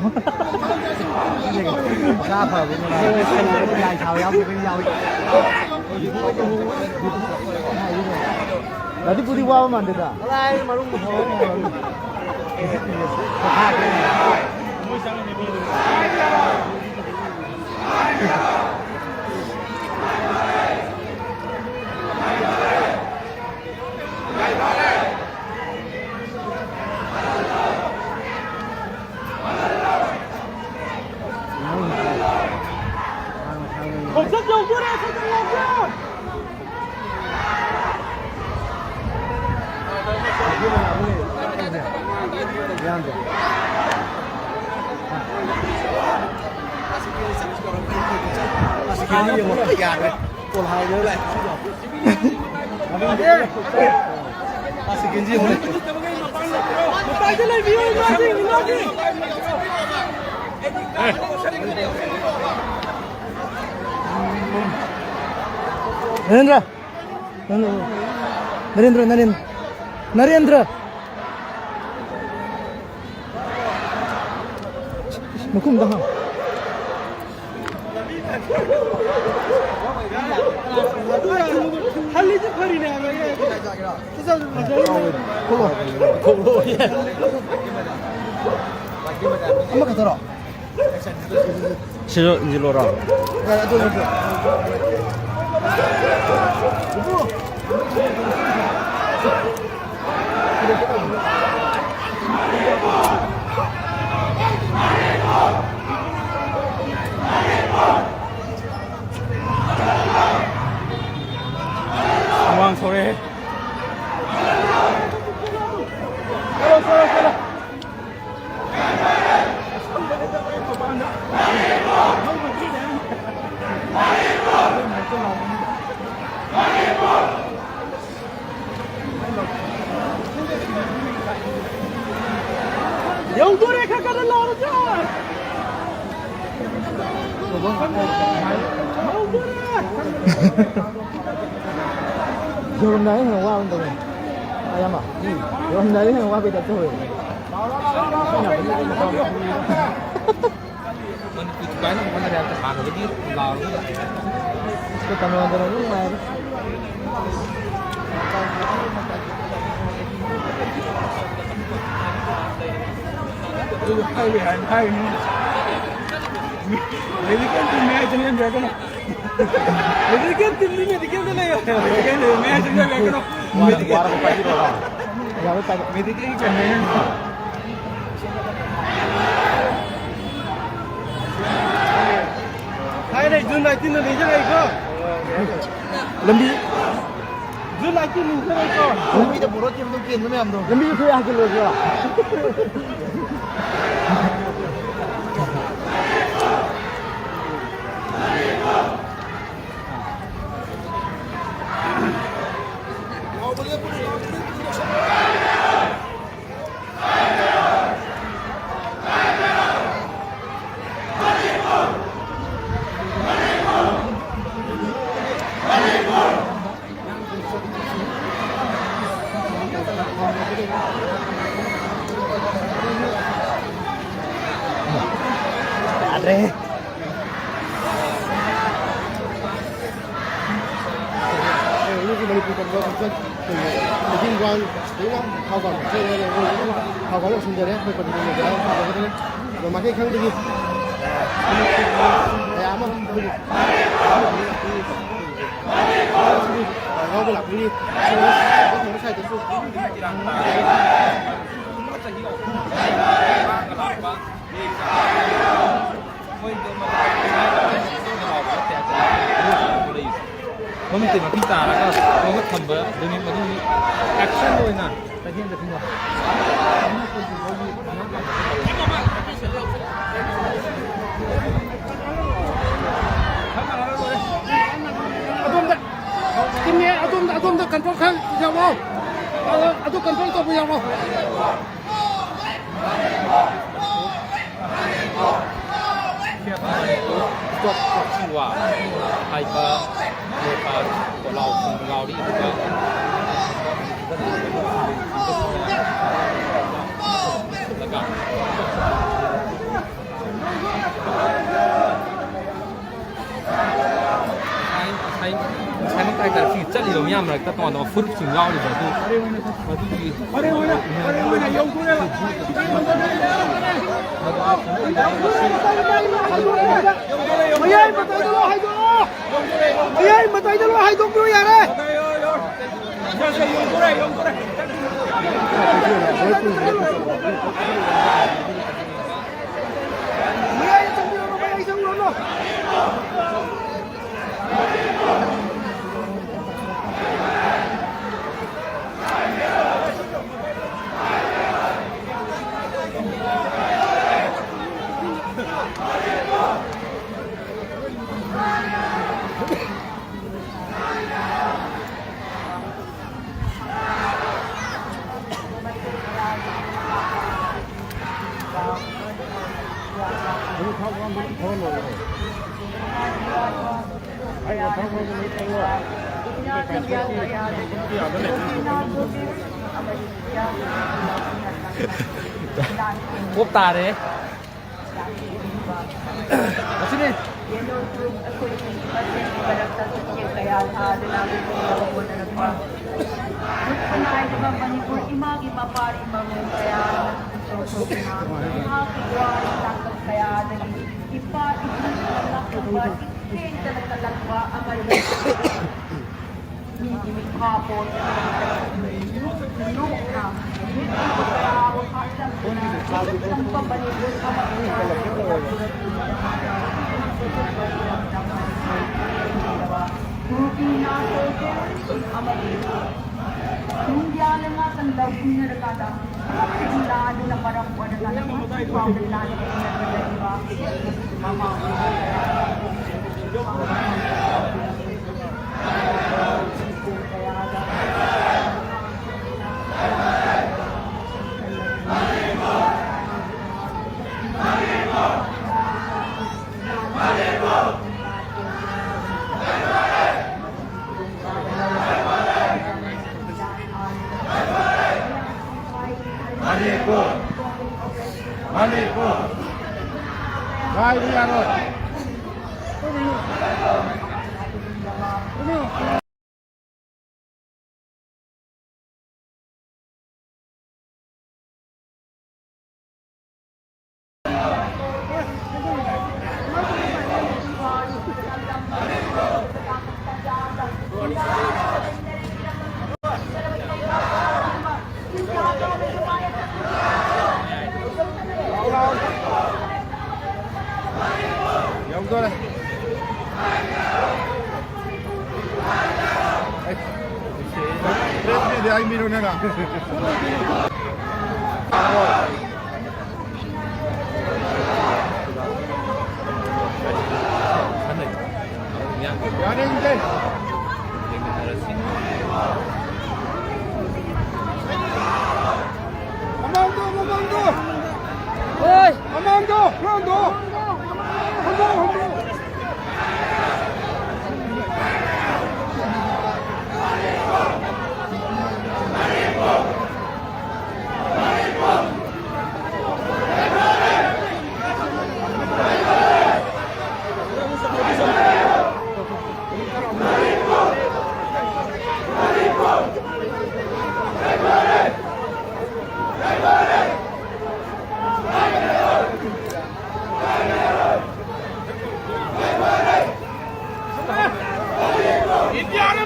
ꯃꯁꯥ ꯐꯕꯅꯤꯅ ꯂꯥꯏ ꯊꯥꯎ ꯌꯥꯎꯗꯕ ꯌꯥꯎꯏ꯫ ꯂꯥꯏꯗꯨꯕꯨꯗꯤ ꯋꯥꯕ ꯃꯥꯟꯗꯦꯗ꯫ ꯀꯗꯥꯏ ꯃꯔꯨꯝ ꯊꯣꯛꯑꯒ ꯈꯣꯡꯆꯠ ꯌꯧꯗꯣꯔꯦ, ꯈꯣꯡꯆꯠ ꯌꯧꯗꯣꯔꯦ꯫ ꯀꯣꯜ ꯍꯥꯏꯔꯒ ꯂꯥꯛꯑꯦ꯫ ꯑꯁ, ꯒꯦꯟꯖꯤ ꯍꯣꯏ꯫ ꯅꯔꯦꯟꯗ꯭ꯔ꯫ ꯅꯔꯦꯟꯗ꯭ꯔ, ꯅꯔꯦꯟꯗ꯭ꯔ꯫ ꯅꯔꯦꯟꯗ꯭ꯔ꯫ ꯃꯈꯨꯝꯗ ꯍꯥꯡ꯫ ꯍꯜꯂꯤꯗꯤ ꯐꯔꯤꯅꯦ ꯍꯥꯏꯕ꯫ ꯑꯃꯈꯛꯇꯔꯣ? ꯁꯤꯁꯨ ꯏꯟꯖꯤꯜꯂꯣꯔꯣ? ꯍꯨꯃꯥꯡ ꯁꯧꯔꯦꯍꯦ꯫ ꯌꯧꯗꯣꯔꯦ, ꯈꯔ ꯀꯟꯅ ꯂꯥꯎꯔꯣ, ꯁꯥꯔ꯫ ꯌꯧꯗꯣꯔꯦ꯫ ꯌꯧꯔꯝꯗꯥꯏꯗ ꯍꯦꯟꯅ ꯋꯥꯕ ꯇꯧꯋꯦ꯫ ꯑꯌꯥꯝꯕ꯫ ꯌꯧꯔꯝꯗꯥꯏꯗ ꯍꯦꯟꯅ ꯋꯥꯕꯩ ꯇꯥꯏꯞ ꯇꯧꯋꯦ꯫ ꯃꯅꯤꯄꯨꯔꯤ ꯊꯨꯒꯥꯏꯅꯕ ꯍꯣꯠꯅꯔꯦ ꯍꯥꯏꯕꯗ ꯍꯥꯟꯅꯗꯒꯤ ꯂꯥꯎꯔꯒ ꯂꯥꯛꯑꯦ꯫ ꯑꯩꯈꯣꯏ ꯇꯥꯃꯤꯜ ꯅꯥꯗꯨꯅ ꯑꯗꯨꯝ ꯅꯨꯡꯉꯥꯏꯔꯦ꯫ ꯑꯗꯨ ꯍꯥꯏꯔꯤ ꯍꯥꯏꯅ ꯍꯥꯏꯔꯤꯅꯤ꯫ ꯃꯦꯗꯤꯀꯦꯜ ꯇꯤꯝꯅꯦ ꯍꯥꯏꯗꯨꯅ ꯌꯥꯗꯅ꯫ ꯃꯦꯗꯤꯀꯦꯜ ꯇꯤꯝꯗꯤ ꯃꯦꯗꯤꯀꯦꯜꯗ ꯂꯩꯌꯣ꯫ ꯃꯦꯗꯤꯀꯦꯜ ꯂꯩꯌꯣ, ꯃꯦꯗꯤꯀꯦꯜ ꯂꯩꯌꯣ꯫ ꯋꯥꯔꯒ ꯄꯥꯏꯕꯤꯔꯣ꯫ ꯌꯥꯔꯣꯏ ꯄꯥꯏꯕ꯫ ꯃꯦꯗꯤꯀꯦꯜꯒꯤ ꯀꯟꯚꯦꯅꯔ꯫ ꯊꯥꯏꯅ ꯖꯨꯟ ꯑꯩꯠꯇꯤꯟꯗ ꯅꯤꯡꯁꯤꯡꯉꯛꯏꯀꯣ꯫ ꯂꯝꯕꯤ꯫ ꯖꯨꯟ ꯑꯩꯠꯇꯤꯟ ꯅꯤꯡꯁꯤꯡꯉꯛꯏꯀꯣ꯫ ꯂꯝꯕꯤꯗ ꯕꯣꯔꯣ ꯇꯤꯝꯗꯣ ꯀꯦꯟꯕ ꯃꯌꯥꯝꯗꯣ꯫ ꯂꯝꯕꯤꯗ ꯊꯣꯛꯑꯦ ꯍꯥꯏꯖꯤꯜꯂꯨꯔꯁꯤꯔꯣ? ꯃꯅꯤꯄꯨꯔ ꯀꯞꯇ ꯍꯟꯗꯛ ꯑꯩꯈꯣꯏꯒꯤ ꯆꯍꯤ ꯋꯥꯟꯗꯒꯤꯅ ꯊꯥꯎ ꯀꯥꯟꯕ ꯆꯠꯂꯦ, ꯑꯩꯈꯣꯏ ꯊꯥꯎ ꯀꯥꯟꯕ ꯂꯣꯏꯁꯤꯟꯖꯔꯦ꯫ ꯑꯩꯈꯣꯏ ꯄꯟꯗꯤꯠ ꯂꯩꯖꯔꯦ, ꯊꯥꯎ ꯀꯥꯟꯕ ꯆꯠꯂꯦ꯫ ꯑꯗꯣ ꯃꯥꯏꯀꯩ ꯈꯪꯗꯒꯤ ꯃꯌꯥꯝ ꯑꯃ ꯑꯩꯈꯣꯏꯒꯤ ꯌꯥꯎꯕ ꯂꯥꯛꯄꯤꯔꯤ꯫ ꯁꯥꯏꯗꯁꯨ ꯃꯃꯤꯠꯇꯩ ꯃꯄꯤ ꯇꯥꯔꯒ ꯊꯣꯡꯒ ꯊꯝꯕ ꯅꯨꯃꯤꯠ ꯃꯗꯨꯒꯤ action ꯑꯣꯏꯅ ꯆꯠꯊꯦꯡ ꯆꯠꯊꯦꯡ ꯑꯗꯣꯝꯗ, ꯆꯤꯡꯉꯦ, ꯑꯗꯣꯝꯗ, ꯑꯗꯣꯝꯗ control ꯈꯔ ꯌꯥꯎꯔꯣ꯫ ꯑꯗꯣ, ꯑꯗꯨ control ꯇꯧꯕ ꯌꯥꯎꯔꯣ꯫ ꯍꯥꯏꯕ ꯂꯣꯀꯥꯜ ꯄꯣꯂꯥꯎꯁꯤꯡ ꯌꯥꯎꯔꯤ꯫ ꯑꯗꯨꯒ ꯉꯁꯥꯏ, ꯉꯁꯥꯏ, ꯉꯁꯥꯏꯃꯛ ꯍꯥꯏꯇꯥꯔꯦ, ꯁꯤ ꯆꯠꯂꯤꯕ ꯃꯤꯌꯥꯝ ꯃꯔꯛꯇ ꯇꯣꯉꯥꯟ ꯇꯣꯉꯥꯟꯕ ꯐꯨꯔꯨꯞꯁꯤꯡ ꯌꯥꯎꯔꯤꯕ ꯑꯗꯨ, ꯑꯗꯨꯒꯤ ꯃꯌꯥꯏ ꯃꯇꯥꯏꯗ ꯂꯣꯏ ꯍꯥꯏꯗꯣꯛꯑꯣ! ꯃꯌꯥꯏ ꯃꯇꯥꯏꯗ ꯂꯣꯏ ꯍꯥꯏꯗꯣꯛꯄꯤꯌꯨ ꯌꯥꯔꯦ! ꯃꯌꯥꯏꯗ ꯆꯪꯕꯤꯔꯣ, ꯃꯌꯥꯏ ꯆꯪꯕꯤꯔꯣ꯫ ꯄꯣꯞ ꯇꯥꯔꯦ꯫ ꯑꯁꯤꯅꯦ꯫ ꯌꯦꯜꯂꯣ ꯒ꯭ꯔꯨꯞ ꯑꯩꯈꯣꯏꯒꯤ ꯃꯁꯦꯜꯒꯤ ꯃꯔꯛꯇ ꯆꯠꯊꯦꯛ ꯀꯌꯥ ꯊꯥꯗꯨꯅ ꯍꯧꯗꯣꯛꯅꯕ ꯍꯣꯠꯅꯔꯛꯄ꯫ ꯃꯨꯠꯄ ꯅꯥꯏꯗꯕ ꯃꯅꯤꯄꯨꯔ ꯏꯃꯥꯒꯤ ꯃꯄꯥꯔꯤ ꯃꯔꯣꯜ ꯀꯌꯥ ꯑꯃꯁꯨ ꯆꯥꯎꯊꯣꯛꯇꯨꯅ ꯃꯍꯥꯛꯀꯤ ꯄꯨꯋꯥꯔꯤ ꯇꯥꯡꯀꯛ ꯀꯌꯥꯗꯒꯤ ꯏꯄꯥ ꯏꯄꯨꯁꯤꯡꯅ ꯂꯥꯛꯂꯝꯕ ꯏꯊꯦꯡ ꯆꯠꯂꯛꯂꯛꯄ ꯑꯃꯗꯤ ꯃꯤꯒꯤ ꯃꯤꯈꯥ ꯄꯣꯟꯗꯅ ꯅꯣꯛꯅ ꯃꯤꯠ ꯀꯌꯥꯕꯨ ꯍꯥꯠꯂꯝꯗꯨꯅ ꯆꯝꯄ ꯃꯅꯤꯄꯨꯔ ꯑꯃ ꯅꯨꯄꯤ ꯅꯍꯥ ꯁꯣꯜꯖꯔꯁꯤꯡ ꯑꯃꯗꯤ ꯅꯨꯡꯒ꯭ꯌꯥꯟ ꯂꯩꯉꯥꯛꯅ ꯂꯧꯁꯤꯟꯅꯔꯀꯥꯟꯗ ꯈꯨꯠꯁꯤꯡ ꯂꯥꯗꯨꯅ ꯃꯔꯝ ꯑꯣꯏꯔꯒ ꯍꯧꯖꯤꯛ ꯐꯥꯎꯕ ꯂꯥꯟ ꯂꯩꯔꯤꯕ ꯃꯃꯥ ꯃꯅꯤꯄꯨꯔ! ꯃꯅꯤꯄꯨꯔ! ꯉꯥꯏꯕ ꯌꯥꯔꯣꯏ! ꯌꯧꯗꯣꯔꯦ꯫ ꯑꯩ, ꯄ꯭ꯔꯦꯁ ꯃꯤꯗꯤ ꯑꯩ ꯃꯤꯔꯣ ꯅꯪꯔꯣ? ꯌꯥꯅꯤꯡꯗꯦ꯫ ꯃꯃꯥꯡꯗꯣ, ꯃꯃꯥꯡꯗꯣ! ꯍꯣꯏ! ꯃꯃꯥꯡꯗꯣ! ꯃꯃꯥꯡꯗꯣ! ꯍꯟꯗꯣꯛ, ꯍꯟꯗꯣꯛ!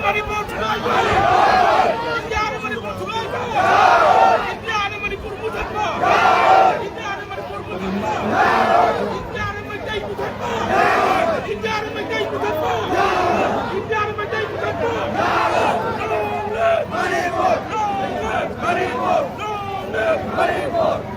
ꯃꯅꯤꯄꯨꯔ ꯊꯨꯒꯥꯏꯕ! ꯏꯟꯗꯤꯌꯥꯅ ꯃꯅꯤꯄꯨꯔ ꯊꯨꯒꯥꯏꯕ! ꯏꯟꯗꯤꯌꯥꯅ ꯃꯅꯤꯄꯨꯔ ꯃꯨꯊꯠꯄ! ꯏꯟꯗꯤꯌꯥꯅ ꯃꯅꯤꯄꯨꯔ ꯃꯨꯊꯠꯄ! ꯏꯟꯗꯤꯌꯥꯅ ꯃꯩꯇꯩ ꯃꯨꯊꯠꯄ! ꯏꯟꯗꯤꯌꯥꯅ ꯃꯩꯇꯩ ꯃꯨꯊꯠꯄ! ꯏꯟꯗꯤꯌꯥꯅ ꯃꯩꯇꯩ ꯃꯨꯊꯠꯄ! ꯃꯅꯤꯄꯨꯔ! ꯃꯅꯤꯄꯨꯔ! ꯃꯅꯤꯄꯨꯔ!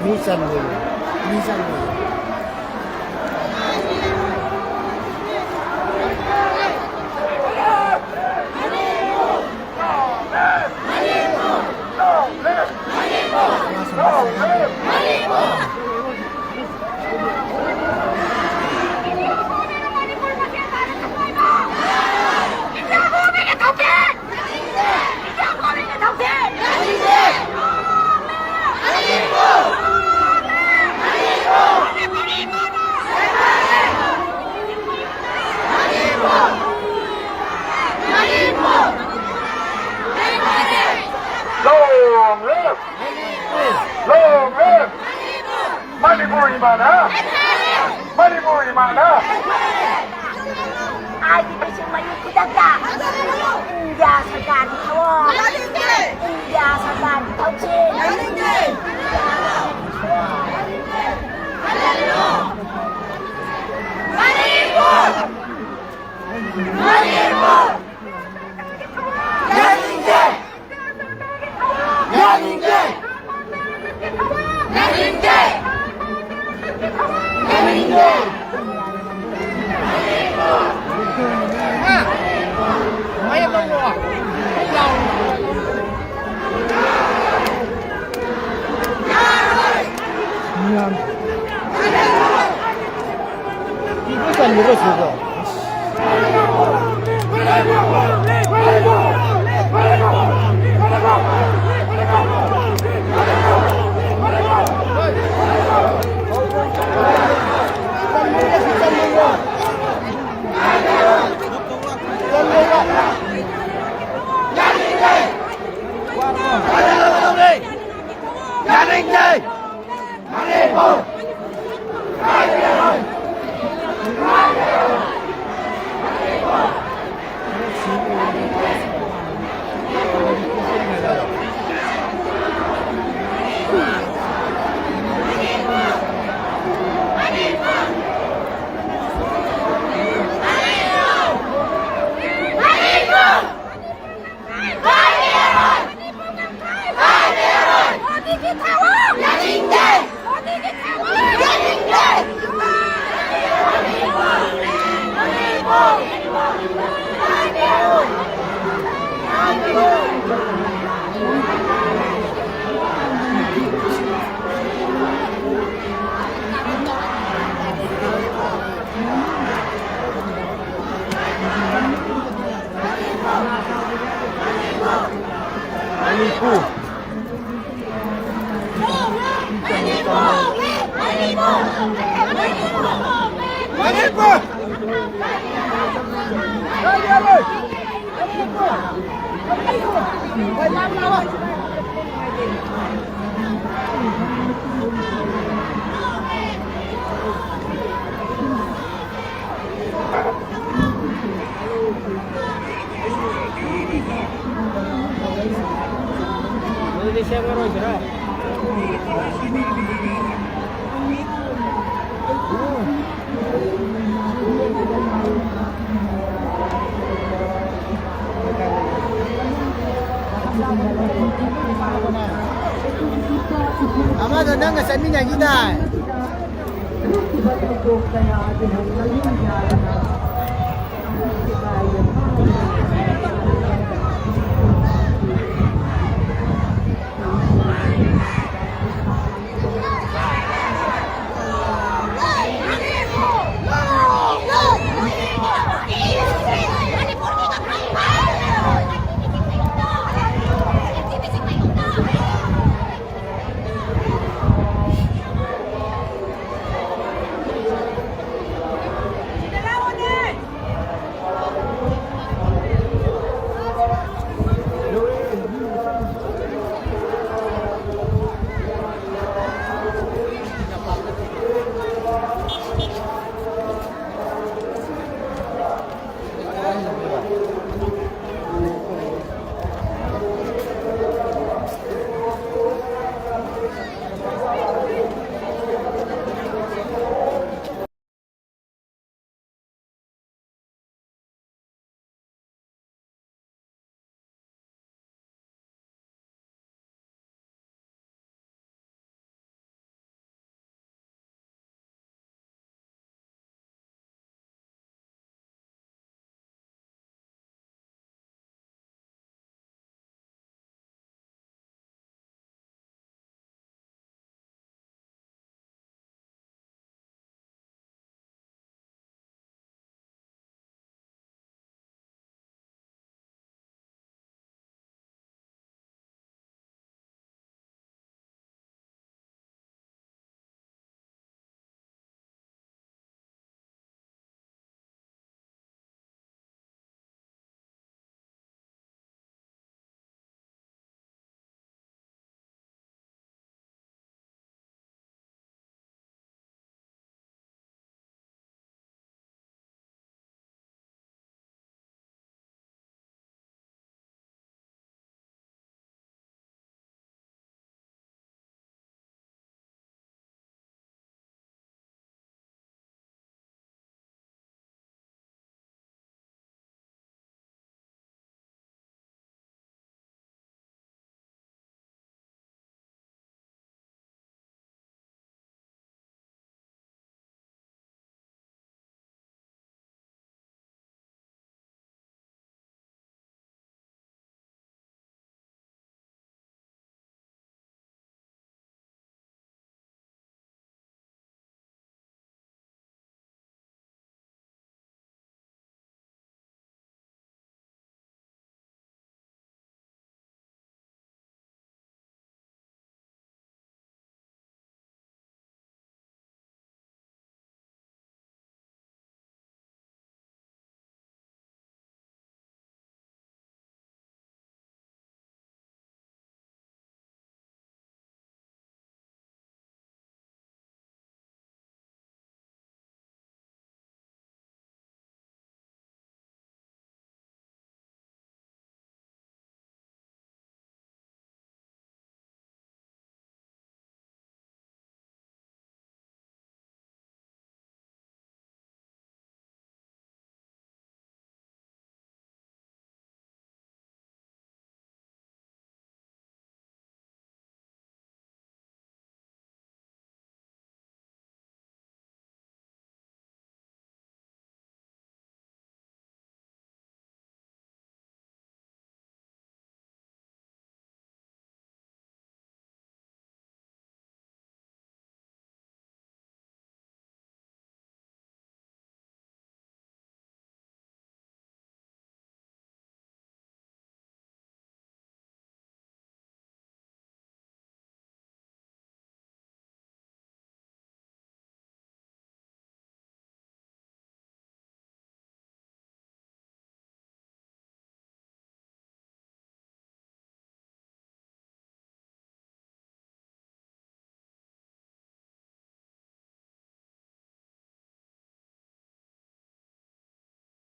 ꯃꯤ ꯆꯟꯗꯦ꯫ ꯃꯤ ꯆꯟꯗꯦ꯫ Long live! Long live! Manipur ꯏꯃꯥꯅ! ꯃꯅꯤꯄꯨꯔ ꯏꯃꯥꯅ! ꯑꯥꯏ ꯗꯤ ꯄꯤꯁꯤꯡ ꯃꯌꯨꯝ ꯈꯨꯗꯛꯇ! ꯏꯟꯗꯤꯌꯥ ꯁꯔꯀꯥꯔꯒꯤ ꯊꯧꯑꯣꯡ! ꯏꯟꯗꯤꯌꯥ ꯁꯔꯀꯥꯔꯒꯤ ꯊꯧꯁꯤꯜ! ꯃꯅꯤꯄꯨꯔ! ꯃꯅꯤꯄꯨꯔ! ꯌꯥꯅꯤꯡꯗꯦ! ꯌꯥꯅꯤꯡꯗꯦ! ꯌꯥꯅꯤꯡꯗꯦ! ꯌꯥꯅꯤꯡꯗꯦ! ꯃꯅꯤꯄꯨꯔ꯫ ꯃꯅꯤꯄꯨꯔ꯫ ꯑꯃꯗꯣ ꯅꯪꯒ ꯆꯠꯃꯤꯟꯅꯈꯤꯗꯥꯏ?